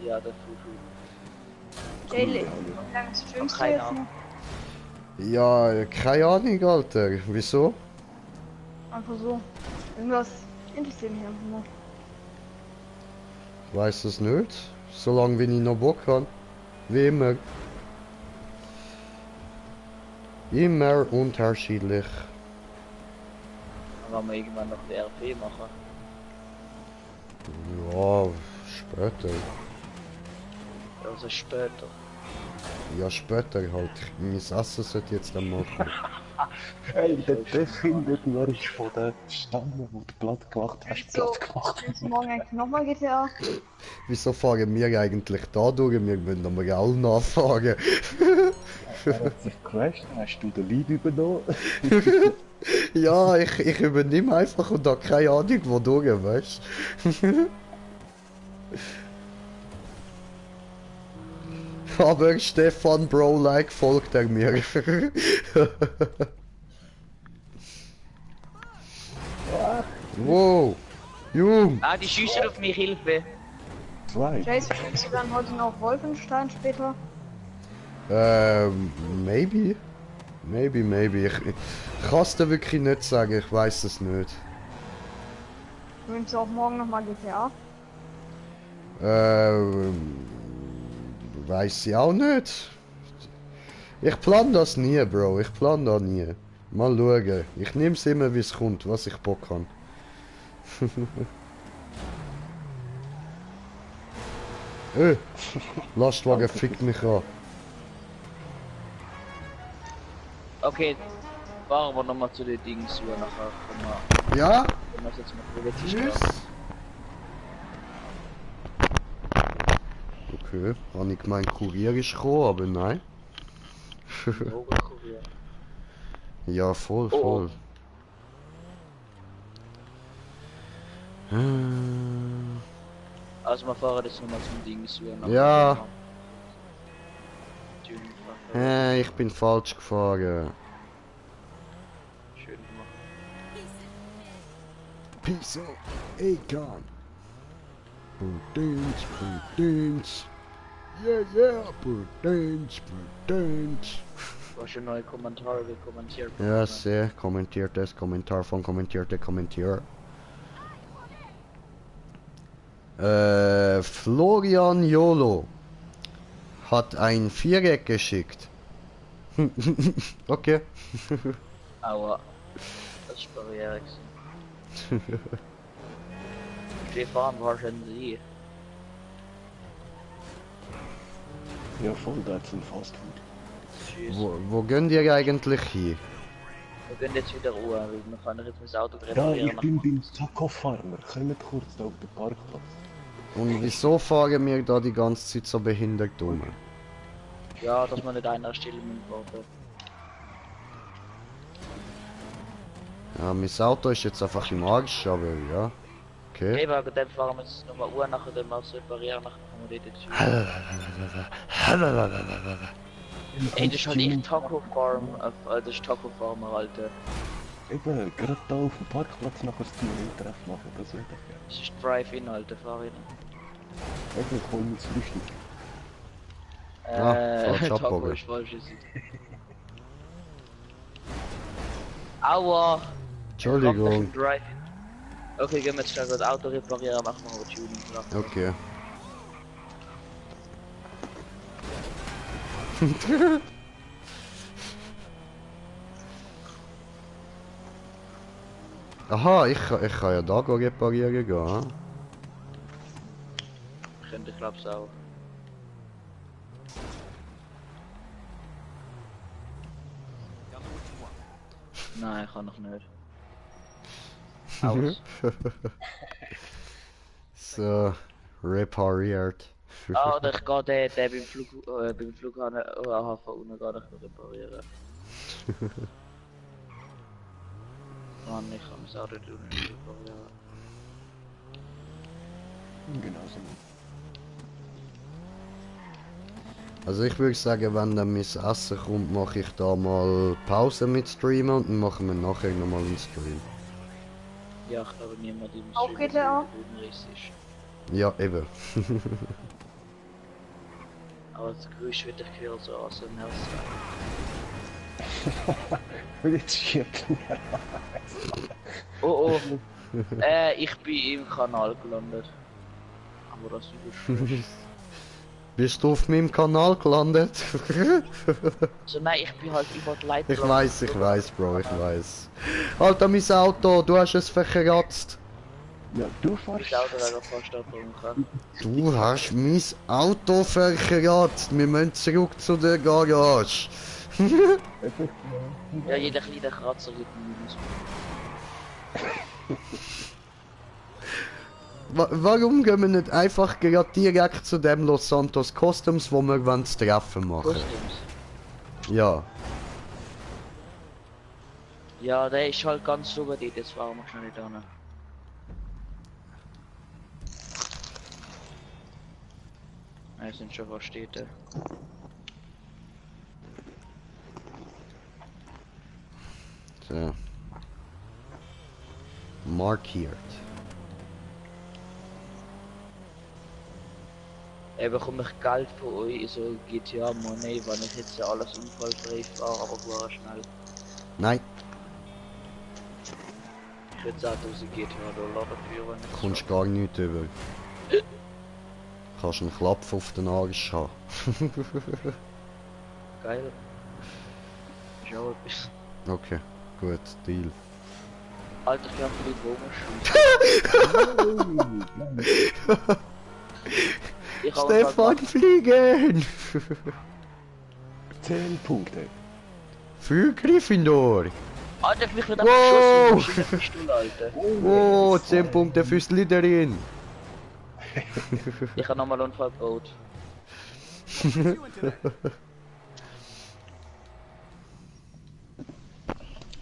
Ja, der Fufu. Jaylee, wie lange streamst du Keine jetzt Ahnung. noch? Ja, keine Ahnung, Alter. Wieso? Einfach so. Irgendwas interessiert mich einfach nur. Ich weiß es nicht. Solange wie ich noch Bock habe. Wie immer. Immer unterschiedlich. Dann werden wir irgendwann noch die RP machen. Ja, später. Also später. Ja, später halt. Mein Essen sollte jetzt dann machen. Hey, der findet mir ist von der Stange, wo du platt gemacht hast, So, platt gemacht. willst du morgen eigentlich nochmal GTA? Wieso fahren wir eigentlich da durch? Wir müssen am Real nachfahren. Er hat sich gecrashed, dann hast du den Lead übernommen. Ja, ich übernehme einfach und habe keine Ahnung, wo durch, weißt du? Aber Stefan Bro-like folgt er mir. Wow! Jung! Ah, die schießen auf mich, Hilfe! Zwei. Jason, spielst du dann heute noch Wolfenstein später? Maybe. Maybe. Ich kann es dir wirklich nicht sagen, ich weiß es nicht. Willst du auch morgen nochmal GTA? Weiß ich auch nicht. Ich plan das nie, Bro. Ich plan das nie. Mal schauen. Ich nehme es immer, wie es kommt, was ich Bock habe. Lastwagen fickt mich an. Okay, fahren wir nochmal zu den Dings, wo nachher kommen wir. Ja? Wenn wir jetzt mal politisch Tschüss. Okay, habe ich gemeint, Kurier ist gekommen, aber nein. Drogenkurier. Ja, voll. Also wir fahren jetzt nochmal zum Dings, wo nachher Ja. kommen wir. Ich bin falsch gefahren. Schön gemacht. Piso, Ekan. Pudins. Yeah, Pudins. Du hast schon neue Kommentare kommentiert. Ja, sehr kommentiertes Kommentar von kommentier. Florian Jolo hat ein Viereck geschickt. Okay. Aua. Das ist Barriere. Stefan, wo sind Sie? Ja, voll, da ist ein Fast Food. Tschüss. Wo gehen ihr eigentlich hin? Wir gehen jetzt wieder Ruhe, weil wir fahren jetzt mit dem Auto Ja, reparieren. ich bin beim Taco-Farmer. Kommt kurz da auf den Parkplatz. Und wieso fahren wir da die ganze Zeit so behindert um? Ja, dass wir nicht einer Stelle warten. Ja, mein Auto ist jetzt einfach im Arsch, aber ja. Okay. Okay, wegen dem fahren wir jetzt nochmal Uhr, nachher dann mal reparieren, nachher kommen wir dort zu. Ey, das ist halt echt Taco Farm, das ist Taco Farmer, Alter. Eben, gerade da auf dem Parkplatz nachher das Team-Treff machen, das wird doch geil. Das ist Drive-In, Alter, fahr rein. Eben, ich hol mir das Frühstück. falsch Taco abbogen. ist falsch. Aua! Entschuldigung. Drive-In. Okay, gehen wir jetzt schnell das Auto reparieren, machen wir aber Tuning dran. Okay. Aha, ich kann ja da reparieren gehen. Hm? Könnte ich glaub's auch. Nein, ich kann noch nicht. Aus. So, repariert. Ah, oder ich gehe den beim Flughafen unten gar nicht mehr reparieren. Mann, ich kann das Auto nicht reparieren. Genau so. Also ich würde sagen, wenn dann mein Essen kommt, mache ich da mal Pause mit Streamen und dann machen wir nachher nochmal einen Stream. Ja, ich glaube niemand im Auch GTA? ist. Ja, eben. Aber das Geräusch wird ich wieder so aus dem Haus. Jetzt schiebt er. Oh oh. Ich bin im Kanal gelandet. Aber das ist Bist du auf meinem Kanal gelandet? also nein, ich bin halt über die Leitung. Ich weiß, Bro, ich weiß. Alter, mein Auto, du hast es verkratzt. Ja, du Ich fährst. Auto leider fast abbauen. Du hast mein Auto verkratzt. Wir müssen zurück zu der Garage. Ja, jeder kleine Kratzer gibt Minus. Warum gehen wir nicht einfach gerade direkt zu dem Los Santos Customs, wo wir das Treffen machen? Customs. Ja. Ja, der ist halt ganz super, das war wir schon nicht an. Ja, sind schon was Städte. So. Markiert. Ich bekomme ich Geld von euch, so GTA Money, wenn ich jetzt alles unfallfrei fahre, aber war schnell. Nein, Ich würde sagen, 1000 GTA-Dollar dafür, wenn ich kommst gar nicht über. Kannst einen Klapf auf den Arsch haben. Geil. Ist auch etwas. Okay, gut, Deal. Alter, ich hab die Wohnung Stefan fliegen! 10 Punkte. Für Gryffindor! Alter, mich wird Wow! abgeschossen mit einer Pistole, Alter. Oh, 10 Punkte für Slytherin! Ich hab nochmal einen Unfall gebaut.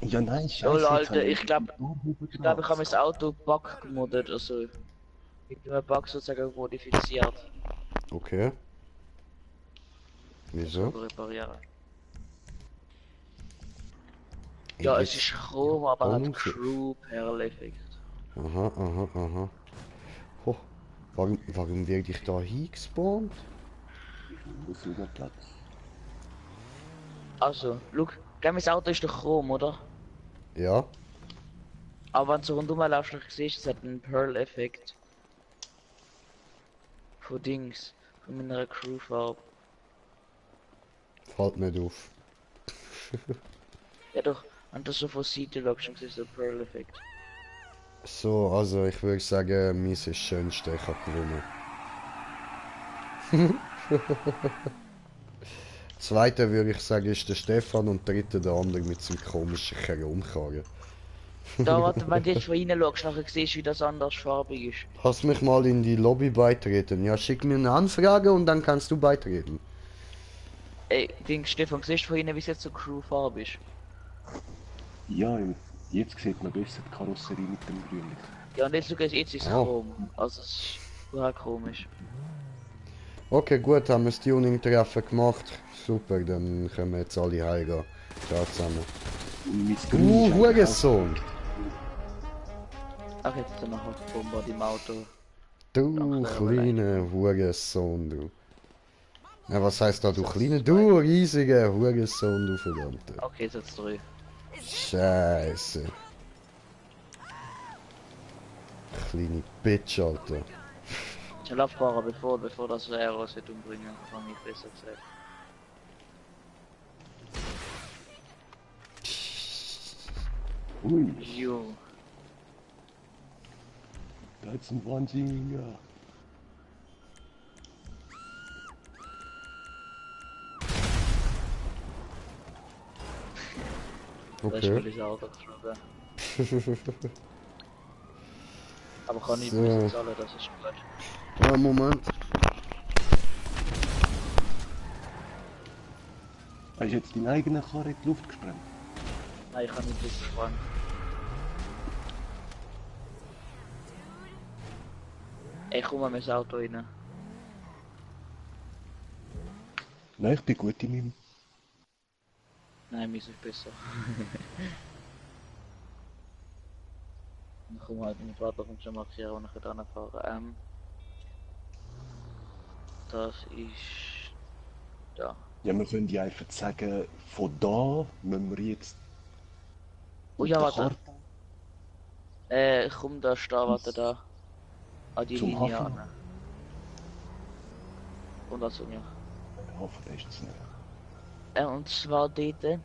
Ja, nein, scheiße. Lol, jetzt Alter, habe ich glaube, ich habe mein Auto Bug gemoddet, also mit dem Bug sozusagen modifiziert. Okay. Wieso? Reparieren. Ja, es ist Chrom, aber hat Crew Perl-Effekt. Aha, aha, aha. Oh, warum werde ich da hingespawnt? Muss über Platz. Also, look, mein Auto ist doch Chrom, oder? Ja. Aber wenn du rundum laufst, dann siehst du, es hat einen Pearl-Effekt. Von Dings, von meiner Crewfarbe. Fällt nicht auf. Ja doch, wenn du so von Seite schaust, dann siehst du den Pearl-Effekt. So, also ich würde sagen, meins ist das Schönste, ich habe gewonnen. Zweite würde ich sagen ist der Stefan und dritte der andere mit seinem komischen Chromkarren. Da, warte, wenn du jetzt von innen schaust, nachher siehst du, wie das anders farbig ist. Hast mich mal in die Lobby beitreten? Ja, schick mir eine Anfrage und dann kannst du beitreten. Ey, Ding, Stefan, siehst du von innen, wie es jetzt so Crew-Farbe ist? Ja, jetzt sieht man besser die Karosserie mit dem Grün. Ja, und jetzt, jetzt ist es Oh. Chrom. Also, es ist total komisch. Okay, gut, haben wir das Tuning-Treffen gemacht. Super, dann können wir jetzt alle heimgehen. Ciao zusammen. Hurensohn! Ach, jetzt ist noch eine Bombe im Auto. Du kleiner Hurensohn, du. Ja, was heißt da, du kleiner? Du riesiger Hurensohn, du verdammter. Okay, jetzt hat's 3. Scheiße. Kleine Bitch, Alter. Ich will abfahren, bevor das Aeros wird umbringen, kann ich besser gesagt. Ui, Jo. da ist ein Wahnsinniger. Das ist das Auto geschlagen. Aber kann ich So. müssen zahlen, das ist gut. Ja, Moment. Hast du jetzt deine eigene Karre in die Luft gesprengt? Nein, ich kann nicht das gespannt. Ich komme mit dem Auto rein. Nein, ich bin gut in meinem. Nein, mir ist es besser. Dann kommen wir halt mit Vater schon markieren und ich kann fahren. Das ist da. Ja, wir können ja einfach sagen, von da müssen wir jetzt... Oh ja, auf der warte. Komm da stehen, warte da. An die Zum Linie Hafen? an. Und also, ja. Der Hafen, der ist es nicht. Und zwar dort, die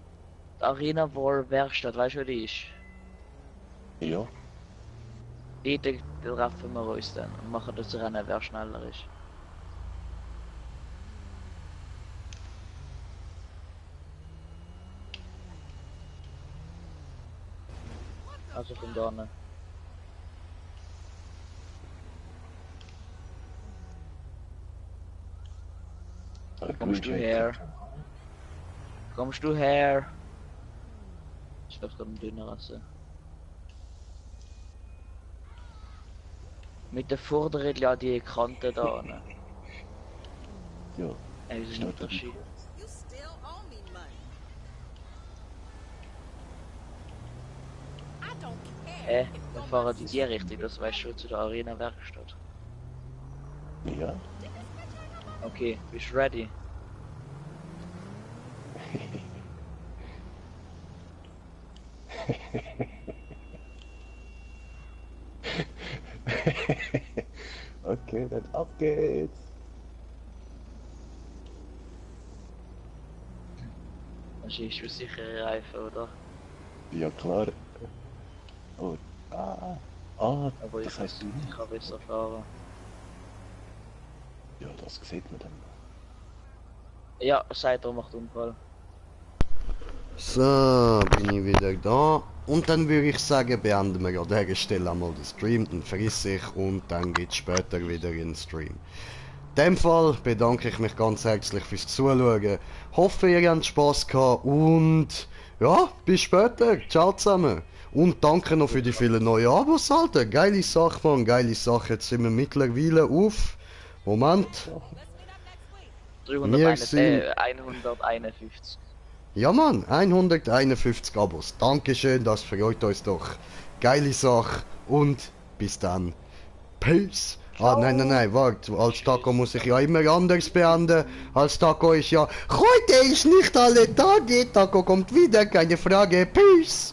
Arena War Werkstatt, weißt du, wo die ist? Ja. Dort treffen wir uns dann und machen das Rennen, wer schneller ist. Also komm da hin. Kommst du her? Kommst du her? Ich glaube, gerade ein Dönerrasse. Mit der vorderen, ja, die Kante da. Ne? Ja. Das ist ein Unterschied. You still owe me money. I don't care. Wir fahren in die Richtung, das weißt du schon, zu der Arena Werkstatt. Ja. Okay, bist du ready? Okay, dann auf geht's. Das ist schon sichere Reifen, oder? Ja, klar. Oh, Aber ich das heißt du nicht. kann besser fahren. Ja, das sieht man dann. Ja, Seidor macht Unfall. So, bin ich wieder da. Und dann würde ich sagen, beenden wir an dieser Stelle einmal den Stream, dann vergiss ich und dann geht's später wieder in den Stream. In dem Fall bedanke ich mich ganz herzlich fürs Zuschauen. Hoffe, ihr habt Spass gehabt und ja, bis später. Ciao zusammen. Und danke noch für die vielen neuen Abos, Alter. Geile Sache, Mann, geile Sache. Jetzt sind wir mittlerweile auf... Moment. 151. Ja Mann, 151 Abos. Dankeschön, das freut uns doch. Geile Sache und bis dann. Peace. Ah, nein, warte. Als Taco muss ich ja immer anders beenden. Als Taco ist ja... Heute ist nicht alle Tage. Taco kommt wieder, keine Frage. Peace.